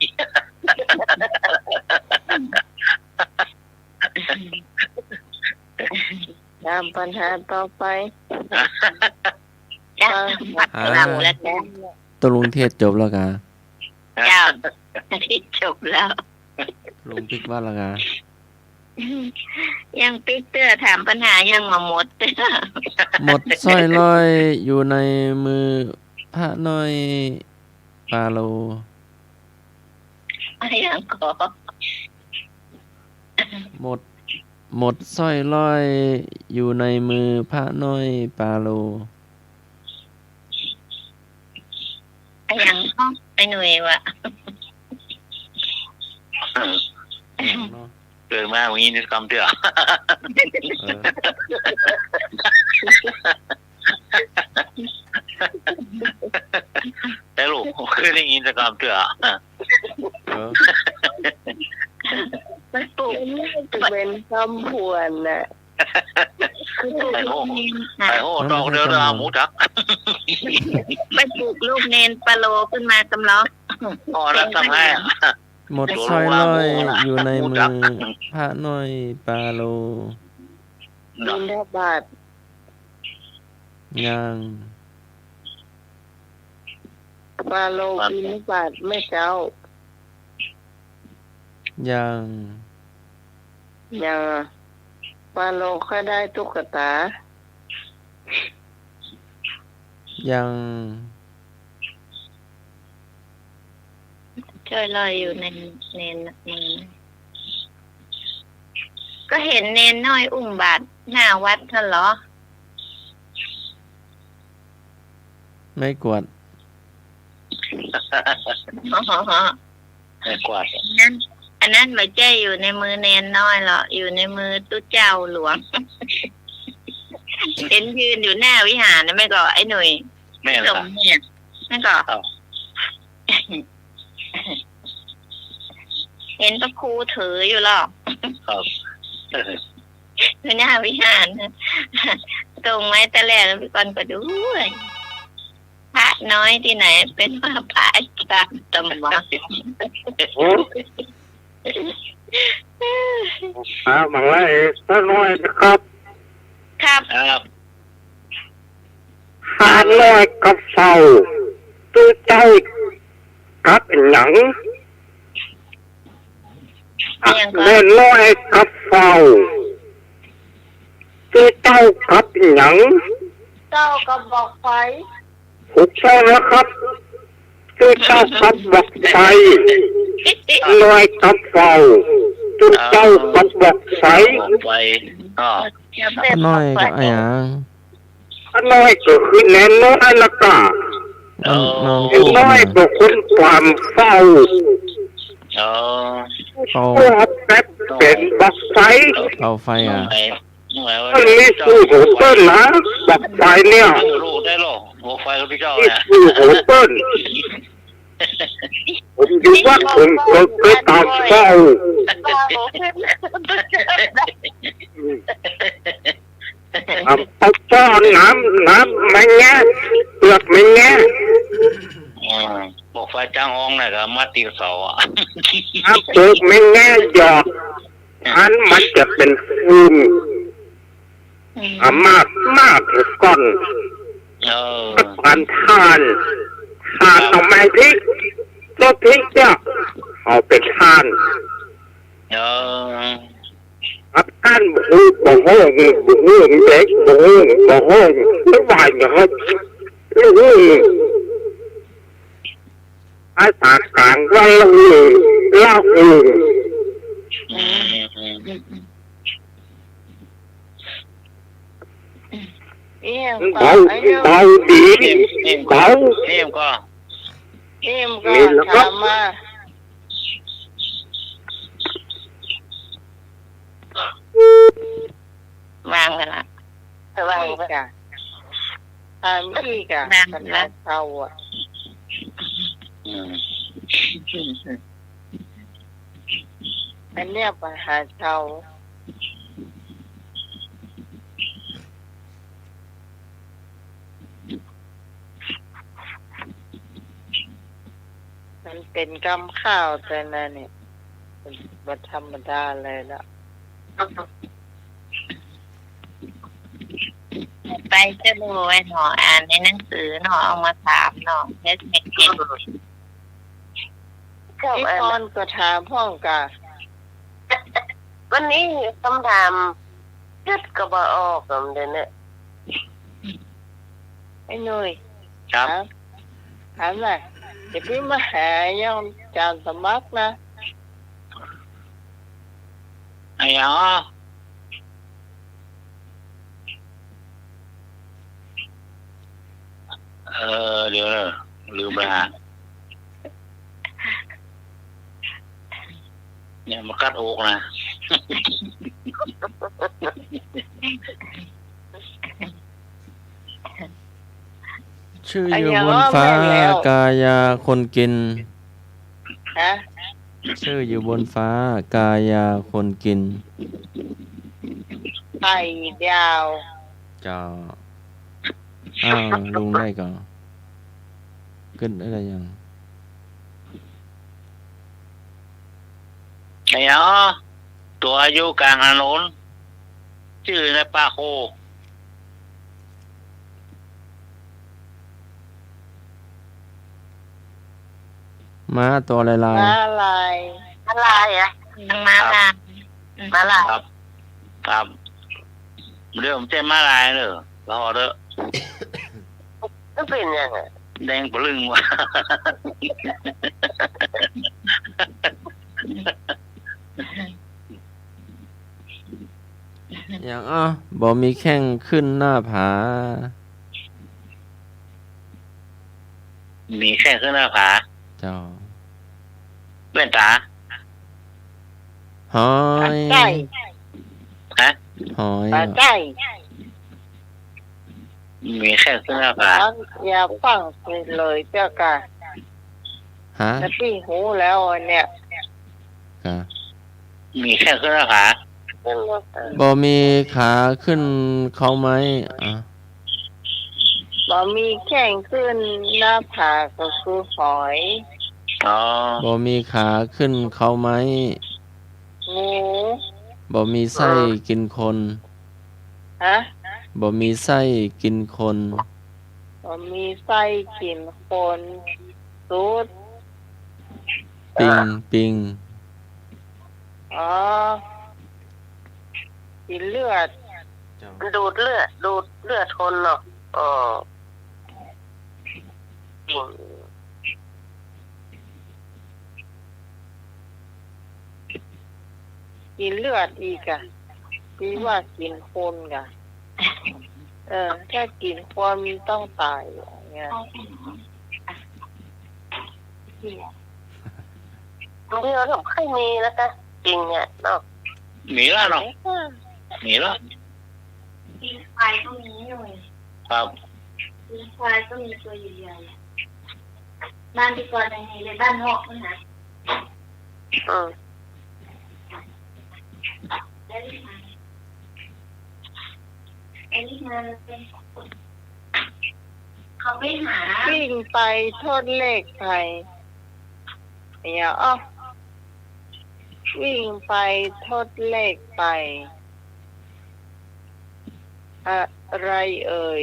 ถามปัญหาต่อไป จ้ะ อ่า หลับแล้วจ้ะ ตกลงเทศน์จบแล้วกา เจ้า เทศน์จบแล้ว ตกลงปิ๊กวัดแล้วกา ยังปิ๊กเตื้อ ถามปัญหายังบ่หมดเตื้อ หมดสร้อยลอยอยู่ในมือพระน้อยปาโล อะหยังก่อ หมด หมดสร้อยลอยอยู่ในมือพระน้อยปาโล อะหยังก่อ ไอ้หนุ่ยวะ เกิดมาบ่มีนิติกรรมเตื้อ เออ แต่ลูกเคยได้ยินแต่กำเตื้อ เออ มันปลูก มันเป็นคำผวนน่ะ คือปลูก ไอ้โห ลูกเนนน่ะ ไอ้โห ตอกเดินเอาหมูจัก ไปปลูกลูกเนนปาโลขึ้นมาตำลอง อ๋อ แล้วทำไงอะ หมดสร้อยลอยอยู่ในมือพระน้อยปาโล บิณฑบาต ยัง ปาโลบิณฑบาตไหมเจ้า ยัง ยัง ปาโลค่อยได้ตุ๊กตา ยัง สร้อยลอยอยู่ในเนน เนน ก็เห็นเนนน้อยอุ้มบาตรหน้าวัดหั้นเหรอ ไม้กวาด อ๋อ ไม้กวาด อันนั้น อันนั้นบ่ใจ้อยู่ในมือเนนน้อยหรอก อยู่ในมือตุ๊เจ้าหลวง เห็นยืนอยู่หน้าวิหารนะ แม่นก่อ ไอ้หนุ่ย แม่น สม ค่ะ เนี่ย แม่นก่อ ครับ เห็นพระครูถืออยู่หรอก ครับ อยู่หน้าวิหารนะ ส่งไว้แต่แรกแล้ว พี่กรณ์ก็ดู พระน้อยตี้ไหน เป็นว่าพระอาจารย์ตำหมอ โอ้ ครับ หมายว่า เอ่อ พระน้อยนะครับ ครับ ครับ พระน้อยกับเฝ้า ตุ๊เจ้ากับหยัง หยังก่อ แม่น้อยกับเฝ้า ตุ๊เจ้ากับหยัง เจ้ากับบอกไฟ ถูกต้องแล้วครับ ตุ๊เจ้ากับบอกไฟ น้อยกับเฝ้า ตุ๊เจ้ากับบอกไฟ บอกไฟ อ๋อ น้อยกับอะหยัง น้อยก็คือเนนน้อยละก้า น้อง น้อง น้อยก็คนความเฝ้า อ๋อ เฝ้า เฝ้าแป๊บเป็นบอกไฟ เฝ้าไฟอะ มันมีสูตรของเปิ้นนะ บอกไฟเนี่ย ลูกได้หรอ บอกไฟกับพี่เจ้าเนี่ย มีสูตรของเปิ้น ผมอยู่วัดผมก็เคยตามเฝ้า ตามเฝ้าน้ำ น้ำแมงแงะ เปลือกแมงแงะ อืม บอกไฟจ้างอ้องน่ะก็มาตีเสาอะ น้ำเปลือกแมงแงะหยอด อันมันจะเป็นฟืน อืม อ่ะ มาก มากก่อน เออ ก็ทานถ่าน ถ่านเอาไม้พริก ต้นพริกเนี่ย เอาไปถ่าน เออ ครับ ถ่านบ่ฮู้ บ่ฮ้อง บ่ฮู้ เด็ก บ่ฮู้ บ่ฮ้อง ไม่ไหวนะครับ บ่ฮู้ ภาษากลางว่าละหู ละหู อืม อืม อืม เอี้ย เบา เบาดี เอี้ย เบา เอี้ย ก็ เอี้ย ก็ นี่แหละครับ ถามมา วางไปละ วางไป อีกอะ ถามอีกอะ วางไปละ ปัญหาเช่าอะ อืม อันเนี้ยปัญหาเช่า มันเป๋นกำข้าวแต่นะเนี่ย บ่ธรรมดาเลยละ ไปจะรู้ไว้เนาะ อ่านในหนังสือเนาะ เอามาถามเนาะ เฮ็ดให้เก่ง เจ้า พี่ อัน ปอนก็ถามพ่องกะ วันนี้กำถาม นึกก็บ่ออกอะ เดี๋ยวนี้ ไอ้หนุ่ย ครับ ถาม ถามหน่อย เดี๋ยวพี่มาหายังจานสมัครนะ ไอ้หยัง เออ เดี๋ยวนะ ลืมละ เนี่ย มากัดอกนะ จื้ออยู่บนฟ้า อันยังร้องไม่แล้ว กายาคนกิน ฮะ จื้ออยู่บนฟ้า กายาคนกิน ไข่ดาว เจ้า อ้าว ลุงได้ก่อ ขึ้นได้ยัง ไอ้หยัง ตั๋วอยู่ก๋างถนน จื้อในป่าโค ม้าตั๋วลายๆ ม้าลาย ม้าลายอะ ม้าลาย ครับ ม้าลาย ครับ ครับ เดี๋ยวผมจะม้าลายเด้อ รอเด้อ มันเป๋นหยังอะ แดงปะลึงวะ หยัง อ้อ บ่มีแข้งขึ้นหน้าผา มีแข้งขึ้นหน้าผา เจ้า แว่นต๋า หอย ปลาใต้ ฮะ หอย ปลาใต้ มีแข้งขึ้นหน้าผา อย่าฟั่งเลยเจ้ากะ ฮะ แล้วพี่ฮู้แล้วอันเนี้ย กะ มีแข้งขึ้นหน้าผา บ่มีขาขึ้นเขาไม้ อ่ะ บ่มีแข้งขึ้นหน้าผาก็คือหอย อ๋อ บ่มีขาขึ้นเขาไม้ งู บ่มีไส้ เออ กินคน ฮะ บ่มีไส้กินคน บ่มีไส้กินคน ตุ๊ด ปิง เออ ปิง อ๋อ กินเลือด เจ้า มันดูดเลือด ดูดเลือดคนเนาะ อ๋อ ปิง กินเลือดอีกอะ ตี้ว่ากิ๋นคนกะ เออ ถ้ากิ๋นคนมันต้องต๋ายอย่างเงี้ย บางทีเราก็เคยมีแล้วกะ จริงเนี่ยเนาะ มีแล้วเนาะ มีแล้ว ตีนควายก็มีหน่อย ครับ ตีนควายก็มีตัวใหญ่ๆ บ้านพี่กรณ์ยังไงเลย บ้านนอกนั่นนะ อืม เขาไปหา วิ่งไปทดเลขไป เนี่ย อ้อ วิ่งไปทดเลขไป อะไรเอ่ย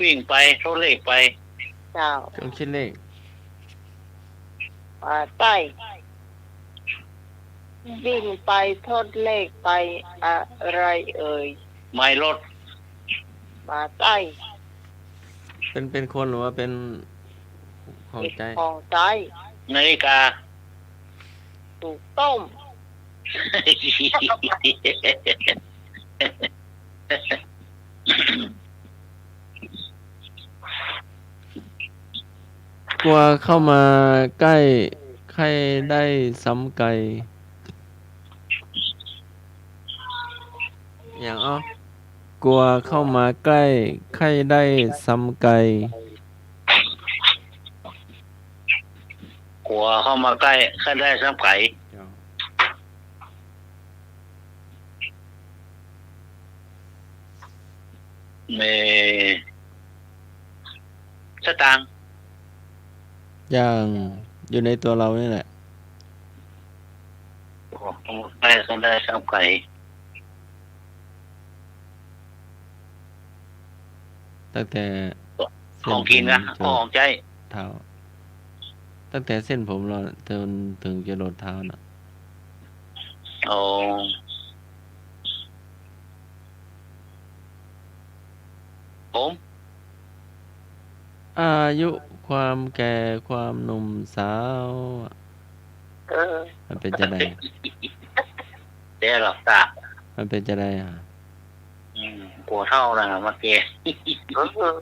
วิ่งไปทดเลขไป เจ้า เครื่องคิดเลข อ่า ใต้ วิ่งไปทดเลขไป อะไรเอ่ย ไม้รถ มาใต้ เป็น เป็นคนหรือว่าเป็นของใจ๊ เป็นของใจ๊ นาฬิกา ถูกต้อง กว่าเข้ามาใก้ ใค่ได้ซ้ำไกล อย่าง เอ้า กั๋วเข้ามาใก้ ไข้ได้ซ้ำไกล กั๋วเข้ามาใก้ ไข้ได้ซ้ำไกล เจ้า เอ่อ สตางค์ อย่างอยู่ในตั๋วเฮานี่แหละ กั๋วเข้ามาใก้ ไข้ได้ซ้ำไกล ตั้งแต่ ของกิ๋นนะ เส้นผมจ๋น ของใจ๊ เท้า ตั้งแต่เส้นผมลอ จ๋นเถิงจ๋รดเท้าน่ะ อ๋อ ผม อายุ ความแก่ ความหนุ่มสาว เออ มันเป๋นจาใด เดี๋ยวหรอกตา มันเป๋นจาใดอะ อืม กั๋วเฒ่านะ เมื่อกี้ เออ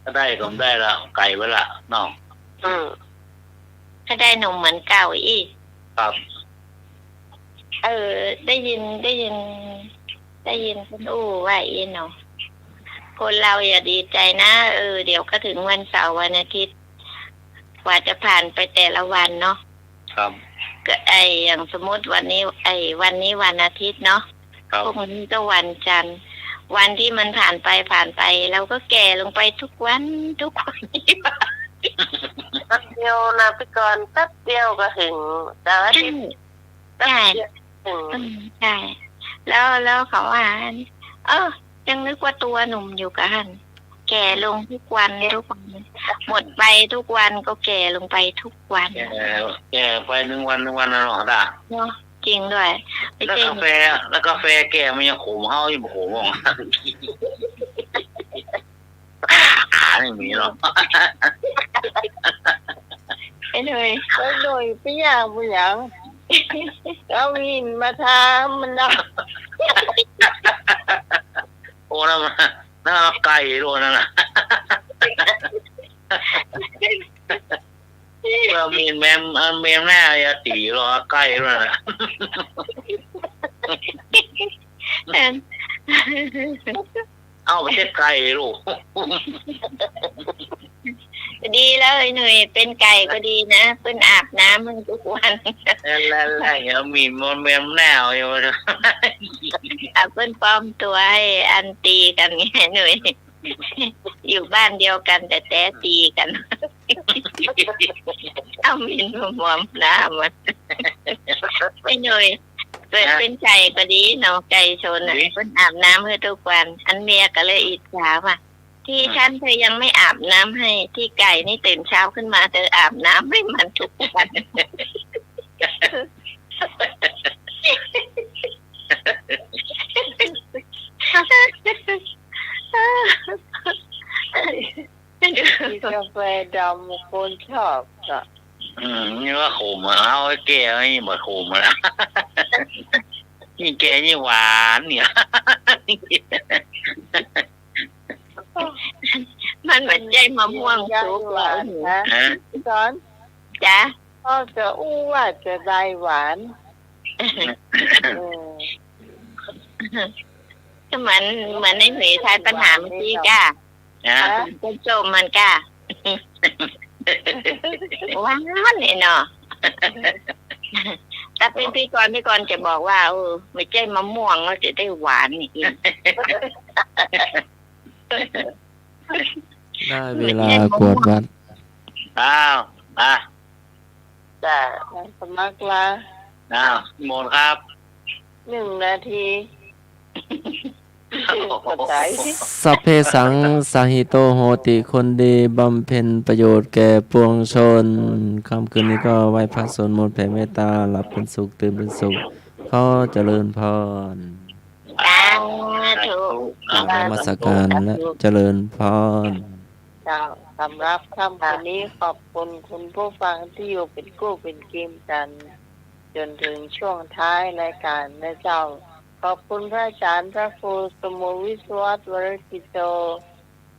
ถ้าได้ก็ได้ละ ไก๋ไว้ละเนาะ อืม ถ้าได้หนุ่มเหมือนเก่าอี้ ครับ เออ ได้ยิน ได้ยิน ได้ยินเปิ้นอู้ว่าอี้เนาะ คนเฮาอย่าดีใจ๋นะ เออ เดี๋ยวก็เถิงวันเสาร์วันอาทิตย์ กว่าจะผ่านไปแต่ละวันเนาะ ครับ ก็ไอ้ อย่างสมมุติวันนี้ ไอ้ วันนี้วันอาทิตย์เนาะ ครับ พรุ่งนี้ก็วันจันทร์ วันตี้มันผ่านไป ผ่านไป เฮาก็แก่ลงไปทุกวัน ทุกวัน แป๊บเดียวนะพี่กรณ์ แป๊บเดียวก็เถิงเสาร์อาทิตย์ ใช่ แป๊บเดียวเถิง ใช่ อืม ใช่ แล้ว แล้วเขาว่า เออ ยังนึกว่าตั๋วหนุ่มอยู่กะหั้น แก่ลงทุกวัน ทุกวัน หมดไปทุกวันก็แก่ลงไปทุกวัน แก่ แก่ไปหนึ่งวัน หนึ่งวันน่ะเนาะ ตา เนาะ จริงด้วย แล้วกาแฟ แล้วกาแฟแก่มันยังขม เฮายังบ่ขมหรอก ไม่มีหรอก ไอ้หนุ่ย ไอ้หนุ่ย ไปอย่าง ไปอย่าง เอาหินมาทามันนะ โอ้ นั่นมัน นั่นไก่โลนั่นน่ะ เออ มีแมม เออ แมมหน้าอย่าตี๋หรอก ไก่โลนั่นน่ะ เอ้า บ่ใจ้ไก่ลูก ดีแล้วไอ้หนุ่ย เป๋นไก่ก็ดีนะ เปิ้นอาบน้ำหื้อทุกวัน แล้ว แล้ว แล้ว เดี๋ยวมีมนต์แมมหน้าอยู่ อ่ะ เปิ้นปลอมตั๋วหื้ออันตี๋กั๋นไงหนุ่ย อยู่บ้านเดียวกั๋นแต่แต๊ตี๋กั๋น เอาหมิ่นมามอมหน้ามัน ไอ้หนุ่ย เป๋น ฮะ เป๋นไก่ก็ดีเนาะ ไก่ชนน่ะ ดี เปิ้นอาบน้ำหื้อทุกวัน อันเมียก็เลยอิจฉาว่า ตี้ อืม ฉันเธอยังไม่อาบน้ำให้ ตี้ไก่นี่ตื่นเช้าขึ้นมาเธออาบน้ำให้มันทุกวัน กินกาแฟดำ คนชอบอ่ะ อืม นี่ว่าขมอ่ะ เอาไอ้แก่นี่บ่ขมอ่ะ นี่แก่นี่หวานเนี่ย มันเหมือนใจ้มะม่วงสุก หวานนะ ฮะ พี่กรณ์ จ๊ะ ก็จะอู้ว่าจะได้หวาน เออ ก็เหมือน เหมือนไอ้หนุ่ยทายปัญหาเมื่อกี้ก้า ฮะ ต้นส้มมันก้า หวานนี่เนาะ ถ้าเป๋นพี่กรณ์ พี่กรณ์จะบอกว่า เออ ไม่ใจ้มะม่วงแล้วจะได้หวานนี่ ได้เวลากวดวัด อ้าว มา จ้ะ สมัครละ อ้าว หมดครับ หนึ่งนาที สัพเพสังสาหิโตโหติ คนดีบำเพ็ญประโยชน์แก่ปวงชน ค่ำคืนนี้ก็ไหว้พระสวดมนต์แผ่เมตตา หลับเป็นสุข ตื่นเป็นสุข ขอเจริญพร สาธุ กราบนมัสการและเจริญพร เจ้า สำหรับค่ำคืนนี้ขอบคุณคุณผู้ฟังตี้อยู่เป๋นกู้เป๋นกีมกั๋น จ๋นเถิงช่วงท้ายรายก๋านนะเจ้า ขอบคุณพระอาจ๋ารย์พระครูสมุทรวิศวัตร วรกิจโจ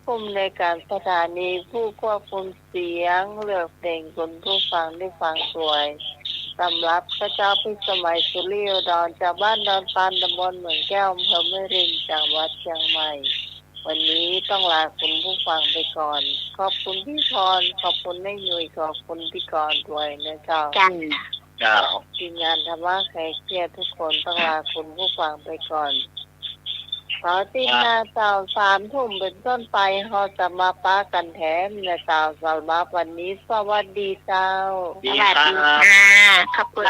ผู้อำนวยก๋านสถานี ผู้ควบคุมเสียง เลือกเพลงหื้อคุณผู้ฟังได้ฟังตวย สำหรับข้าเจ้าพิสมัย สุริโยดร จากบ้านดอนตาล ตำบลเหมืองแก้ว อำเภอแม่ริม จังหวัดเชียงใหม่ วันนี้ต้องลาคุณผู้ฟังไปก่อน ขอบคุณพี่พร ขอบคุณแม่ยุ้ย ขอบคุณพี่กรณ์ด้วยนะเจ้า จ้า เจ้า ทีมงานธรรมะไขเครียดทุกคนต้องลาคุณผู้ฟังไปก่อน เสาร์อาทิตย์หน้าเจ้า สามทุ่มเป็นต้นไป เฮาจะมาปะกั๋นแถมนะเจ้า สำหรับวันนี้ สวัสดีเจ้า สวัสดีค่ะ ขอบคุณ